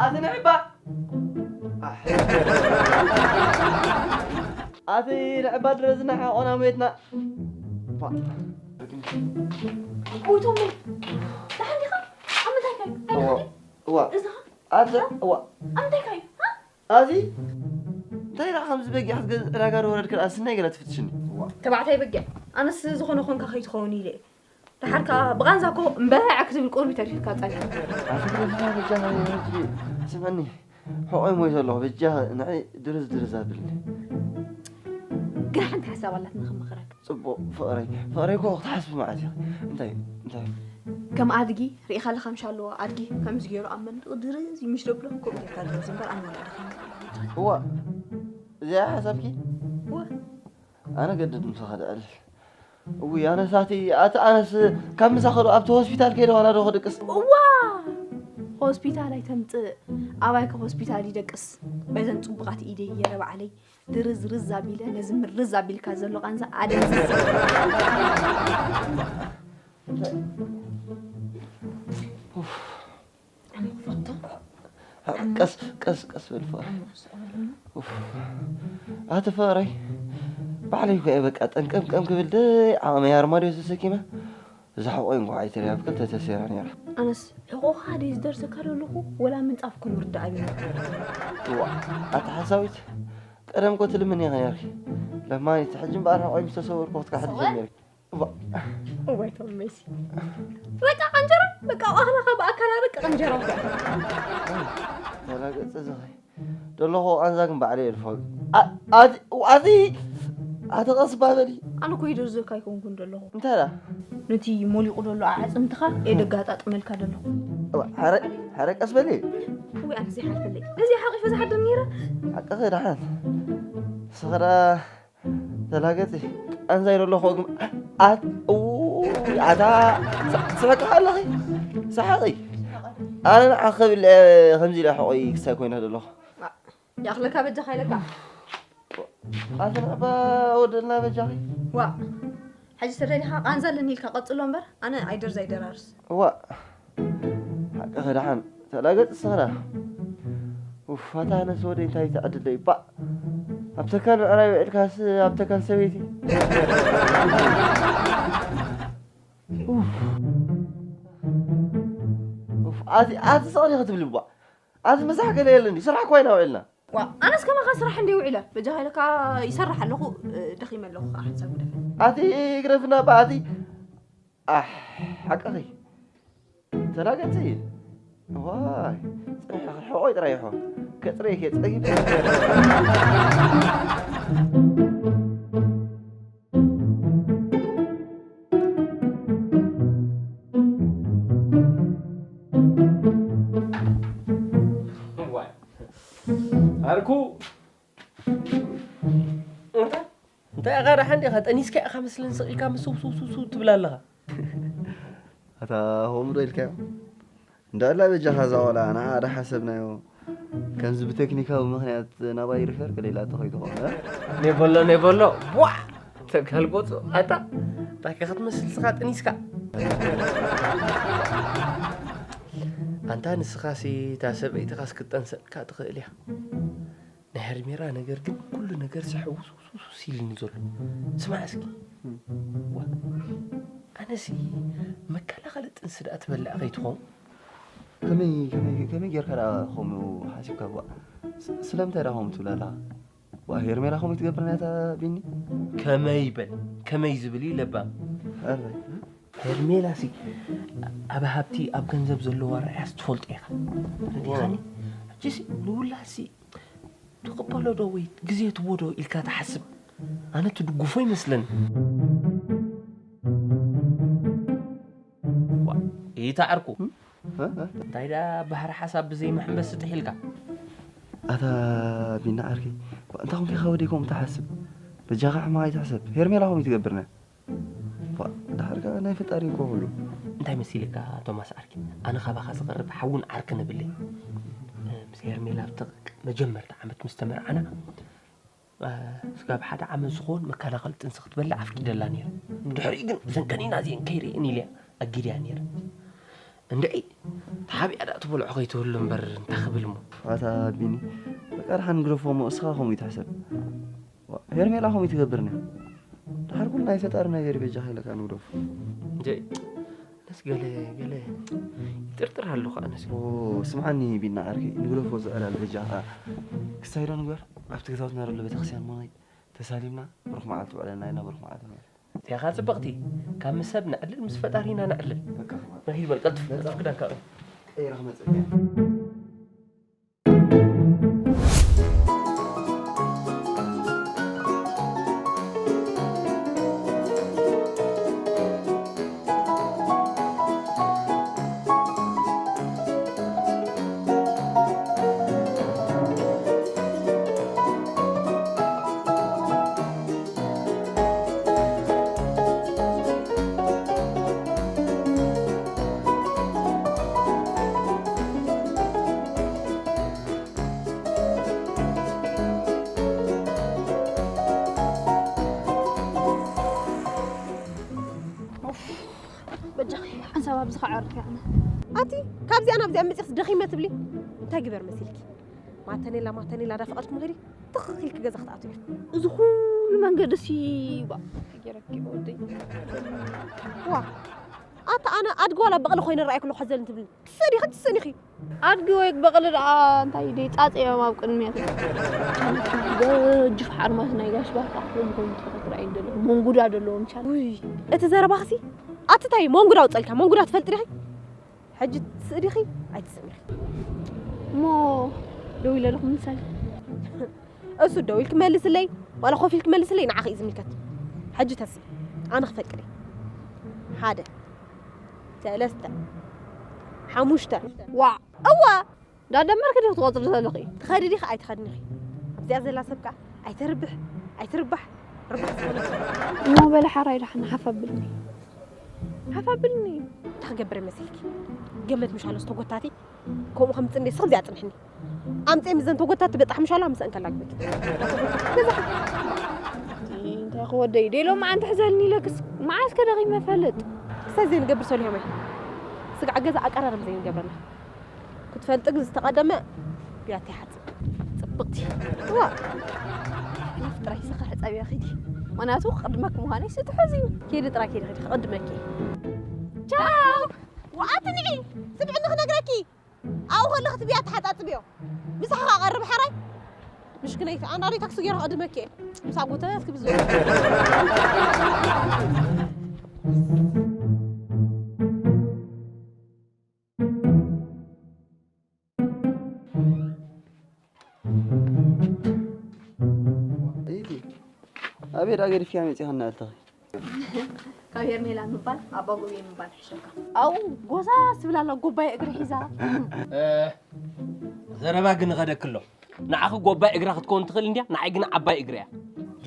ኣቲ ንዕባ ኣቲ ንዕባ ድረዝና ሓቆና ሞየትና ውይቶም ምን ደሓን ዲኻ ኣብ ምንታይ ካዩ እዋ እዚ ኣቲ እዋ ኣብ ምንታይ ካዩ ኣዚ እንታይ ደኣ ከምዚ በጊዕ ክትገዝእ ዕዳጋ ዶ ወረድክ ደኣ ስናይ ገለ ትፍትሽኒ ተባዕታይ በጊዕ ኣነስ ዝኾነ ኾንካ ከይትኸውን ኢለ እየ ደሓር ከዓ ብቓንዛ እኮ እምበዕ ክትብል ቁርቢ ተሪፍካ ጸኒሑ ኣቲ ብረዝና በጃኻ ሕጂ ስምዕኒ ሕቆይ ሞይ ዘለኹ በጃ ንዐይ ድርዝ ድርዝ ኣብልኒ ግን ሓንቲ ሓሳብ ኣላትና ክምኽረክ ፅቡቕ ፍቕረይ ፍቕረይ እኮ ክትሓስቢ ማለት ኢኺ እንታይ እንታይ ከም ኣድጊ ርኢኻ ኣለኻ ምሽ ኣለዎ ኣድጊ ከምዚ ገይሩ ኣብ መንድቕ ድርዝ ይምሽ ደብሎ ከምኡ ጌርካ ድረዝ እምበር ኣነ ወላ ደኸም እዋ እዚኣ ሓሳብኪ እወ ኣነ ገድድ ምሳኻ ድዕል እውይ ኣነስ ኣቲ ኣቲ ኣነስ ካብ ምሳ ከዶ ኣብቲ ሆስፒታል ከይደ ዋላ ዶ ክድቅስ እዋ ሆስፒታል ኣይተምፅእ ኣባይ ካብ ሆስፒታል ይደቅስ በዘን ፅቡቓት ኢደይ ገይረ ባዕለይ ድርዝርዝ ኣቢለ ነዚ ምርዝ ኣቢልካ ዘሎ ቃንዛ ኣደንዝዝ ኣነ ክፈቶ ቀስ ቀስ ቀስ በል ፍቕረይ ኡፍ። ኣቲ ፍቕረይ ባዕለይ እኮ እየ በቃ ጠንቀምቀም ክብል ደይ ዓቕመይ ኣርማድዮ ተሰኪመ እዛ ሕቆይ እንኳ ኣይትሪያ ብክልተ ተሰይራ ነይራ ኣነስ ሕቆኻ ደይ ዝደርሰካ ዘለኹ ወላ ምንፃፍ ክኑር ደኣ ቢኖ እዋ ኣቲ ሓሳዊት ቀደም ኮ ትልምን ኢኻ ነርኪ ለማኒት ሕጂ እምበኣር ሕቆይ ምስ ተሰወርኩ ክትካሕዲ ጀሚርኪ እዋ እዋይ ቶም ሜሲ በቃ ቀንጀራ በቃ ኣኽላኻ ብኣካላ በቃ ቀንጀራ ተላገጸ ዝኸይ ደለኹ ቃንዛ ግን ባዕለ የድፎ ኣዚ ኣዚ ኣቲ ቀስ ባበሊ ኣነ እኮ ይደርዘካ ኣይኮንኩን ደለኹ እንታይ ዳ ነቲ ሞሊቑ ደሎ ኣዕፅምትኻ የደጋጣጥመልካ ደለኹ ሕረ ቀስ በሊ ወይ ኣነ ዘይሓልፈለይ ነዚ ሓቂፈ ዝሓድር ነይረ ሓቅኺ ደሓን ስኽዳ ተላገፂ ቃንዛ ይደለኹ ግን ኣት ኣታ ስሕቂ ኣለኺ ሰሓቂ ኣነ ንዓ ክብል ከምዚ ኢለ ሕቆይ ክሳይ ኮይነ ዘለኹ ይኣኽለካ በጃኻ ኢለካ ኣቲ ንዕባ ወደልና በጃኺ ዋ ሕጂ ተደሊኻ ቃንዛ ኣለኒ ኢልካ ቀፅሎ እምበር ኣነ ኣይደርዝ ኣይደራርስ እዋ ሓቅኺ ደሓን ተላገፅ ስኽዳ ኡፍ፣ ኣታ ኣነስ ወደይ እንታይ ትዕድለይ ባእ። ኣብ ተካል ብዕራይ ውዒልካስ ኣብ ተካል ሰበይቲ። ኡፍ። ኡፍ፣ ኣቲ፣ ኣቲ ስቕ ዲኺ ትብሊ ቧዕ። ኣቲ ምሳሕ ገለ የለን ድዩ? ስራሕ እኮ ኢና ውዒልና። ዋ፣ ኣነስ ከማኻ ስራሕ እንድየ ውዒለ። በጃኻ ኢለ ከኣ ይሰርሕ ኣለኹ፣ እ፣ ደኺመ ኣለኹ ከኣ ሓንሳብ ግደፈ። ኣቲ ግደፍና እባ ኣቲ። ኣሕ፣ ሓቅኺ። ተላገጺ። ዋይ፣ ጽንሒ ክርሕቖ እዩ ጥራይ ይኾን። ከጽረይ ከይጸጊብ። ዓርኩ፣ እንታይ ኢኻ ደሓን ዲኻ? ጠኒስካ ኢኻ መስለን ስቕ ኢልካ ምስው ስው ስው ስው ትብል ኣለኻ። ኣታ ከምኡ ዶ ኢልካዮ? እንዳ ኣላ በጃኻ እዛ ቆልዓ ንዓ ዶ ሓሰብናዮ? ከምዚ ብቴክኒካዊ ምኽንያት ናባይ ሪፈር ገለ ኢላቶ ከይትኾን፣ እ? ኔበሎ፣ ኔበሎ፣ ቧዕ! ተጋልቦጡ፣ ኣታ፣ እንታይ ከ ክትመስል ስኻ ጥኒስካ? ኣንታ ንስኻሲ፣ እታ ሰበይትኻስ ክትጠንሰልካ ትኽእል እያ። ናይ ሄርሜላ ነገር ግን ኩሉ ነገር ስሕውስውስውስ ኢሉኒ ዘሎ። ስማዕ እስኪ። ዋ፣ ኣነሲ መከላኸሊ ጥንሲ ደኣ ትበልዕ ከይትኸውን? ከመይ፣ ከመይ፣ ከመይ ጌርካ ደኣ ከምኡ ሓሲብካ? ዋ፣ ስ-፣ ስለምንታይ ደኣ ከምኡ ትብል ኣለኻ? ዋ፣ ሄርሜላ ከምኡ ትገብር ናታ ቢኒ? ከመይ በል፣ ከመይ ዝብል እዩ ለባም። ኣረ። ሄርሜላሲ ኣብ ሃብቲ፣ ኣብ ገንዘብ ዘለዋ ርኣያስ ትፈልጦ ኢኻ። ረዲኻኒ? ሕጂሲ ንውላድሲ ትቕበሎ ዶ ወይ ግዜ ትቦ ዶ ኢልካ ትሓስብ? ኣነ ትድግፎ ይመስለኒ። ዋ፣ ኢታ ዓርኩ። እ? እ? እንታይ ደኣ ባህሪ ሓሳብ ብዘይ መሐንበሲ ጥሒልካ? ኣታ ቢና ዓርከይ፣ እንታይ ኮንካ ኢኻ ወደይ ከምኡ ትሓስብ? በጃኻ ሕማቕ ኣይትሕሰብ። ሄርሜላ ከምኡ ትገብርና። ዋ፣ ድሓር ከኣ ናይ ፈጣሪ እኮ ኩሉ። እንታይ መሲልካ ቶማስ ዓርኪ? ኣነ ካባኻ ዝቐርብ ሓውን ዓርክን የብለይን። ምስ ሄርሜላ ኣብ ጥቕ መጀመርታ ዓመት ምስ ተመርዓና፣ እ፣ ስጋብ ሓደ ዓመት ዝኸውን መከላኸሊ ጥንሲ ክትበልዕ ኣፍቂደላ ነይረ። ድሕሪኡ ግን እዘን ቀኒና እዚአን ከይርእየን ኢለያ ኣጊደያ ነይረ። እንድዒ፣ ተሓቢኣ ደኣ ትበልዖ ከይትህሉ እምበር እንታይ ክብል እሞ። ኣታ ቢኒ፣ በቃ ደሓን ግደፎ እሞ እስኻ ከምኡ ይትሕሰብ። ዋ፣ ሄርሜላ ከምኡ ትገብርኒ። ድሓር ኩሉ ናይ ፈጣሪ ነገር በጃኻ ኢለካ ንግደፎ። እንድዒ፣ ነስ ገለ፣ ገለ ይጥርጥር ኣለኹ ኣነስ። ኦ፣ ስምዓኒ ቢና ዓርከይ፣ ንግደፎ ዝዕላል በጃኻ። ክሳይ ዶ ንግበር? ኣብቲ ገዛውትና ዘሎ ቤተክርስትያን እሞ ናይ ተሳሊምና ብሩኽ መዓልቲ ውዕለልና ኢልና ብሩኽ መዓልቲ ንውዕል። እዚኣኻ ጽብቕቲ፣ ካብ ምስ ሰብ ነዕልል ምስ ፈጣሪና ነዕልል። በቃ፣ ኸማን። ና ሂድ በል፣ ቀልጥፍ፣ ቀልጥፍ ክዳንካ። ቀይረ ክመጽእ እየ። ኡፍ፣ በጃኺ፣ ሓንሳብ ኣብዚ ከዓርፍ እየ ኣነ። ኣቲ፣ ካብዚኣ ናብዚኣ መጺኽስ ደኺመ ትብሊ? እንታይ ግበር መሲልኪ? ማተኔላ፣ ማተኔላ፣ ዳፈቐድኪ ምኺዲ፣ ትኽኽ ኢልኪ ገዛ ክትኣትዊ ኢልኪ። እዚ ኩሉ መንገዲ ሲ፣ ዋ፣ ገይረኪ ወደይ። ዋ፣ ኣታ ኣነ ኣድጊ ዋላ በቕሊ ኮይነ ረኣይኩ ኣለኹ፣ ሓዘል እንትብልኒ። ትስእን ኢኺ፣ ትስእን ኢኺ። ኣድጊ ወይ በቕሊ ደኣ እንታይ ደይ ጻጸ እዮም ኣብ ቅድሚያ። ገጅፍ ሓርማዝ ናይ ጋሽ ባርካ ክኾኑ ትኽእል ትረኣይ እንደሎ። መንጉዳ ደለዎም ቻል። ውይ፣ እቲ ዘረባኽሲ ኣቲ ታይ መንጉዳ ኣውጸልካ? መንጉዳ ትፈልጢ ዲኺ? ሕጂ ትስእን ኢኺ ኣይትስእን ኢኺ? እሞ ደው ኢለ ኣለኹ ምሳሌ። እሱ ደው ኢልኪ መልስለይ፣ ዋላ ኮፍ ኢልኪ መልስለይ፣ ንዓኺ እዩ ዝምልከት። ሕጂ ተስኢ፣ ኣነ ክፈቅድ እየ። ሓደ፣ ሰለስተ፣ ሓሙሽተ። ዋዕ! እዋ! እንዳደመርኪ ዲኺ ትቖጽሪ ዘለኺ? ትኸዲ ዲኺ ኣይትኸድን ኢኺ? እዚኣ ዘላ ሰብ ከኣ ኣይተርብሕ፣ ኣይትርባሕ፣ ርባሕ ዝኾነት ሰብ። እሞ በሊ ሓራይ ደሓን ሓፍ ኣብልኒ። ሓፍ ኣብልኒ። እንታይ ክገብር መሲልኪ? ገመድ ምሽ ኣሎ ዝተጎታቲ። ከምኡ ከምጽእ እንዴ፣ ስቕ እዚኣ ጽንሕኒ። ኣምጽኤ ምዘን ተጎታት ትበጣሕ ምሻላ፣ ምሰን ከላግበኪ። እንታይ ክወደይ፣ ደይ ሎማዓንቲ ሕዘልኒ ኢለክስ፣ መዓስ ከ ደኺመ ፈልጥ? ክሳብ ዘይንገብር ሰሊሆመይ። ስጋዕ ገዛ ኣቀራርብ ዘይንገብረና። ክትፈልጥ ግን ዝተቐደመ ብያት ይሓጽብ። ጽብቕቲ። ዋ፣ ጥራይ ስኻ ሕጸብያ ኺዲ። ምኽንያቱ ክቕድመኪ ምዃነይ ስትሕዚ እዩ። ኪዲ ጥራይ ኪዲ ኺዲ ክቕድመኪ። ቻው። ወኣትንዒ፣ ስምዕኒ ክነግረኪ። ኣብኡ ከለኺ እቲ ብያቲ ሓጻጽብዮ። ምሳኻ ቀርብ ሓራይ። ምሽክነይቲ ኣናሪ ታክሲ ገይረ ክቕድመኪ እየ። ምሳ ጉተ እስኪ ብዙ። እይቲ ኣበይ ደኣ ገዲፍክያ መጺኻ እናበልትኺ? ካብ ሄርሜላ ምባል ኣባ ጎብየ ምባል ይሕሸካ። ኣብኡ ጎሳስ ትብል ኣላ ጎባይ እግሪ ሒዛ። ዘረባ ግን እኸደክሎ። ንዓኺ ጎባይ እግራ ክትከውን ትኽእል እንድያ፣ ንዓይ ግን ዓባይ እግሪ እያ።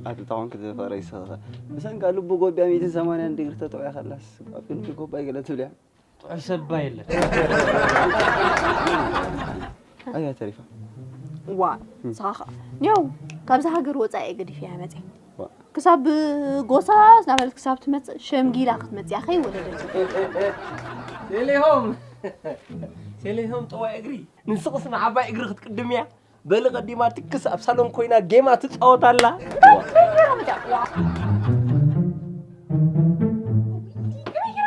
ኣቲ ተኾንክ ዝፈረ ይስኸኸ ብሰንካ ልቡ ጎቢያ ሚእትን ሰማንያን ዲግሪ ተጠውያ ከላስ ኣብ ክንዲ ጎባይ ገለ ትብል እያ። ጥዑይ ሰብ እባ የለን። ኣያ ተሪፋ ዋ ንስኻ ኸ ኒው ካብዛ ሃገር ወፃኢ እየ ገዲፈያ መፅየ። ክሳብ ጎሳስ እናበለት ክሳብ ትመፅእ ሸምጊላ ክትመፅያ ከይወለደት። ቴሌሆም ቴሌሆም ጠዋይ እግሪ ንስኽስ ንዓባይ እግሪ ክትቅድምያ በሊ ቀዲማ ትክስ ኣብ ሳሎን ኮይና ጌማ ትፃወት ኣላ።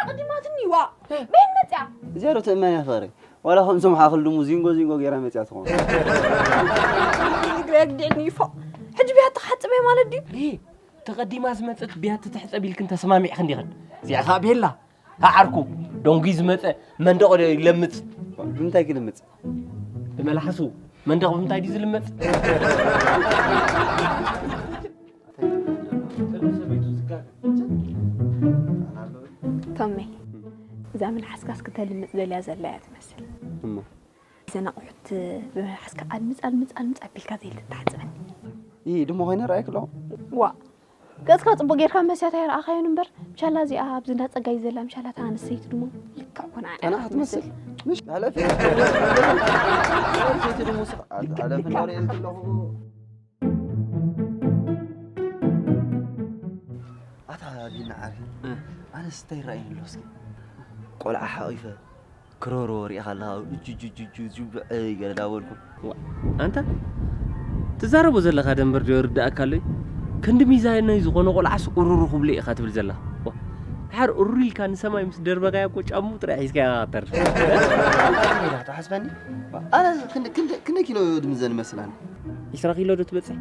ቀዲማትኒ ዋ በይን መፅያ። እዚኣ ዶ ትእመን እያ ፍቕረይ? ዋላ ከምዞም ሓኽል ድሙ ዚንጎ ዚንጎ ገይራ መፅያ ትኾን። እግረይ ኣግዲዕኒ ፎ ሕጂ ብያቲ ክሓፅበ ማለት ድዩ? ተቐዲማ ዝመፀት ብያቲ ትሕፀብ ኢልክን ተሰማሚዕክን ዲኽን? እዚኣ ከዓ ቤላ ዓርኩ ደንጉይ ዝመፀ መንደቕ ዶ ይለምፅ? ብምንታይ ክልምፅ? ብመልሓሱ መንደቕ ብምንታይ ድዩ ዝልመፅ? ቶሜ እዛ መልሓስካስ ክተልምፅ ደልያ ዘላ እያ ትመስል። እሞ እዘን ኣቑሑት ብመልሓስካ ኣልምፅ ኣልምፅ ኣልምፅ ኣቢልካ ዘይልትተሓፅበኒ። ይህ ድሞ ኮይነ ረኣይክ ኣለኹ። ዋ ገፅካ ፅቡቅ ጌርካ መስያታ ይረኣኻዮን እምበር ምሻላ እዚኣ ኣብዚ እንዳ ፀጋይ ዘላ ምሻላ እታ ኣንስተይቲ ድሞ ልክዕ ኮና ኣነ ኣነ ክትመስል ምሽ ኣለፊ ሰይቲ ድሞ ስቕ ኣለፊ እንዳወረ የንትለኹ ኣታ ዲና ዓርፊ ኣነስ እንታይ ይረኣየኒ ኣሎ እስኪ ቆልዓ ሓቒፈ ክሮሮ ሪኢኻ ኣለኻ እጁ ጁ ጁ ጁ ጁ ብዐ ገለ ዳበልኩ። ዋ፣ ኣንታ ትዛረቦ ዘለኻ ደንበር ዶ ይርድኣካ ኣሎ'ዩ? ክንዲ ሚዛነይ ዝኾነ ቆልዓስ ኡሩሩ ክብሎ ኢኻ ትብል ዘለኻ። ዋ፣ ድሓር ኡሩሩ ኢልካ ንሰማይ ምስ ደርበኻዮ እኮ ጫምኡ ጥራይ ሒዝካዮ ኢኻ ትተርፍ። ትሓስበኒ ኣነ ክንደይ ኪሎ ድምዘን ይመስል ኣነ? ዒስራ ኪሎ ዶ ትበጽሕ?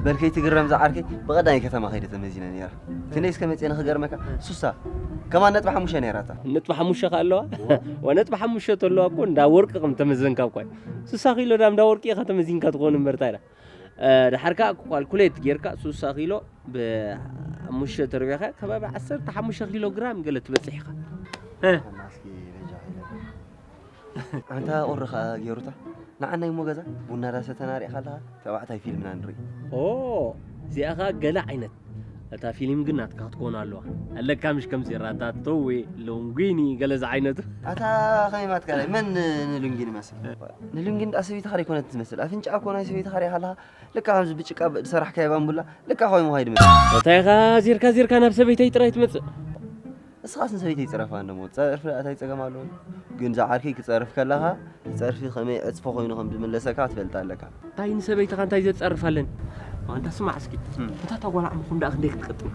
በል ከይትግረም ዝዓርከይ ብቐዳማይ ከተማ ከይደ ተመዚነ ነይረ። ክንደይ እስከ መጺአ ንኽገርመካ ሱሳ ከማን ነጥቢ ሓሙሽተ ነይራ እታ። ነጥቢ ሓሙሽተ ከ ኣለዋ? ወነጥቢ ሓሙሽተ ተለዋ እኮ እንዳ ወርቂ ከም ተመዘንካ እኳ እዩ። ሱሳ ኪሎ ዳ እንዳ ወርቂ ኢኻ ተመዚንካ ትኾን እምበር እንታይ ኢላ? ድሓር ከኣ ኳልኩሌት ጌርካ ሱሳ ኪሎ ብሓሙሽተ ተርቢኻ ከባቢ ዓሰርተ ሓሙሽተ ኪሎ ግራም ገለ ትበጽሕ ኢኻ። ኣንታ ቁሪ ከኣ ገይሩታ ንዓና ይሞ ገዛ ቡና ዳሰተና ሪእኻ ኣለኻ ተባዕታይ ፊልምና ንርኢ። ኦ እዚኣ ከኣ ገለ ዓይነት እታ ፊልም ግን ናትካ ክትኮን ኣለዋ ኣለካ ምሽ ከምዚ ራታቶዌ ሎንጉኒ ገለ ዝዓይነቱ። ኣታ ከመይ ማትካ መን ንሉንጊ ንመስል ንሉንጊ እንዳ ሰበይትኻ ደይኮነት ትመስል ኣፍንጫ እኮ ናይ ሰበይትኻ ሪእኻ ኣለኻ ልካ ከምዚ ብጭቃ ዝሰራሕካዮ ባምቡላ ልካ ኮይኑ ኸይዱ መጽእ። እንታይ ኢኻ ዚርካ ዚርካ ናብ ሰበይተይ ጥራይ ትመጽእ? እስኻስ ንሰበይተይ ጽረፋ እንደሞ ጸርፊ እንታይ ጸገም ኣለዎ? ግን ዝዓርከይ ክጸርፍ ከለኻ ጸርፊ ከመይ ዕጽፎ ኮይኑ ከም ዝምለሰካ ትፈልጥ ኣለካ። እንታይ ንሰበይትኻ እንታይ ዘጸርፍ ኣለኒ? ኣንታ ስማዕ እስኪ እታ ጓል ዓምኹም ደኣ ክንደይ ክትቀጥን?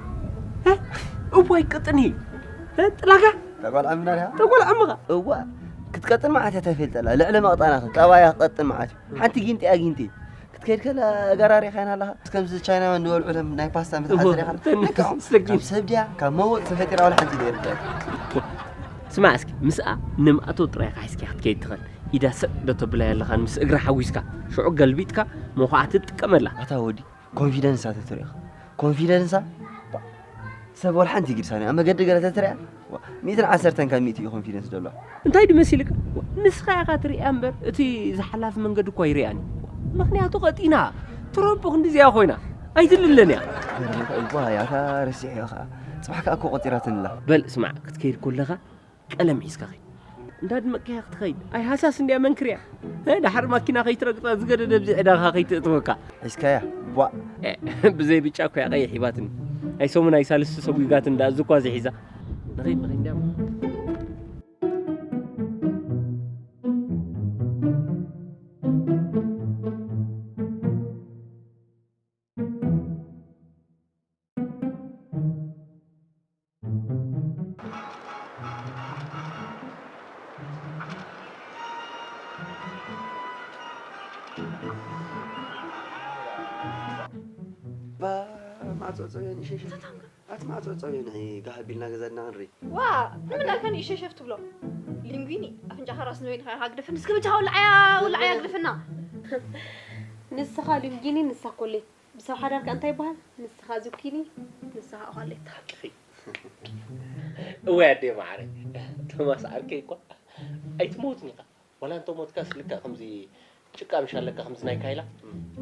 እዋይ ቅጥኒ ጥላጋ ተጓል ዓምና ዲኻ? ተጓል ዓምኻ እዋ ክትቀጥን መዓት እያ ተፈልጠላ ልዕሊ መቕጣና ጠባያ ክቐጥን መዓት እዩ ሓንቲ ጊንጢ ኣጊንጢ ክትከይድ ከላ ጋራሪ ኻይና ኣለኻ ከምዚ ቻይናውያን ዝበልዑ ለም ናይ ፓስታ ምትሓዘር ኢኻ ልክዕ ሰጊድ። ካብ ሰብ ድያ ካብ መወፅ ተፈጢራ ዋላ ሓንቲ ዘይርዳእ ስማዕ እስኪ ምስኣ ንምኣቶ ጥራይ ኢኻ ሒዝካያ ክትከይድ ትኽእል ኢዳ ስቕ ዶ ተብላያ ኣለኻን ምስ እግራ ሓጒስካ ሽዑ ገልቢጥካ መኹዓ ትጥቀመላ ኣታ ወዲ ኮንፊደንሳ ተተሪእኻ ኮንፊደንሳ ሰብ ዋላ ሓንቲ ግድሳኒ ኣብ መገዲ ገለ ተተሪኣ ሚእትን ዓሰርተን ካብ ሚእቲ እዩ ኮንፊደንስ ደሎ እንታይ ድመሲልካ ንስኻ ኢኻ ትርእያ እምበር እቲ ዝሓላፊ መንገዲ እኳ ይርእያን እዩ ምኽንያቱ ቀጢና ትረቡ ክንዲ እዚኣ ኮይና ኣይትልለን እያ ገርመካ እባ ያታ ረሲዐዮ ኸዓ ፅባሕ ከዓ እኮ ቆፂራትንላ በል ስማዕ ክትከይድ ኮለኻ ቀለም ሒዝካ ኸይድ እንዳድመቅካያ ክትኸይድ ኣይ ሃሳስ እንድያ መንክርያ እ፣ ድሓር ማኪና ከይትረግፃ ዝገደደ ኣብዚ ዕዳኻ ከይትእትወካ ሒዝካያ ቧእ እ፣ ብዘይ ብጫ እኮ እያ ቀይሕ ሂባትኒ ናይ ሰሙን ኣይ ሳልስቲ ሰጉጋትኒ ዳ እዚ እኳ እዚ ሒዛ ንኸይድ ንኸይድ እንድያ ባ ማዕጾ ጸውየን ይሸሽ። ኣቲ ማዕጾ ጸውየን፣ ንዒ ጋህ ኣቢልና ገዛ ድና ክንርኢ። ዋ፣ ንምንታይ ከ ንእሽተይ ሸፍ ትብሎ? ሊንጉኒ፣ ኣፍንጫኻ ራስ ንበይንኻ ኢኻ ግደፈኒ። እስከ በጃኻ ውልዓያ፣ ውልዓያ ግደፈና። ንስኻ ሊንጉኒ፣ ንሳ ኮሌት። ብሰብ ሓዳር ከ እንታይ ይበሃል? ንስኻ ዙኪኒ፣ ንስኻ ኳሌት። ሓቅኺ። እወይ ኣደይ መዓረይ፣ ቶማስ ዓርከይ እኳ ኣይትመውትን ኢኻ። ዋላ እንተ ሞትካስ ልክዕ ከምዚ ጭቃ ምሽ ኣለካ ከምዚ ናይ ካይላ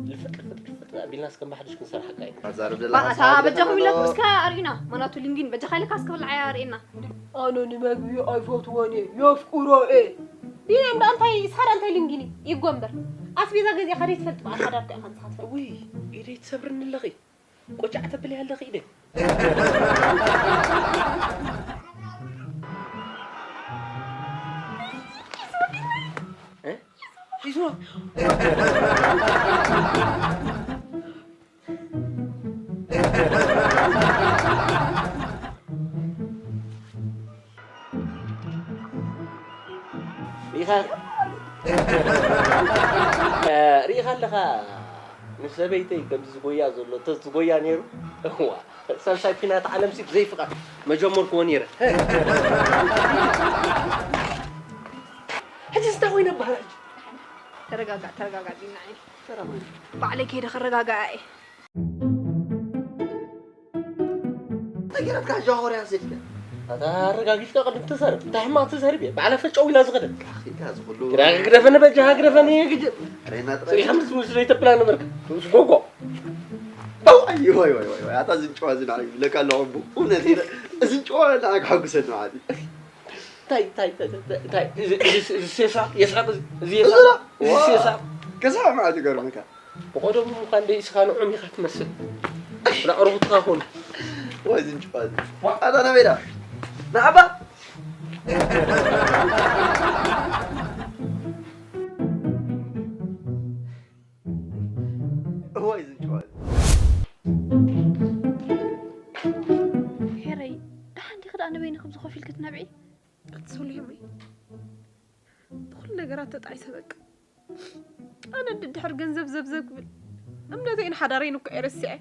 ልፍጥ ልፍጥ ልፍጥ ኣቢልናስ ከም ባሕድሽ ክንሰርሓካ ኢና። ኣዛርብ ደላ ባእታ በጃኹም ኢለኩም እስከ ኣርእዩና። ማናቱ ሊንጊን በጃኻ ኢለካ እስከ ብልዓያ ኣርእየና። ኣነ ንመግቢ ኣይፈትዎን እየ የፍቅሮ እየ። ቢንያም ደኣ እንታይ ስኻ ደኣ እንታይ ሊንጊኒ ይጎ እምበር ኣስቤዛ ገዚእኻ ደይትፈልጥ በዓል ሓዳርካ ኢኻ ንስኻ ትፈልጥ። ውይ ኢደይ ትሰብርኒ ኣለኺ። ቆጫዕ ተብልያ ኣለኺ ኢደይ። እ? ሒዝዋ። ሪኢኻ ኣለኻ ምስ ሰበይተይ ከምዚ ዝጎያ ዘሎ ተዝጎያ ነይሩ እዋ ሳልሳይ ኲናት ዓለምሲ ብዘይ ፍቓድ መጀመርክዎ ነይረ። ሕጂ እንታይ ኮይነ በሃል ሕጂ? ተረጋጋእ ተረጋጋእ ቢናዒ። ባዕለይ ከይደ ከረጋግኣ እየ። እንታይ ገይራትካ ሕጂ ኣኾርያ ሰዲድካ? ኣታ ኣረጋጊጽካ ቅድም ትሰርብ እንታይ ሕማቕ ትሰርብ እየ ባዕላ ፈጨው ኢላ ዝኸደት። ኣኺልካ ዝኹሉ ግዳ ግደፈኒ በጃኻ ግደፈኒ ግድ ሬና ጥራይ ጽሪኻ ምስ ምስ ዘይተብላ ነበርካ ትውስ ጎጎ። ኣው ኣይ ወይ ወይ ወይ ኣታ ዝንጨዋ ዝናይ ለካ ኣለኹም እውነት እዝንጨዋ ንዓካ ሓጉሰኒ ማለት እዩ። እንታይ እንታይ እንታይ እንታይ እንታይ እዚ እዚ እዚ ሴሳ የስሐቅ እዚ እዚ የስሐቅ እዚ ሴሳ ገዛ ማለት ይገርመካ። ብቐደሙ እኳ እንደ ኢስኻ ንዑም ኢኻ ትመስል። ብላዕሮ ክትኻ ኮን። ወይ ዝንጭዋ እዚ። ኣታ ናበይ ዳ? ንዓባ። ወይ ዝንጭዋ እዚ። ሄረይ፣ ደሓን ዲኺ ደኣ ንበይንኺ ብዚ ኮፍ ኢልኪ ትነብዒ? ኣቲ ሶልየመይ፣ ብኹሉ ነገራት ተጣዒሰ በቃ። ኣነ ድድሕር ገንዘብ ዘብዘብ ክብል እምነተይን ሓዳረይን እኮ እየ ረሲዐ።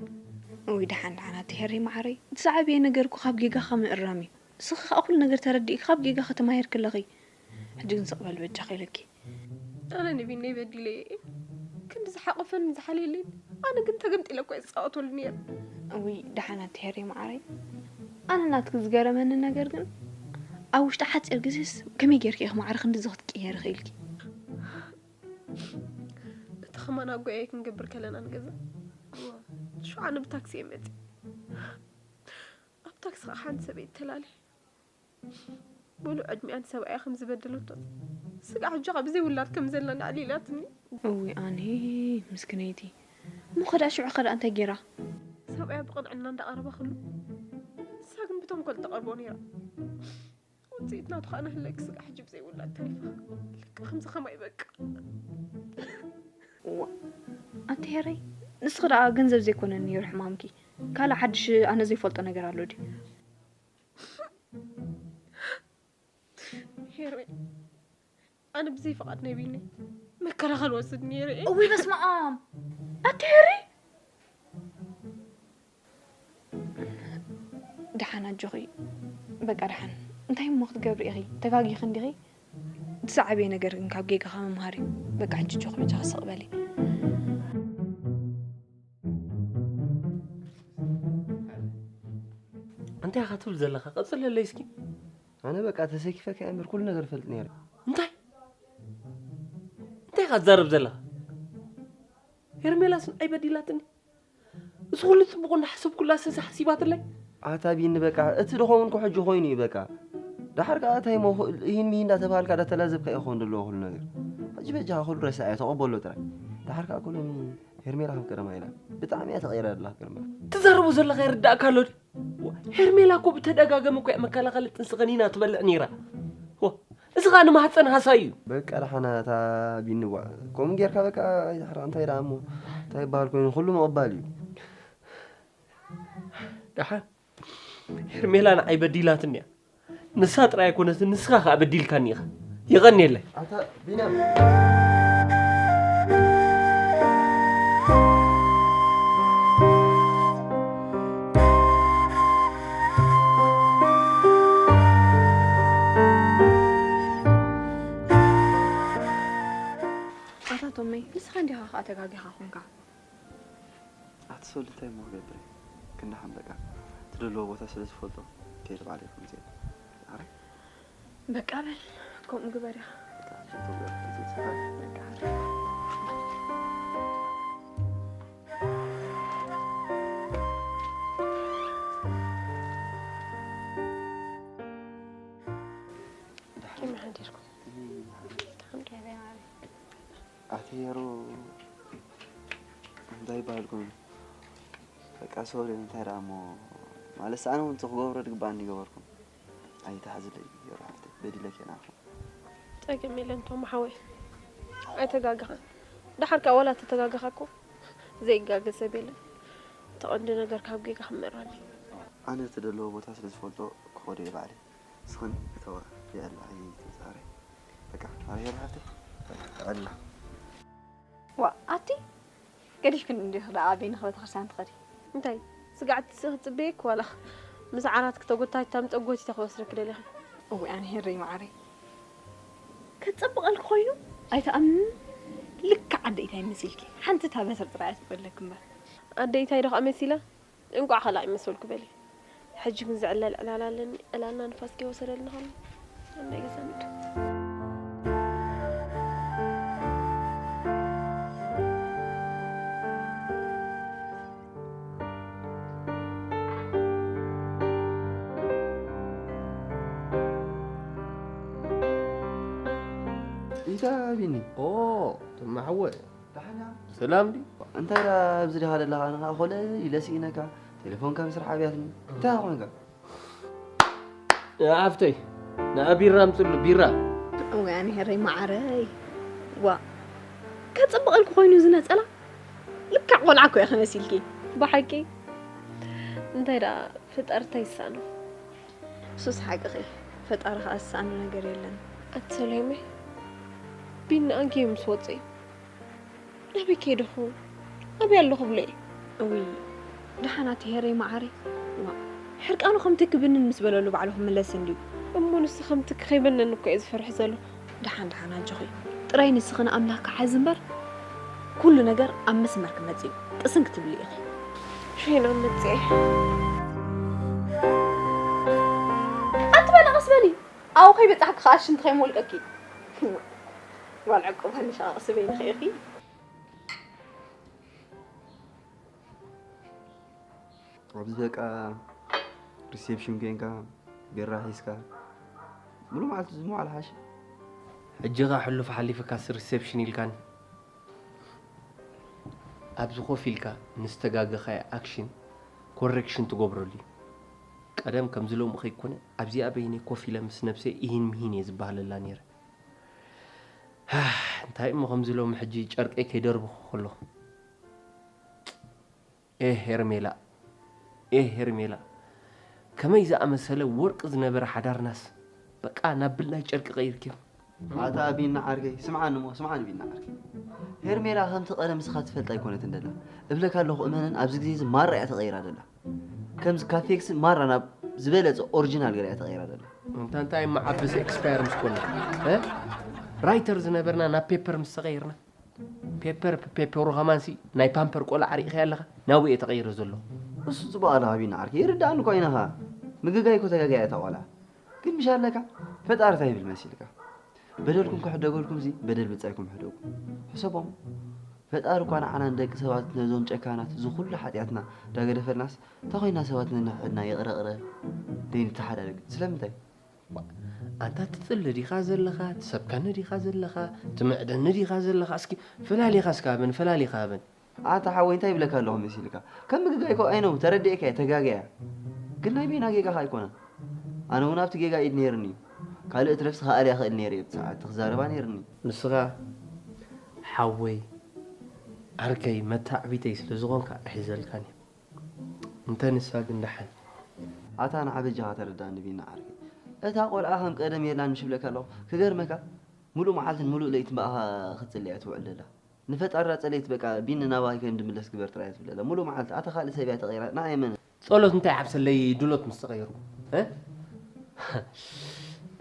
እውይ ደሓን ደሓን ኣቲ ሄረይ መዓረይ፣ እቲ ዝዓበየ ነገር እኮ ካብ ጌጋኻ ምእራም እዩ። ንስኺ ከኣ ኩሉ ነገር ተረዲእኪ ካብ ጌጋኺ ተማሂርኪ ኣለኺ። ሕጂ ግን ስቕ በሊ በጃኺ ኢለኪ። ኣነ ንቢነይ በዲለዮ እየ። ክንዲ ዝሓቖፈኒ ዝሓልየለይን ኣነ ግን ተገምጢለ እኮ እየ ዝጻወተሉ ነይረ። እውይ ደሓን ኣቲ ሄሪ መዓረይ። ኣነ ናትኪ ዝገረመኒ ነገር ግን ኣብ ውሽጢ ሓጺር ግዜስ ከመይ ጌርኪ ኢኺ ማዕረ ክንድዚ ክትቅየሪ ኽኢልኪ? እቲ ከማን ኣጎያይ ክንገብር ከለና ንገዛ ሽዑ ኣነ ብታክሲ እየ መጺእ። ኣብ ታክሲ ኸዓ ሓንቲ ሰበይቲ ተላልየ። ሙሉእ ዕድሚኣ ንሰብኣያ ከም ዝበደለቶ ስጋዕ ሕጂ ኸዓ ብዘይ ውላድ ከም ዘላ ኣዕሊላትኒ። እውይ ኣነ ምስክነይቲ እሞ ኸድኣ ሽዑ ኸድኣ እንታይ ጌራ? ሰብኣያ ብቕንዕና እንዳቐረባ ኸሎ ንሳ ግን ብተንኮል ትቐርቦ ነይራ። ውፅኢት ናቱ ኸዓ ንህለኪ ስጋዕ ሕጂ ብዘይ ውላድ ተሪፋ። ልክዕ ከምዚ ኸማይ በቃ። እዋ ኣንቲ ሄረይ ንስኺ ደኣ ገንዘብ ዘይኮነ ነይሩ ሕማምኪ ካልእ ሓድሽ ኣነ ዘይፈልጦ ነገር ኣሎ ድዩ? ሄሪ ኣነ ብዘይ ፍቓድ ናይ ቢኒ መከራ ከልወስድ ነይረ እየ። እውይ በስመ ኣም ኣቲ ሄሪ ደሓን ኣጆኺ በቃ ደሓን እንታይ እሞ ክትገብሪ ኢኺ ተጋጊኺ እንዲኺ እቲ ዝዓበየ ነገር ግን ካብ ጌጋኻ ምምሃር እዩ በቃ ሕጂ ኣጆኺ በጃኺ ስቕ በሊ። እንታይ ኢኻ ትብል ዘለኻ? ቀጽለለይ እስኪ። ኣነ በቃ ተሰኪፈካ እየ እምበር ኩሉ ነገር እፈልጥ ነይረ። እንታይ እንታይ ኢኻ ትዛረብ ዘለኻ? ሄርሜላስ ንዓይ በዲላትኒ። እዚ ኩሉ ጽቡቕ እናሓሰብኩላስ እዚ ሓሲባትለይ? ኣታ ቢኒ በቃ እቲ ድኸውን እኮ ሕጂ ኮይኑ እዩ በቃ። ደሓር ከኣ እንታይ እሞ ይህን ምሂን እንዳተባሃልካ እንዳተላዘብካ እዩ ክኸውን ዘለዎ ኩሉ ነገር። ሕጂ በጃኻ ኩሉ ረሳዕዮ ተቐበሎ ጥራይ። ደሓር ከኣ ኩሉ ሄርሜላ ከም ቀደማ ኢላ ብጣዕሚ እያ ተቐይራ ዘላ ሄርሜላ። ትዛረቦ ዘለኻ ይርዳእካ ኣሎ ድዩ? ሄርሜላ እኮ ብተደጋገሚ እኮ እያ መከላኸሊ ጥንሲ ከኒና ትበልዕ ነይራ። እዚ ኸኣ ንማህፀን ሃሳይ እዩ። በቃ ደሓና እታ ቢኒ ቧዕ ከምኡ ጌርካ በቃ ኣይትሕረቕ እንታይ ደኣ እሞ እንታይ ይበሃል ኮይኑ ኩሉ ምቕባል እዩ። ደሓን ሄርሜላ ንዓይ በዲላትኒ እያ። ንሳ ጥራይ ኣይኮነትን ንስኻ ኸኣ በዲልካኒ ኢኻ። የቐንየለይ። ኣታ ቢንያም እንዲኻ ከዓ ተጋጊኻ ኮንካ። ኣቲ ሶል እንታይ እሞ ክገብር እየ? ክንዳሓን በቃ ትደልዎ ቦታ ስለ ዝፈልጦ ከይድ ባዕለይ ከምዚ እየ። ኣረ በቃ በል ከምኡ ግበር ኢኻ። ብጣዕሚ ጽቡቕ ገይርካ እዚ ጽሑፍ። በቃ በል። ከመይ ሓዲርኩም? ሓንቲ ገበያ ማለት ኣቲ ሄሩ እንታይ ይባልኩም? በቃ ሶሪ እንታይ ደኣ እሞ ማለት ኣነ እውን ክገብሮ ዝግባኣኒ ይገበርኩም። ኣይተሓዝለይ ሄሩ ሓፍተይ በዲለኪ ናኹ። ጸገም የለን ቶም ሓወይ ኣይተጋግኻ። ደሓር ከኣ ዋላ ተተጋግኻ እኮ ዘይጋገ ሰብ የለን። እቲ ቀንዲ ነገር ካብ ጌጋ ክመራኒ። ኣነ እትደለዎ ቦታ ስለ ዝፈልጦ ክኸዶ እየ ባዕለይ። ንስኽን እተዋ የዕላ ኣይትጻረይ። በቃ ኣረ ሄሩ ሓፍተይ በቃ ኣላ። ዋ ኣቲ ገዲፍክን እንዲኺ ደኣ ኣበይ ንኽበተክርስትያን ትኸዲ? እንታይ ስጋዕቲ ስእኺ ትጽበየኪ ዋላ ምስ ዓራትኪ ተጎታቲታ ምጠጎቲታ ክወስደኪ ደሊኺ? እወ ኣነ ሄረይ መዓረይ ከጸብቐልኪ ኮይኑ ኣይትኣምንን። ልክዕ ኣደይታይ መሲልኪ ሓንቲ እታ በትሪ ጥራይ እያ ትጎድለኪ እምበር። ኣደይታይ ዶ ከኣ መሲላ? እንቋዕ ካልኣይ መሰልኩ በሊ። ሕጂ ግን ዝዕለል ዕላል ኣለኒ። ዕላልና ንፋስ ከይወሰደልና ከሎ ኣብ ናይ ገዛ ምድሪ። እንታይ ቢኒ? ኦ ተማሓወ ዳሕና ሰላም ድዩ? እንታይ ዳ ኣብዚ ዲኻ ዘለኻ ንኻ ኮለ ኢለ ስኢነካ ቴሌፎንካ ምስራሕ ኣብያትኒ እንታይ ኮንካ? ሓፍተይ ንኣ ቢራ ኣምፅሉ ቢራ። እወ ኣነ ሄረይ መዓረይ ዋ ከፀብቐልኩ ኮይኑ እዚ ነፀላ ልክዕ ቆልዓ እኮ ኢኺ መሲልኪ። ብሓቂ እንታይ ደኣ ፈጣሪ እንታይ ይሳኖ? ሱስ ሓቅኺ ፈጣሪ ከዓ ዝሳኖ ነገር የለን። ኣቲ ሰሎሜ ቢኒ ኣንኪ ምስ ወፀ እዩ ናበይ ከይደ ክኸውን ኣበይ ኣሎ ክብሎ እየ። እውይ ደሓን ኣቲ ሄረይ መዓረይ ዋ ሕርቃኑ ከምቲ ክብንን ምስ በለሉ ባዕሉ ክምለስ እንድዩ። እሞ ንሱ ከምቲ ከይበነኒ እኮ እየ ዝፈርሕ ዘለኹ። ደሓን ደሓን ኣጆኺ ጥራይ ንስኺ ንኣምላኽኪ ሓዚ እምበር ኩሉ ነገር ኣብ መስመር ክመጽእ እዩ። ቅስን ክትብሊ ኢኺ። ሸይና መጽኤ ኣቲ በላ ቀስ በሊ ኣብኡ ከይበጻሕኪ ከኣ ሽንቲ ከይመውልቀኪ። ጓል ዕቁባ ንሻ ቀስ በይንኺ ኢኺ። ኣብዚ በቃ ሪሴፕሽን ኮይንካ ቢራ ሒዝካ ሙሉ መዓልቲ ዝመዋል ሓሽ ሕጂኻ ሕሉፍ ሓሊፍካስ ሪሴፕሽን ኢልካኒ ኣብዚ ኮፍ ኢልካ ንዝተጋገኻዮ ኣክሽን ኮሬክሽን ትገብረሉ እዩ ቀደም ከምዚ ሎሚ ከይኮነ ኣብዚኣ በይነይ ኮፍ ኢለ ምስ ነብሰይ ኢሂን ምሂን እየ ዝበሃለላ ነይረ እንታይ እሞ ከምዚ ሎሚ ሕጂ ጨርቀይ ከይደርብኹ ከለኹ ኤህ ሄርሜላ ኤህ ሄርሜላ ከመይ ዝኣመሰለ ወርቂ ዝነበረ ሓዳርናስ በቃ ናብ ብላይ ጨርቂ ቀይርክዮ። ኣታ ቢና ዓርከይ ስምዓኒ እሞ ስምዓኒ ቢና ዓርከይ ሄርሜላ ከምቲ ቀደም ንስኻ ትፈልጣ ኣይኮነትን ደላ እብለካ ኣለኹ እመነን ኣብዚ ግዜ እዚ ማራ እያ ተቐይራ ደላ ከምዚ ካፌክስ ማራ ናብ ዝበለጸ ኦሪጂናል ገለ እያ ተቐይራ ደላ። እንታ እንታይ መዓበሲ ኤክስፓየር ምስ ኮና እ ራይተር ዝነበርና ናብ ፔፐር ምስ ተቐይርና ፔፐር ፔፐሩ ከማንሲ ናይ ፓምፐር ቆልዓ ርኢኸያ ኣለኻ ናብኡ እየ ተቐይረ ዘሎ። እሱ ጽቡቕ ኣለኻ ቢና ዓርከይ ይርድኣኒ እኳ ኢነኻ ምግጋይ እኮ ተጋግያ እያ እታ ቆልዓ ግን ምሽ ኣለካ ፈጣሪ እንታይ ይብል መሲልካ በደልኩም ክሕደገልኩም ዚ በደል ብጻይኩም ሕደጉ ሕሰቦም ፈጣሪ እኳ ንዓና ንደቂ ሰባት ነዞም ጨካናት እዚ ኩሉ ሓጢኣትና ዳገደፈልናስ እንተ ኮይና ሰባት ነንሕድና ይቕረ ቅረ ደይንተሓዳደግ ስለምንታይ ኣንታ ትጽሊ ዲኻ ዘለኻ ትሰብከኒ ዲኻ ዘለኻ ትምዕደኒ ዲኻ ዘለኻ እስኪ ፈላሊኻ እስካ በን ፈላሊኻ በን ኣታ ሓወይ እንታይ ይብለካ ኣለኹ መሲልካ ከም ምግጋይ ኮ ኣይነው ተረዲእካ እየ ተጋገያ ግን ናይ በይና ጌጋኻ ኣይኮነን ኣነ እውን ኣብቲ ጌጋ ኢድ ነይርኒ እዩ ካልእ ትረፍስ ክኣል ያኽእል ነይረ እየ ብሰዓት ክዛረባ ነይርኒ ንስኻ ሓወይ ዓርከይ መታዕቢተይ ስለ ዝኾንካ ኣይሕዘልካን እየ እንተ ንሳ ግን ደሓን ኣታ ንዓ በጃኻ ተረዳእኒ ቢና ዓርከይ እታ ቆልዓ ከም ቀደም የላን ምሽ ብለካ ኣለኹ ክገርመካ ሙሉእ መዓልትን ሙሉእ ለይትን ብኣኻ ክትጽልያ ትውዕል ደላ ንፈጣራ ጸለይት በቃ ቢኒ ናባይ ከም ድምለስ ግበር ጥራይ ትብለላ ሙሉ መዓልቲ ኣታ ካልእ ሰብ እያ ተቐይራ ንዓ የመነ ጸሎት እንታይ ሓብሰለይ ድሎት ምስ ተቐየርኩ እ?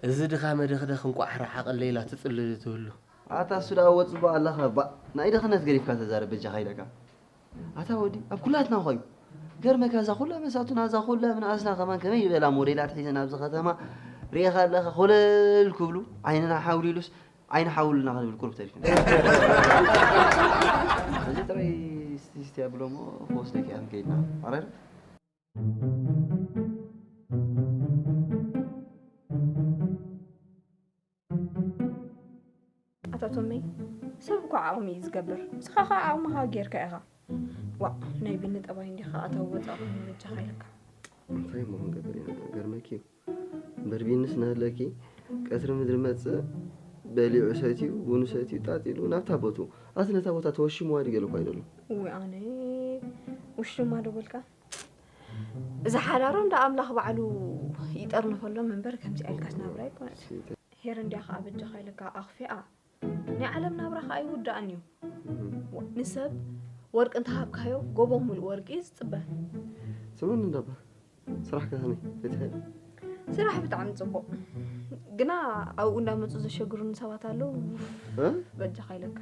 እዚ ድኻ መደኽደኽ እንቋዕ ረሓቐለይ ኢላ ትጽልል ትህሉ ኣታ እሱ ደኣ ወጽቦ ኣለኻ ባእ፣ ናይ ድኽነት ገዲፍካ ተዛረብ በጃኻ ኢለካ። ኣታ ወዲ ኣብ ኩላትና ኾዩ። ገርመካ እዛ ኩላ መሳቱና እዛ ኩላ ምንኣስና ከማን ከመይ ዝበላ ሞዴላት ሒዘን ኣብዚ ከተማ ርኢኻ ኣለኻ ኮለል ክብሉ ዓይንና ሓውሊሉስ ዓይኒ ሓውልና ክንብል ቁሩብ ተሪፍና። እዚ ጥራይ ስቲ ስቲ ኣብሎ እሞ ክወስደኪ እየ ክንከይድና። ኣረር። ኣታ ቶመይ፣ ሰብ እኮ ዓቕሚ እዩ ዝገብር። ንስኻ ኸዓ ዓቕምኻ ጌርካ ኢኻ። ዋእ፣ ናይ ቢኒ ጠባይ እንዲኻ ኣታዊ ወጻኢ ኮይኑ በጃኻ ኢልካ። እንታይ እሞ ክንገብር ኢና? ገርመኪ እዩ። እምበር ቢንስ ናሃለኪ ቀትሪ ምድሪ መጽእ በሊዑ ሰትዩ፣ ቡኑ ሰትዩ፣ ጣጥ ኢሉ ናብታ ቦትኡ። ኣቲ ነታ ቦታ ተወሺምዋ ድዩ ገለ እኳ ኣይደሎ። እውይ ኣነ ውሽማ ዶ በልካ? እዚ ሓዳሮም ደኣ ኣምላኽ ባዕሉ ይጠርንፈሎም እምበር ከምዚኣ ኢልካስ ናብራ ኣይኮነን። ሄር እንድያ ኸኣ በጃኻ ኢልካ ኣኽፊኣ ናይ ዓለም ናብራ ኸኣ ኣይውዳእን እዩ። እም። ወ-፣ ንሰብ ወርቂ እንተሃብካዮ ጎቦ ሙሉእ ወርቂ እዩ ዝጽበ። ስምዕኒ እንዳባ፣ ስራሕካ ከመይ? ኣይትኸይድ? ስራሕ ብጣዕሚ ጽቡቕ። ግና ኣብኡ እንዳመጹ ዘሸግሩኒ ሰባት ኣለዉ። እ? በጃኻ ኢለካ።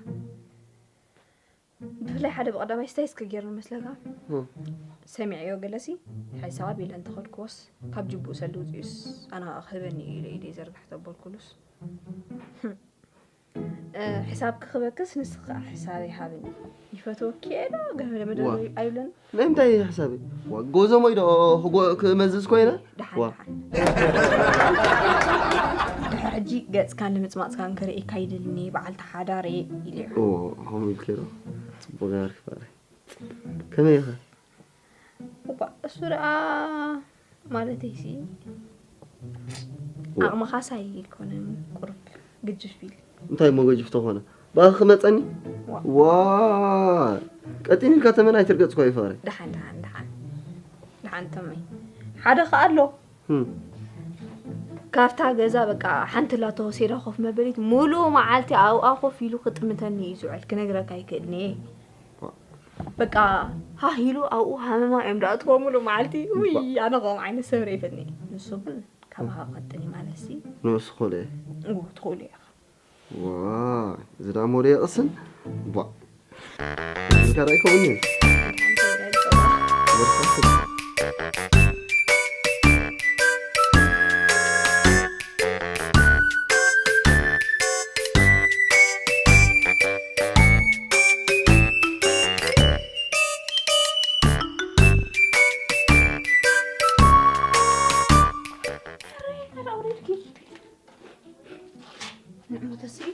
ብፍላይ ሓደ ብቐዳማይ ስታይ እስከ ገይሩ መስለካ? እም። ሰሚዐዮ ገለሲ፣ ሓይሳብ ኢለ እንተኸድኩዎስ፣ ካብ ጅቡኡ ሰልዲ ውጽኡስ ኣነ ኸኣ ክህበኒ እዩ ኢለ ኢደይ ዘርግሕ ተበልኩሉስ። እ፣ ሕሳብ ክኽበክስ ንስኺ ኸኣ ሕሳበይ ሃብኒ። ይፈትወኪ እየ ዶ ገመደ መደብ ዋ። ኣይብለን? ናይ ምንታይ ሕሳበይ? ዋ፣ ጎዞሞይ ዶ ክጎ-፣ ክመዝዝ ኮይነ? ደሓን፣ ዋ። ደሓን። ድሕሪ ሕጂ ገጽካን ልምጽማጽካን ክርእየካ ይደልኒ፣ በዓልቲ ሓዳር እየ ኢለ። ኦ፣ ከምኡ ኢልኪ ዶ? ጽቡቕ ገበርኪ ፍቕረይ። ከመይ ኢኻ? እባ እሱ ደኣ ማለተይሲ ዋ። ዓቕምኻስ ኣይኮነን፣ ቁሩብ ግጅፍ ኢል። እንታይ እሞ ገጅፍ ተኾነ? ብኣኺ ክመጸኒ? ዋ። ዋ። ቀጢን ኢልካ ተመን ኣይትርገጽ እኳ እዩ ፍቕረይ። ደሓን፣ ደሓን፣ ደሓን። ደሓን ተመይ። ሓደ ኸኣ ኣሎ። ህም። ካብታ ገዛ በቃ ሓንቲ ላቶ ወሴዳ ኮፍ መበሊት ሙሉእ መዓልቲ ኣብኣ ኮፍ ኢሉ ክጥምተኒ እዩ ዝውዕል፣ ክነግረካ ኣይክእልን እየ። በቃ ሃህ ኢሉ ኣብኡ ሃመማ እዮም ደኣትዎ ሙሉእ መዓልቲ። ውይ፣ ባ- ኣነ ከምኡ ዓይነት ሰብ ርኤ ይፈትኒ። ንሱ ግን ካባኻ ክቐጥን እዩ ማለት ሲ። ንሱ ክእሉ እየ። እዎ፣ ትኽእሉ ኢኻ። ዋይ፣ እዚ ደኣ ሞዶ የቕስን? ቧ። እንካ ደኣ ኣይከውንን። ንዕሞ ተስኢ።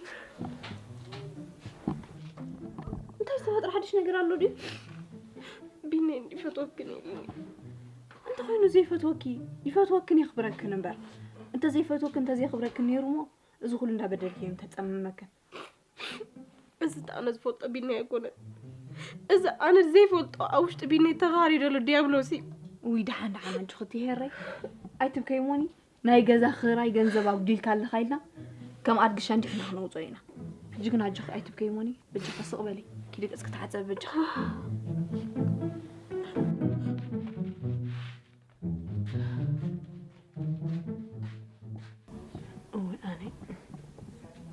እንታይ ዝተፈጥረ ሓድሽ ነገር ኣሎ ድዩ? ቢኒ ይፈትወክን ኢሉኒ። እንተኾይኑ ዘይፈትወኪ፣ ይፈትወክን የኽብረክን እምበር። እንተዘይፈትወክን፣ እንተዘይኽብረክን ነይሩ እሞ፣ እዚ ኩሉ እንዳበደልክዮ ምተጸመመክን። እዚ እቲ ኣነ ዝፈልጦ ቢኒ ኣይኮነን። እዚ ኣነ ዘይፈልጦ ኣብ ውሽጢ ቢኒ ተኻሪ ዘሎ ዲያብሎስ እዩ። ውይ፣ ደሓን፣ ደሓን፣ ኣጆኺ እቲ ሄረይ። ኣይትብከይ እሞኒ። ናይ ገዛ ክራይ ገንዘብ ኣጉዲልካ ኣለኻ ኢልና ከም ኣድጊ ሸንዲሕና ክነውፅኦ ኢና። ሕጂ ግን ኣጆኺ ኣይትብከይ እሞኒ፣ በጃኺ ስቕ በሊ። ኪዲ ገፅኪ ተሓፀቢ በጃኺ። እውይ ኣነ፣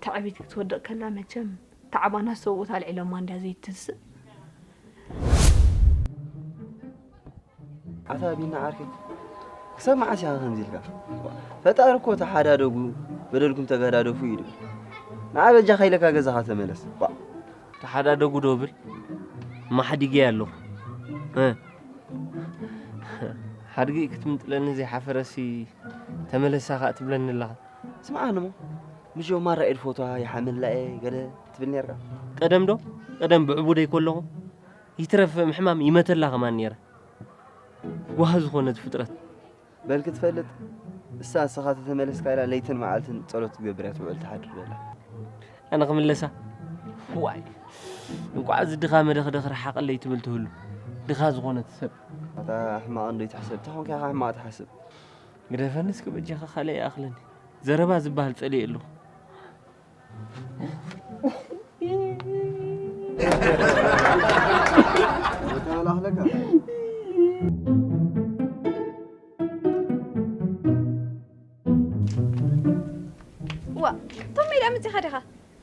ትዕቢት ክትወድቕ ከላ መቸም ታዕባና ሰብኡት ኣልዒሎማ እንድያ ዘይትስእ። ኣታ ቢና ዓርከይ፣ ክሳብ መዓስ ኢኻ ከምዚ ኢልካ? ፈጣሪ እኮ ተሓዳደጉ፣ በደልኩም ተገዳደፉ እዩ ድብል። ንዓ በጃኻ ኢለካ ገዛኻ ተመለስ። ዋ። ተሓዳደጉ ዶ ብል? ማሕዲገ ኣለኹ። እ። ሓድጊ ክትምጥለኒ ዘይሓፈረሲ ተመለሳ ኸኣ ትብለኒ ኣለኻ። ስምዓኒ እሞ፣ ምሽ ማራ ኢድ ፎቶዋ ይሓመላ እየ ገለ ትብል ኔርካ። ቀደም ዶ? ቀደም ብዕቡደይ ከለኹ ይትረፍ ምሕማም ይመተላ ከማን ኔረ። ጓህ ዝኾነት ፍጥረት። በል ክትፈልጥ፣ እሳ ንስኻ ተተመለስካ ኢላ ለይትን መዓልትን ጸሎት ትገብር እያ ትውዕል ትሓድር ዘላ። ኣነ ክምለሳ? ዋይ፣ እንቋዕ እዚ ድኻ መደኽደኽ ረሓቐለይ ትብል ትህሉ። ድኻ ዝኾነት ሰብ። ኣታ ሕማቕ እንዶ ይትሕሰብ፣ ተኾንካ ኢኻ ሕማቕ ትሓስብ። ግደፈኒ እስከ በጃኻ ካልእ ይኣኽለኒ። ዘረባ ዝበሃል ጸሊኤ ኣለኹ። ተላኽለካ። ዋ፣ ቶም ሜዳ መጺኻ ዲኻ?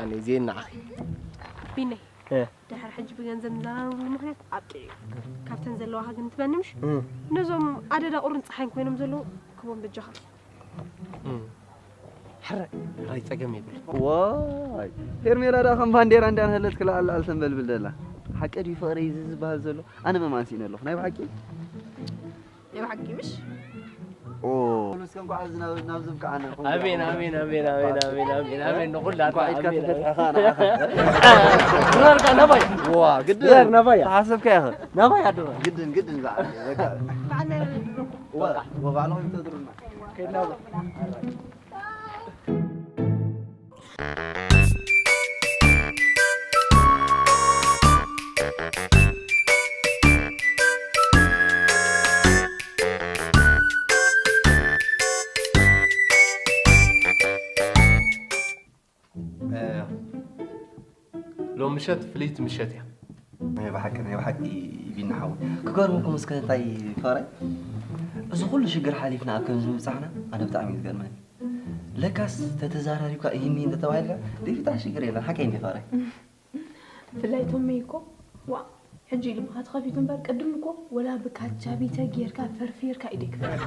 ኣነ ዜና ኣኺ ቢነይ እ። ድሕሪ ሕጂ ብገንዘብ ንዘራረብሉ ምኽንያት ኣብቂዑ እዩ። ካብተን ዘለዋኻ ግን ትበኒ ምሽ ነዞም ኣደዳ ቁርን ፀሓይን ኮይኖም ዘለዉ ክቦም በጃኻ። ሕራይ ሕራይ ጸገም የብሉ። ዋይ ሄርሜላ ዳ ከም ባንዴራ እንዳንሀለት ክልዓል ልዓል ተንበልብል ደላ። ሓቂ ድዩ ፍቕሪ እዚ ዝበሃል ዘሎ? ኣነ መማን ስኢነ ኣለኹ ናይ ብሓቂ። ናይ ብሓቂ ምሽ ኦ እስከ እንኳዕ እዚ ናብ- ናብዚ ብቃዓና። ኣሜን ኣሜን ኣሜን ኣሜን ኣሜን ኣሜን ኣሜን ንኹላትና እንኳዕ ኢድካ ኣሜን። ተፈትሐኻ ንዓኻ። ድራርካ ናባይ ዋ ግድን ድራር ናባያ ተሓሰብካ ኢኻ። ናባይ ኣድራ ግድን ግድን ዝዓበየ በቃ በዓል ናይ ረድረኩም ዋ ወባዕልኹም ተድሩና። ሎም ምሸት ፍልይቲ ምሸት እያ። ናይ ብሓቂ ናይ ብሓቂ ቢና ሓወይ ክገርመኩም እስከ እንታይ ፈራይ እዚ ኩሉ ሽግር ሓሊፍና ኣብ ከምዚ ምብፃሕና ኣነ ብጣዕሚ እዩ ዝገርመኒ ለካስ ተተዛራሪብካ ይህኒ እንተተባሂልካ ዘይፍታሕ ሽግር የለን ሓቀይ እንዲ ፈራይ ብፍላይ ቶመይ እኮ ዋ ሕጂ ልብኻ ተኸፊቱ እምበር ቅድም እኮ ወላ ብካቻቢተ ጌርካ ፈርፊርካ ኢደይ ክፈርፍ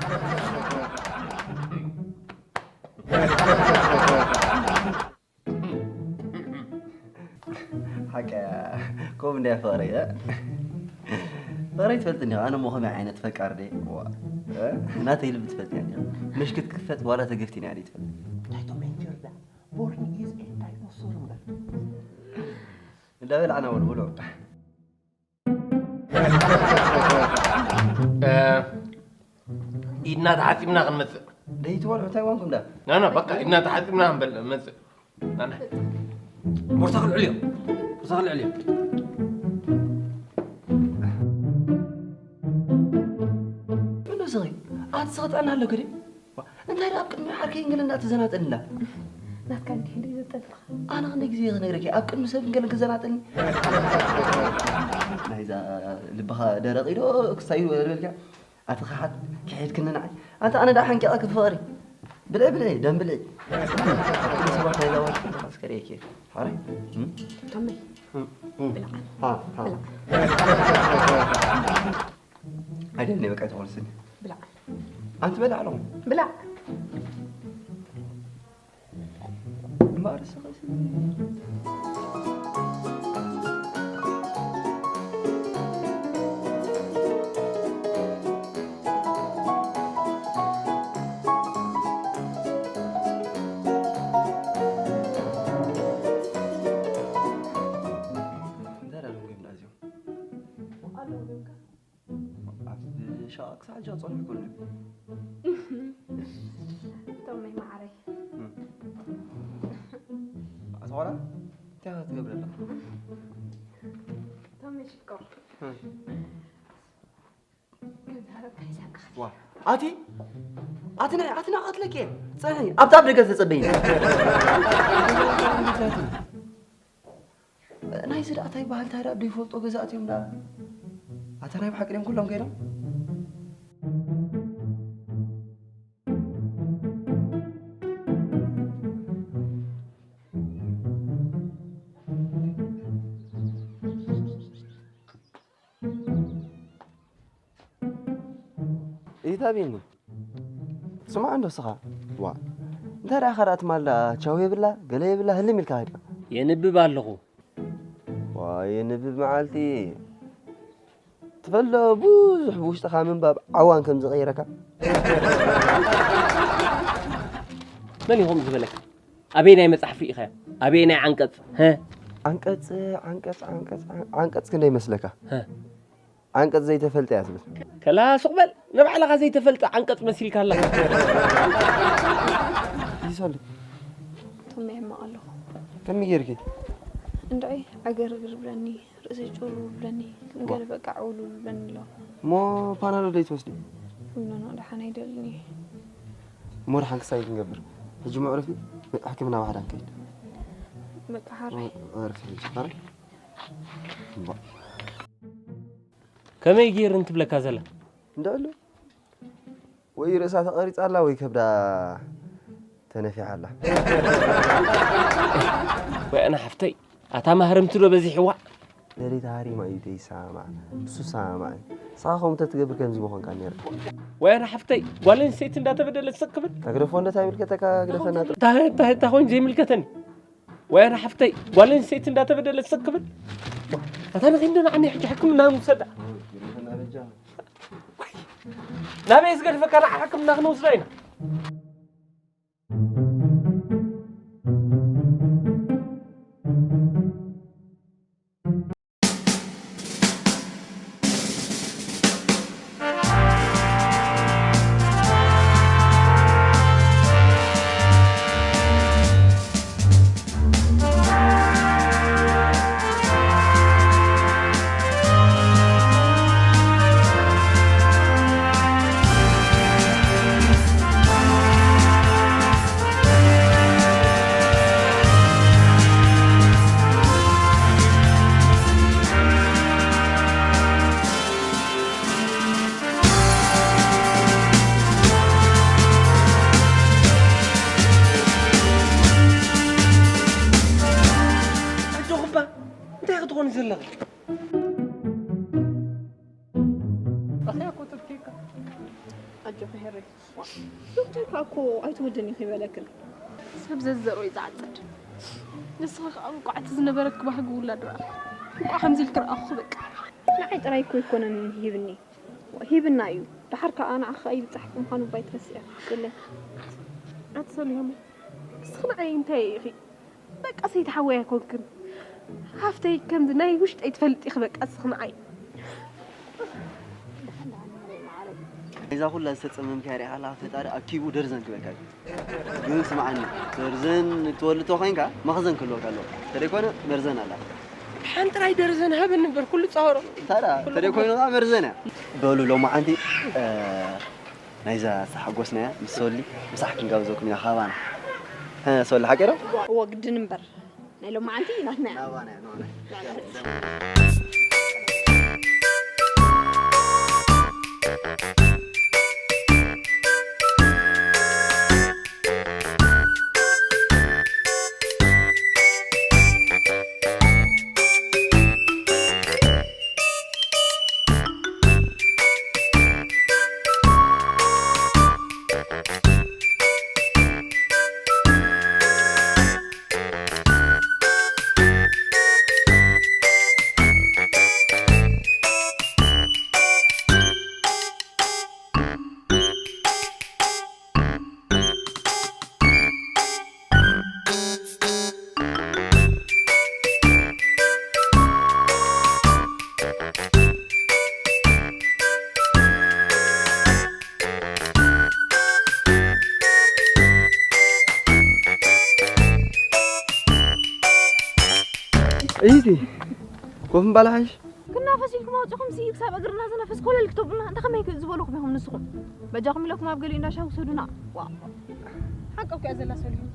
ሓቂ ከምኡ እንዳ ፍቕረይ ፍቕረይ ትፈልጥ እንዲኻ ኣነ ሞ ከመይ ዓይነት ፈቃር ደ ናተይ ልቢ ትፈልጥ እያ እንዲኻ ምሽክት ክፈት ዋላ ተገፍቲን እያ ትፈልጥ ናይ ቶም ኤንጀርዳ ቦርኒ ኢዝ ኤ ዳይኖሶር እምበር እንዳበላዕና ወልውሎ ኢድና ተሓፂብና ክንመፅእ ደይትበልዑ እንታይ ዋንኩም ዳ ናና በቃ ኢድና ተሓፂብና ክንበል መፅእ ናና ቦርሳ ክልዕል እዮም ቦርሳ ክልዕል እዮም ብሉ ስኺ ኣቲ ስኺ ጥዕና ኣለኩ ድዩ እንታይ ደኣ ኣብ ቅድሚ ዓርከይ እንገለ እንዳተዘናጠልና ናትካ እንዲህ እንዲህ ዘጠልጥኻ ኣነ ክንደ ግዜ ክነግረኪ ኣብ ቅድሚ ሰብ እንገለ ክዘናጠኒ ናይዛ ልብኻ ደረቕ ኢዶ ክሳዩ በልካ ኣቲ ኸሓት ክሒድክኒ ንዓይ ኣንታ ኣነ ደኣ ሓንቂቐ ክፍቕሪ ብልዒ ብልዒ ደም ብልዒ ኣብ ቅድሚ ሰባት ናይዛ ዋት ኣስከርየኪ ሓራይ ተመይ ብልዓ ኣይደልኒ በቃ ተኾልስኒ ብልዓ ኣንቲ በላ ኣለኹም ብላዕ እምበኣር ስኸሲ ክሳዕ ሕጂ ኣፀኒሕኩ ኣሎ ቶመይ ማዓረይ ኣተዋላ እንታይ ክትገብር ኣለካ ቶመይ ሽኮር ኣቲ ኣቲ ኣቲ ናቐትለኪ እየ ፀንሒ ኣብታ ኣብ ደገ ተፀበይኒ ናይዚ ደኣ እንታይ በሃል እንታይ ደኣ ዶ ይፈልጦ ገዛእቲ እዮም ደኣ ኣታ ናይ ብሓቂ ድዮም ኩሎም ከይዶም ኢታ ቢኒ ስማዕ እንዶ ስኻ ዋ እንታይ ደኣ ኻዳ ትማል ደኣ ቻው የብላ ገለ የብላ ህልም ኢልካ ኸድካ የንብብ ኣለኹ ዋ የንብብ መዓልቲ ትፈልጦ ብዙሕ ብውሽጥኻ ምንባብ ዓዋን ከም ዝቐይረካ መን ይኹም ዝበለካ ኣበይ ናይ መፅሓፍ ርኢኻዮ ኣበይ ናይ ዓንቀፅ ሀ ዓንቀፅ ዓንቀፅ ዓንቀፅ ዓንቀፅ ክንደይ ይመስለካ ሀ ዓንቀፅ ዘይተፈልጠ እያ ትብል ከላ ሱቕ በል ንባዕልኻ ዘይተፈልጠ ዓንቀፅ መሲልካ ኣለኻ ይሰሉ ቶመይ ሕማቕ ኣለኹ ከመይ ጌርኪ እንድዒ ዕግርግር ብለኒ ርእሰይ ጭሩ ብለኒ ገለ በቃ ዕውሉ ብለኒ ኣሎ እሞ ፓናዶ ደይ ትወስዲ ኖኖ ደሓን ኣይደልኒ እሞ ደሓን ክሳይ ክንገብር ሕጂ መዕረፊ ሕክምና ዋሕዳ ንከይድ በቃ ሓራይ ዕረፊ ሕጂ ሓራይ እምባ ከመይ ገይር እንትብለካ ዘላ እንዳ ኣሎ ወይ ርእሳ ተቐሪጻ ኣላ ወይ ከብዳ ተነፊሓ ኣላ። ወይ ኣነ ሓፍተይ፣ ኣታ ማህረምቲ ዶ በዚሕዋ? ደሊት ሃሪማ እዩ ዘይሰማማዕ። እሱ ሰማማዕ እዩ። ንስኻ ከምኡ ተትገብር ከምዚ ምኾንካ ነይርካ። ወይ ኣነ ሓፍተይ፣ ጓል ኣንስተይቲ እንዳተበደለት ስቕ ክብል? እታ ግደፎ እንዶ እንታይ ይምልከተካ? ግደፈና ጥራይ። እንታይ፣ እንታይ፣ እንታይ ኮይኑ ዘይምልከተኒ? ወይ ኣነ ሓፍተይ፣ ጓል ኣንስተይቲ እንዳተበደለት ስቕ ክብል? ኣታ ንኺድ እንዶ ንዓኒ ሕጂ ሕክምና ንውሰዳ። ናበይ ዝገድፈካ ንዓ ሕክምና ክንወስዳ ኢና። ኣጆኹባ፣ እንታይ ክትኾኒ ዘለኺ? ኣጆኺ ሄረይ። ዋ፣ ዶክተር ከኣ እኮ ኣይትወልድን ኢኺ በለክን። ሰብ ዘዘሮ እዩ ዝዓጽድ። ንስኺ ከኣ እንቋዕ እቲ ዝነበረኪ ባህጊ ውላድ ረኣኺ። እንቋዕ ከምዚ ኢልኪ ረኣኹኺ በቃ። ንዓይ ጥራይ እኮ ኣይኮነን ሂብኒ። ሂብና እዩ። ደሓር ከኣ ንዓኺ ከኣ ይብጻሕኪ ምዃኑ እባ ኣይትረስዒ። የለን። ኣቲ ሰሊሆም፣ ንስኺ ንዓይ እንታይ ኢኺ? በቃ ሰይቲ ሓወይ ኣይኮንክን። ሃፍተይ ከምዚ ናይ ውሽጠይ ትፈልጢ ኢኺ በቃ እስኺ ንዓይ። እዛ ኩላ ዝተጸመምካያ ሪኢኻ ኣለኻ፣ ፈጣሪ ኣኪቡ ደርዘን ክበካ እዩ። ግን ስምዓኒ፣ ደርዘን ትወልድ ተኾይንካ መኽዘን ክህልወካ ኣለዎ። እንተደይኮነ መርዘን ኣላ። ሓንቲ ጥራይ ደርዘን ሃበኒ እምበር ኩሉ ጻወሮ። ታዲያ እንተደይኮይኑ ከኣ መርዘን እያ። በሉ ሎማዓንቲ፣ እ፣ ናይዛ ዝተሓጎስናያ ምስ ሶሊ ምሳሕ ክንጋብዘኩም ኢና ካባና። እ፣ ሶሊ ሓቂ ዶ? እዎ፣ ግድን እምበር። ናይ ሎማዓንቲ ናትና እያ። ናባና እያ፣ ናባና እያ። እይቲ ኮፍ ምባል ሓይሽ። ክናፈስ ኢልኩም ኣውጺኹም ሲ ክሳብ እግርና ዝነፍስ ኮለል ክተብሉና፣ እንታይ ከመይ ዝበልኹም ኢኹም ንስኹም? በጃኹም ኢለኩም ኣብ ገሊኡ እንዳ ሻሂ ውሰዱና። ዋ። ሓቂ እኮ እያ ዘላ ሰሊሆም።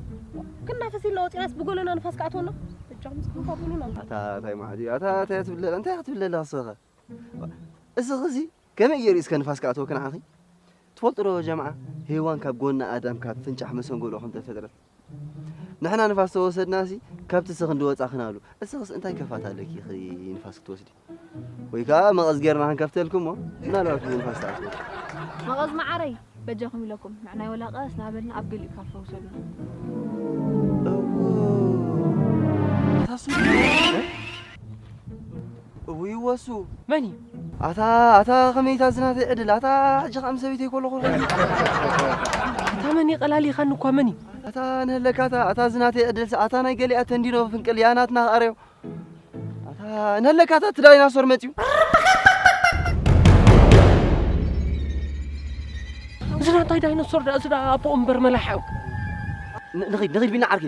ክናፈስ ኢልና ወጺናስ ብጎለና ንፋስ ክኣትወና? በጃኹም እስኹም ፋ በሉና። ኣታ እንታይ ማለት እዩ? ኣታ እንታይ ትብለላ? እንታይ ክትብለላ ንስኻ? እስኺ እዚ ከመይ ገይሩ እስከ ንፋስ ክኣትወኪ ንዓኺ? ትፈልጡ ዶ ጀምዓ፣ ሄዋን ካብ ጎኒ ኣዳም ካብ ፍንጫሕ መሰንገሎ ከም ተፈጥረት? ንሕና ንፋስ ተወሰድናሲ፣ ከብትሲ ክንዲ ወጻ ክናብሉ። እስኽስ እንታይ ከፋት ኣለኪ ኢኺ ንፋስ ክትወስዲ? ወይ ከኣ መቐዝ ጌርና ክንከፍተልኩሞ፣ ምናልባት እውን ንፋስ ትኣትዎ። መቐዝ መዓረይ፣ በጃኹም ኢለኩም፣ ንዕናይ ወላ ቀስ እናበልና ኣብ ገሊኡ ካፈ ውሰዱና። እዎ። ኣታ ሱሪ። እውይ ወሱ። መን እዩ? ኣታ፣ ኣታ ከመይ እታ ዝናተይ ዕድል፣ ኣታ ሕጂ ከኣ ምስ ሰበይተይ ከለኹ ርኸቢ። ኣታ መን እዩ ቀላሊኻኒ እኳ መን እዩ? ኣታ ንህለካ ኣታ፣ ኣታ ዝናተይ ዕድል፣ ኣታ ናይ ገሊኣ ተንዲኖ ፍንቅል፣ ያ ናትና ኣረዮ። ኣታ ንህለካ ኣታ እቲ ዳይናሶር መጽዩ። እዚ ዳ እንታይ ዳይኖሶር ዳ፣ እዚ ዳ ኣቦኡ እምበር መላሓ እዩ። ን-፣ ንኺድ፣ ንኺድ ቢና ዓርኪ።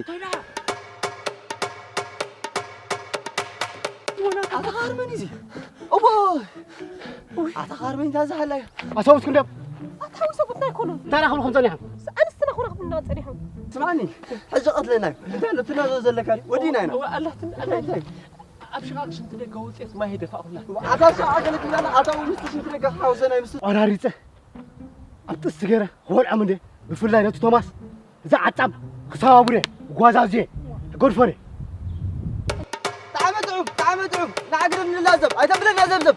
ኣታ ኻርመን እዩ እዚ። እቦ! ኣታ ኻርመን እንታይ ዝሃላ እዩ? ኣታ ውስኩ እንዲያም። ኣታ ውስኩ እንታይ ኮኑ? እንታይ ዳኹም ጸኒሖም? ኣንስትና ኮና ክብሉና ጸኒሖም። ስማዕኒ፣ ሕጂ ቀትለና እዩ። እንታይ ኣሎ ትናዞ ዘለካ ድዩ? ወዲና ኢና። እዋ፣ ኣላትን፣ ኣላትን። እንታይ? ኣብ ሽቓቕ ሽንቲ ደገ ውጽኤት ማይ ደፋእኩላ። ኣታ ሽቓቕ ገለ ትብላና፣ ኣታ እውን ምስቲ ሽንቲ ደገ ክሓውሰና ይምስል። ቆራሪጸ ኣብ ጥስቲ ገይረ ክበልዖም እንዴ፣ ብፍላይ ነቲ ቶማስ። እዛ ዓጻም ክሰባብሬ ጓዛዜ ገድፈሬ። ጣዕመ ጥዑም፣ ጣዕመ ጥዑም። ንዓግርም ንላዘብ፣ ኣይተብለና ዘብዘብ።